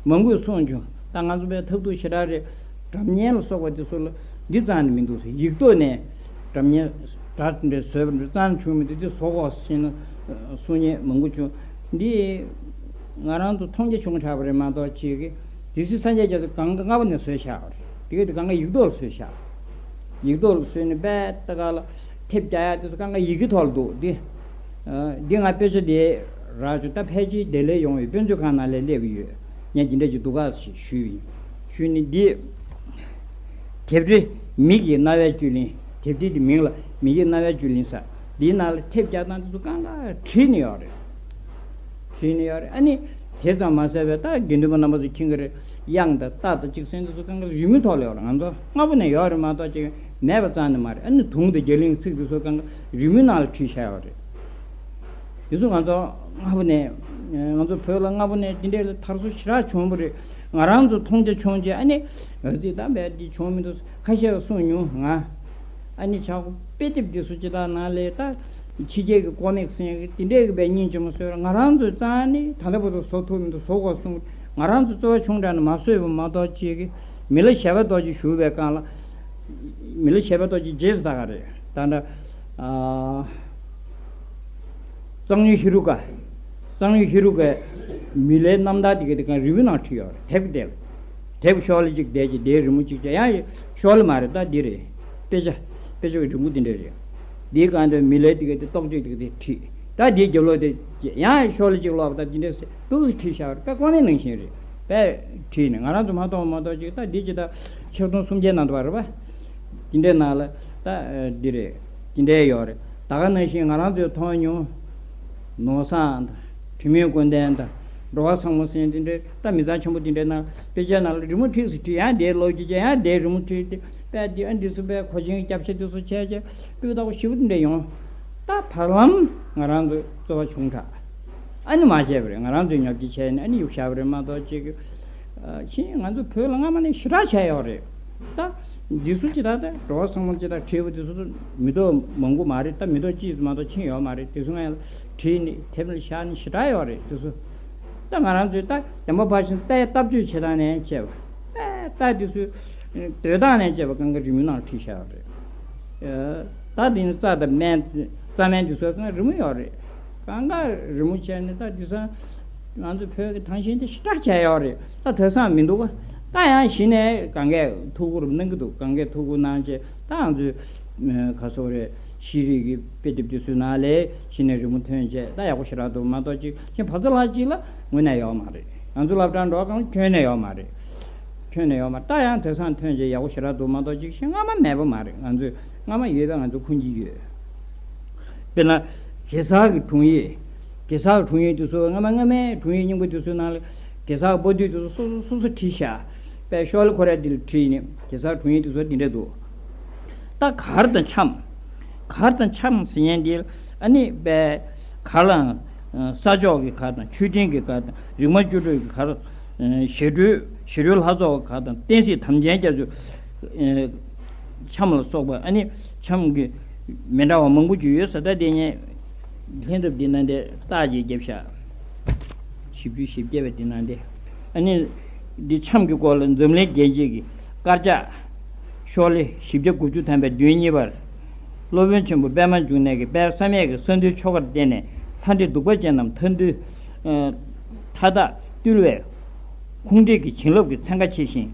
མང་པོས་གསུངས་བྱུང་། ད་ང་ཚོ་པའི་ཐབས་སྡུག་ཞེ་དྲག་རེད། སྒྲ་སྙན་ལ་སོགས་པ་འདི་ཚོ་ལ་འདི་རྩ་ནས་མི་འདུག་ཟེར། ཡིག་ཐོག་ནས་སྒྲ་སྙན་སྒྲ་འདྲ་བཟོས་པ་འདི་རྩ་ནས་བྱུང་མི་འདུག་འདི་བཟོ་དགོས་ཟེར་ནས་གསུང་མཁན་མང་པོ་བྱུང་། འདི་ང་རང་ཚོ་མཐོང་རྒྱ་ཆུང་དྲགས་པ་རེད་མ་གཏོགས། ཅིག་གི་དེ་སྲིད་སངས་རྒྱས་རྒྱ་མཚོ་གང་ག་ལྔ་པ་ནས་བཟོས་བཞག་པ་རེད། དེ་ག་དེ་གང་ག་ཡིག་ཐོག་ལ་བཟོས་བཞག་ཡིག་ཐོག་ལ་བཟོས་ནས་པའི་ལྟ་ག་ལ་ཐེབས་རྒྱག་ཡག་དེ་ཚོ་གང་ག་ཡི་གེ་ཐོག་ལ་འདུག་འདི་ཨ་འདི་ང་དཔེ་ཆ་དེ་རག་བྱུང་། ད་ཕལ་ཆེར་བདེ་ལེགས་ཡོང་བའི་དཔེ་མཛོད་ཁང་ནང་ལ་སླེབས་ཡོད། ངས་འདི་འདྲ་ཅིག་འདུག་ག་ཞེས་ཞུས་པ་ཡིན། ཞུས་ནས་འདི་དེབ་རེ་མིག་གི་རྣ་བའི་བཅུད་ལེན། དེབ་དེ་དེ་མིང་ལ་མིག་གི་རྣ་བའི་བཅུད་ལེན་ཟེར། འདིའི་ནང་ལ་ཐེབས་རྒྱག་སྟངས་དེ་ཚོ་གང་ག་བྲིས་ནས་ཡོད་རེད། བྲིས་ནས་ཡོད་རེད། ཨ་ནི་དེ་ཙམ་མ་ཟད་པའི་ད་དགེ་འདུན་པ་རྣམ་པ་ཚོ་མཁྱེན་གྱི་རེད། དབྱངས་དང་རྟ་དང་གཅིག་ཟེར་འདི་ཚོ་གང་ག་རིས་མེད་ཐོག་ལ་ཡོད་རེད། ང་ཚོ་སྔ་པོ་ནས་ཡོད་རེད་མ་གཏོགས་ཅིག་མེད་པ་རྩ་ནས་མ་རེད། ཨ་ནི་དུང་དང་རྒྱ་གླིང་ཚིག་འདི་ཚོ་གང་ག་རིས་མེད་ནང་ལ་བྲིས་བཞག་ཡོད་རེད། དེ་ཚོ་ང་ཚོ་སྔ་པོ་ནས། ང་ཚོ་བོད་ལ་སྔ་པོ་ནས་འདི་འདྲའི་དར་སྲོལ་ཞེ་དྲག་བྱུང་བ་རེད། ང་རང་ཚོ་མཐོང་རྒྱ་ཆུང་རྗེས་ཨ་ནི་ང་ཚོས་ད་བས་འདི་བྱུང་མི་འདུག་ཁ་ཤས་ཀྱིས་གསུངས་མྱོང་། ང་ཨ་ནི་ཆག་དཔེ་དེབ་འདི་ཚོ་ཅི་ལྟར་ནང་ལས་ད་ཕྱི་རྒྱལ་གྱི་ཀོ་མིག་ཟེར་ཡག་གི་དེ་འདྲའི་གི་བས་སྙིང་རྗེ་མོ་བཟོས་ར། ང་རང་ཚོས་རྩ་ནས་ད་ལྟ་བར་དུ་བཟོ་ཐུབ་མི་འདུག་བཟོ་དགོས་གསུངས། ང་རང་ཚོ་རྩ་བ་ཆུང་དྲགས་ནས་མ་བཟོས་པ་མ་གཏོགས། ཅིག་གི་མི་ལ་བཞད་པ་རྡོ་རྗེ་བཞུགས་པའི་སྒང་ལ། མི་ལ་བཞད་པ་རྡོ་རྗེ་རྗེས་སུ་ད་ག་རེད། ད་ལྟ་ཨ། གཙང་ཉུལ་ཧེ་རུ་ཀ། གཙང་ཉུལ་ཧེ་རུ་ཀའི་མི་ལའི་རྣམ་ཐར་དེ་ག་དེ་གང་རི་བོའི་ནང་བྲིས་ཡོད་རེད། དེབ་དེ་ལ། དེབ་ཤོག་ལེ་གཅིག་དེ་གཅིག་དེའི་རི་མོ་གཅིག་བྱས། ཡང་ཤོག་ལེ་མ་རེད། ད་འདི་རེད། དཔེ་ཆ། དཔེ་ཆ་གི་རི་མོ་འདི་འདྲ་རེད། འདིའི་སྒང་དུ་མི་ལའི་དེ་ག་དེ་ཏོག་ཙམ་དེ་ག་དེ་བྲིས། ད་འདིའི་རྒྱབ་ལོགས་དེ་ཡང་ཤོག་ལེ་གཅིག་ཀློག་པ་ད་འདི་འདྲ་འདུག་སེ་བྲིས་བཞག་པ་རེད། དཔེ་ཀོ་མིག་ནང་བཞིན་རེད། དཔེ་བྲིས་ནས་ང་རང་ཚོ་མ་མཐོང་མ་གཏོགས་ཅིག་ད་འདི་ཅི་ད་ཆིག་སྟོང་སུམ་བརྒྱའི་ནང་དུ་བ་རེད་པ། དེ་འདྲའི་ནང་ལ་ད་འདི་རེད། དེ་འདྲའི་ཡོད་རེད། ད་ག་ནང་བཞིན་ང་རང་ཚོས་མཐོང་མྱོང་། ནོར་བཟང་དང་། དྲི་མེད་ཀུན་ལྡན་དང་། འགྲོ་བ་ཚང་མ་ཟེར་དེ་འདྲའི་ད་མི་ཚང་ཆེན་པོ་དེ་འདྲའི་ནང་དཔེ་ཆའི་ནང་ལ་རི་མོ་བྲིས་སུ་བྲིས། ཡང་དེའི་ལོ་རྒྱུས་ཅན། ཡང་དེའི་རི་མོ་བྲིས་ཏེ་དཔེ་འདི་ཨ་འདི་ཚོ་དཔེ་གོ་ཆེན་རྒྱབ་ཤ་འདི་ཚོ་བྱས་བྱས་སྤུས་དག་པོ་ཞེ་པོ་དེ་འདྲ་ཡོང་། ད་བར་ལམ་ང་རང་ཚོ་རྩོལ་བ་ཆུང་དྲགས། ཨ་ནི་མ་བྱས་པ་རེད། ང་རང་ཚོའི་ཉོབ་ཀྱི་བྱས་ནས་ཨ་ནི་གཡུག་བཞག་པ་རེད་མ་གཏོགས་ཅིག་ཨ་ཕྱིན་ང་ཚོ་བོད་ལ་སྔ་མ་ནས་ཞེ་དྲག་བྱས་ཡོད་རེད། ད་འདི་ཚོ་ཅི་ད་ད་འགྲོ་བ་ཚང་མ་ཅི་ད་བྲིས་པ་འདི་ཚོ་མི་ཐོག་མང་པོ་མ་རེད། ད་མི་ཐོག་གཅིག་མ་གཏོགས་ཕྱིན་ཡོད་མ་རེད། དེ་ཚོ་ང་ཡང་བྲིས་ནས་དེབ་ལ་བཞག་ནས་ཞེ་དྲག་ཡོད་རེད། དེ་ཚོ་ད་ང་རང་ཚོའི་ད་བདེན་པ་ཕར་ཕྱིན་ལྟ་ཡ་ལྟ་སྤྱོད་བྱེད་སྟངས་ནས་བྱས་པ། ད་དེ་ཚོའི་སྡོད་སྟངས་ནས་བྱས་པ་གང་ག་རི་མོའི་ནང་བྲིས་བཞག་པ་རེད། ད་དེ་ནི་རྩྭ་དང་སྨན། རྩྭ་སྨན་དེ་ཚོ་ཚང་རི་མོ་ཡོད་རེད། གང་ག་རི་མོ་བྱས་ནས་ད་དེང་སང་ང་ཚོ་བོད་ཀྱི་དང་ཞེན་དེ་ཞེ་དྲག་བྱས་ཡོད་རེད། ད་དེང་སང་མི་འདུག་ག་ད་ཡང་གཞི་ནས་གང་གས་ཐུགས་ཁུར་གནང་གི་འདུག་གང་གས་ཐུགས་ཁུར་གནང་བྱས་ད་ང་ཚོའི་ག་སོག་རེད། ཤེས་རིག་གི་དཔེ་དེབ་དེ་ཚོའི་ནང་ལས་གཞི་ནས་རི་མོ་ཐོན་བྱས་ད་ཡག་པོ་ཞེ་དྲག་འདུག་མ་གཏོགས་ཅིག་ཁྱེད་བར་ཚོ་ལྷག་ཅིག་ལ་དངོས་གནས་ཡོད་མ་རེད། ང་ཚོ་སློབ་གྲྭར་འགྲོ་གང་ཁྱོན་ནས་ཡོད་མ་རེད། ཁྱོན་ནས་ཡོད་མ་རེད། ད་ཡང་དེང་སང་ཐོན་བྱས་ཡག་པོ་ཞེ་དྲག་འདུག་མ་གཏོགས་ཅིག་ཤིང་སྔ་མ་མེད་པ་མ་རེད། ང་ཚོས་སྔ་མ་ཡོད་པ་ང་ཚོ་འཁུར་གྱི་ཡོད། དཔེར་ན་གེ་སར་གྱི་དྲུང་ཡིག་གེ་སར་གྱི་དྲུང་ཡིག་དེ་ཚོ་སྔ་མ་སྔ་མའི་དྲུང་ཡིག་རྙིང་པ་དེ་ཚོའི་ནང་ལ་གེ་སར་པོ་ཏི་དེ་ཚོ་སོ་སོ་སོ་སོ་བྲིས་བཞག་དཔེ་ཤོག་ལེ་ཁོ་རའི་འདི་ལ་བྲིས་ནས་གེ་སར་དྲུང་ཡིག་དེ་ཚོ་འདི་འདྲ་འདུག་ད་གར་དང་འཆམ། གར་དང་འཆམ་ཟེར་མཁན་འདི་ཨ་ནི་དཔེ་གར་ལའང་ས་ཕྱོགས་ཀྱི་གར་དང་ཆོས་ལྡན་གྱི་གར་དང་རིག་མ་བཅུ་དྲུག་གི་གར། ཞི་ཁྲོའི་ཞི་ཁྲོའི་ལྷ་ཚོགས་ཀྱི་གར་དང་བསྟན་སྲིད་དམ་ཅན་རྒྱ་མཚོའི་འཆམ་ལ་སོགས་པ་ཨ་ནི་འཆམ་གྱི་མི་འདྲ་བ་མང་པོ་ཅིག་ཡོད་ས། ད་དེ་ངས་ལྷན་ཐབས་འདི་ན་འདི་རྟགས་ཅིག་བརྒྱབ་ཤག་བཞི་བཅུ་ཞེ་བརྒྱད་པའི་འདི་ནང་དེ། ཨ་ནི། འདི་འཆམ་གྱི་སྐོར་ལ་འཛམ་གླིང་རྒྱལ་སྤྱིའི་གི་དཀར་ཆག་ཤོག་ལེ་བཞི་བརྒྱ་དགུ་བཅུ་ཐམ་པའི་བདུན་གཉིས་པར། སློབ་དཔོན་ཆེན་པོ་པདྨ་འབྱུང་གནས་ཀྱིས་དཔལ་བསམ་ཡས་ཀྱི་གསང་འདུས་ཆོ་གར་བརྟེན་ནས་ལྷ་འདྲེ་གདུག་པ་ཅན་རྣམས་མཐའ་འདུལ། མཐའ་དག་བཏུལ་བའི་ཁུངས་འདྲེན་གྱི་བྱིན་རླབས་ཀྱི་ཚན་ཁ་ཕྱེ་ཞིང་།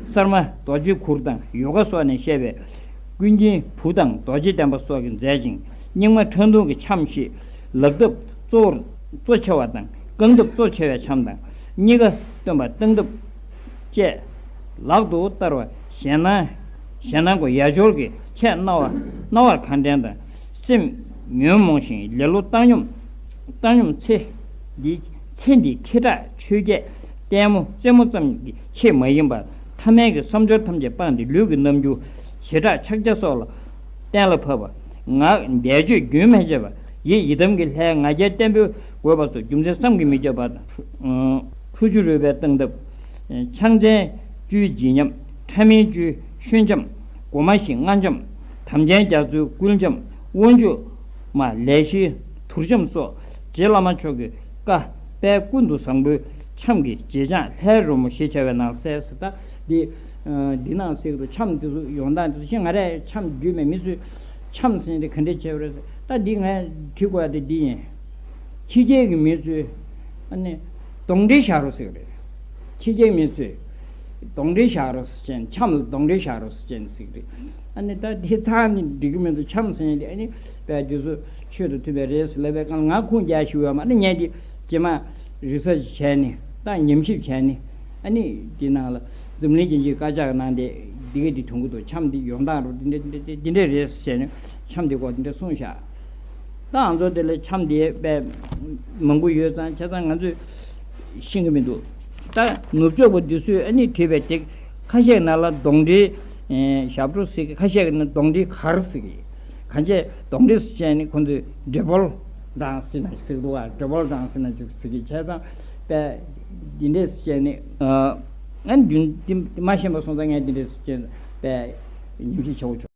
གསར་མ་རྡོ་རྗེ་གུར་དང་ཡོ་ག་སོགས་ནས་བཤད་པའི་ཀུན་མཁྱེན་བུ་དང་རྡོ་རྗེ་གདན་པ་སོགས་ཀྱིས་མཛད་ཅིང་། རྙིང་མ་ཁྲག་འཐུང་གི་འཆམ་ཞེས་ལག་ཐབས་གཙོ་བོར་གཙོ་ཆེ་བ་དང་རྐང་ཐབས་གཙོ་ཆེ་བའི་འཆམ་དང་། གཉིས་ཀ་སྟོན་པ་སྟོན་ཐབས་བཅས་ལག་ཏུ་བསྟར་བ། ཞེད་སྣང་ཞེད་སྣང་གོ་ཡ་འབྱོར་གྱི་ཆེད་སྣང་བ་སྣང་བར་གང་དྲན་དང་། སེམས་ཉོན་མོངས་ཤིང་ལེ་ལོ་བཏང་སྙོམས་བཏང་སྙོམས་ཚེ་འདི་ཚེ་འདིའི་ཁེ་གྲགས་ཆོས་བརྒྱད་ལྟད་མོ་རྩེད་མོ་ཙམ་གྱི་ཆེད་མ་ཡིན་པར་ཐ་མལ་གྱི་བསམ་སྦྱོར་ཐམས་ཅད་སྤངས་ཏེ་ལུས་ཀྱི་རྣམ་འགྱུར་བྱེ་བྲག་ཕྱག་རྒྱ་སོགས་ལ་གཏན་ལ་ཕབ་པ། ངག་འདས་མཆོད་རྒྱུན་མ་ཆད་པ། ཡིད་ཡི་དམ་གྱི་ལྷའི་ང་རྒྱལ་བརྟན་པོས་དགོས་པ་སོགས་རྒྱུ་མཚན་བསམ་གྱིས་མི་ཁྱབ་པ་དང་། ཁྲོ་ཆུ་རོལ་པའི་སྟངས་སྟབས། ཕྱག་མཚན་བཅུའི་བརྗིད་ཉམས། ཕྲ་མེན་བཅུའི་ཤུལ་འཆམ། སྒོ་མ་བཞིའི་སྔ་འཆམ། དམ་ཅན་རྒྱ་མཚོའི་སྐུལ་འཆམ། དབང་ཕྱུག་མ་ལས་བཞིའི་དུར་འཆམ་སོགས་རྗེ་བླ་མ་མཆོག་གི་བཀའ་དཔལ་ཀུན་ཏུ་བཟང་པོའི་འཆམ་གྱི་རྗེས་འཆང་ལྷའི་རོལ་མོ་ཞེས་བྱ་བའི་ནང་གསལ་ཟེར། ད་འདི། འདི་ནང་གསལ་གྱི་འདུག་འཆམ་འདི་ཚོ་ཡོང་སྟངས་འདི་ཚོ་ཤེས། ང་རས་འཆམ་རྒྱུས་མེད། མི་ཚོས་འཆམ་ཟེར་དེ་ག་འདྲས་བྱས་པ་རེད་ཟེར། ད་འདི་ངས་དྲི་དགོས་ཡ་དེ་འདི་ཡིན། ཕྱི་རྒྱལ་གྱི་མི་ཚོས་ཨ་ནི་གདོན་འདྲེ་བཞག་རོགས་ཟེར་གི་རེད། ཕྱི་རྒྱལ་མི་ཚོས་གདོན་འདྲེ་བཞག་རོགས་ཟེར་བྱས་ནས། འཆམ་ལ་གདོན་འདྲེ་བཞག་རོགས་ཟེར་བྱས་ནས་ཟེར་གི་རེད། ཨ་ནི་ད་དེ་ཚང་ནི་འགྲིག་གི་མི་འདུག་འཆམ་ཟེར་ཡ་དེ་ཨ་ནི་བས་འདི་ཚོ་ཆོས་དང་མཐུན་པ་རེད་ཟེར་ལབ་པའི་སྒང་ལ་ང་ཁུངས་རྒྱག་ཤེས་ཡོད་མ་རེད། ངས་འདི་རྗེས་མ་རི་སར་ཆི་བྱས་ནས་ད་ཉམས་ཞིབ་བྱས་ནས། ཨ་ནི་འདི་ནང་ལ་འཛམ་གླིང་རྒྱལ་སྤྱིའི་དཀར་ཆག་གི་ནང་དེ་འདི་ག་འདི་ཐོན་གྱི་འདུག་འཆམ་འདི་ཡོང་སྟངས་རུ་འདི་འདྲ་འདི་འདྲ་འདི་འདྲ་རེད་ཟེར་ནས་འཆམ་འདི་སྐོར་འདི་འདྲ་གསུངས་བཞག་ད་ང་ཚོ་དེ་ལ་འཆམ་འདི་དཔེ་མང་པོ་ཡོད་ཙང་། བྱས་ཙང་ང་ཚོས་ཤེས་ཀྱི་མི་འདུག་ད་ནུབ་ཕྱོགས་པ་འདི་ཚོས་ཨ་ནི་བྲིས་པའི་དེབ་ཁ་ཤས་ནང་ལ་གདོན་འདྲེའི་ཞབས་བྲོ་ཟེར་གི། ཁ་ཤས་ཀྱི་ནང་གདོན་འདྲེའི་གར་ཟེར་གི། གང་བྱས་གདོན་འདྲེ་ཟེར་བྱས་ནས་ཁོང་ཚོས་འདྲེ་པོལ་ཌང་སི་ཟེར་ན་ཟེར་གི་འདུག་བ། འདྲེ་པོལ་ཌང་སི་ཟེར་ན་ཅིག་ཟེར་གི། བྱས་ཙང་དཔེ་འདི་འདྲས་ཟེར་བྱས་ནས། ཨ་ནི་རྒྱུན་འདི་མ་ཤེས་པ་སོང་ཙང་ངས་འདི་འདྲས་ཟེར་བྱས་དཔེ་ཉམས་ཞིབ་བྱེད་དགོས་བྱུང་།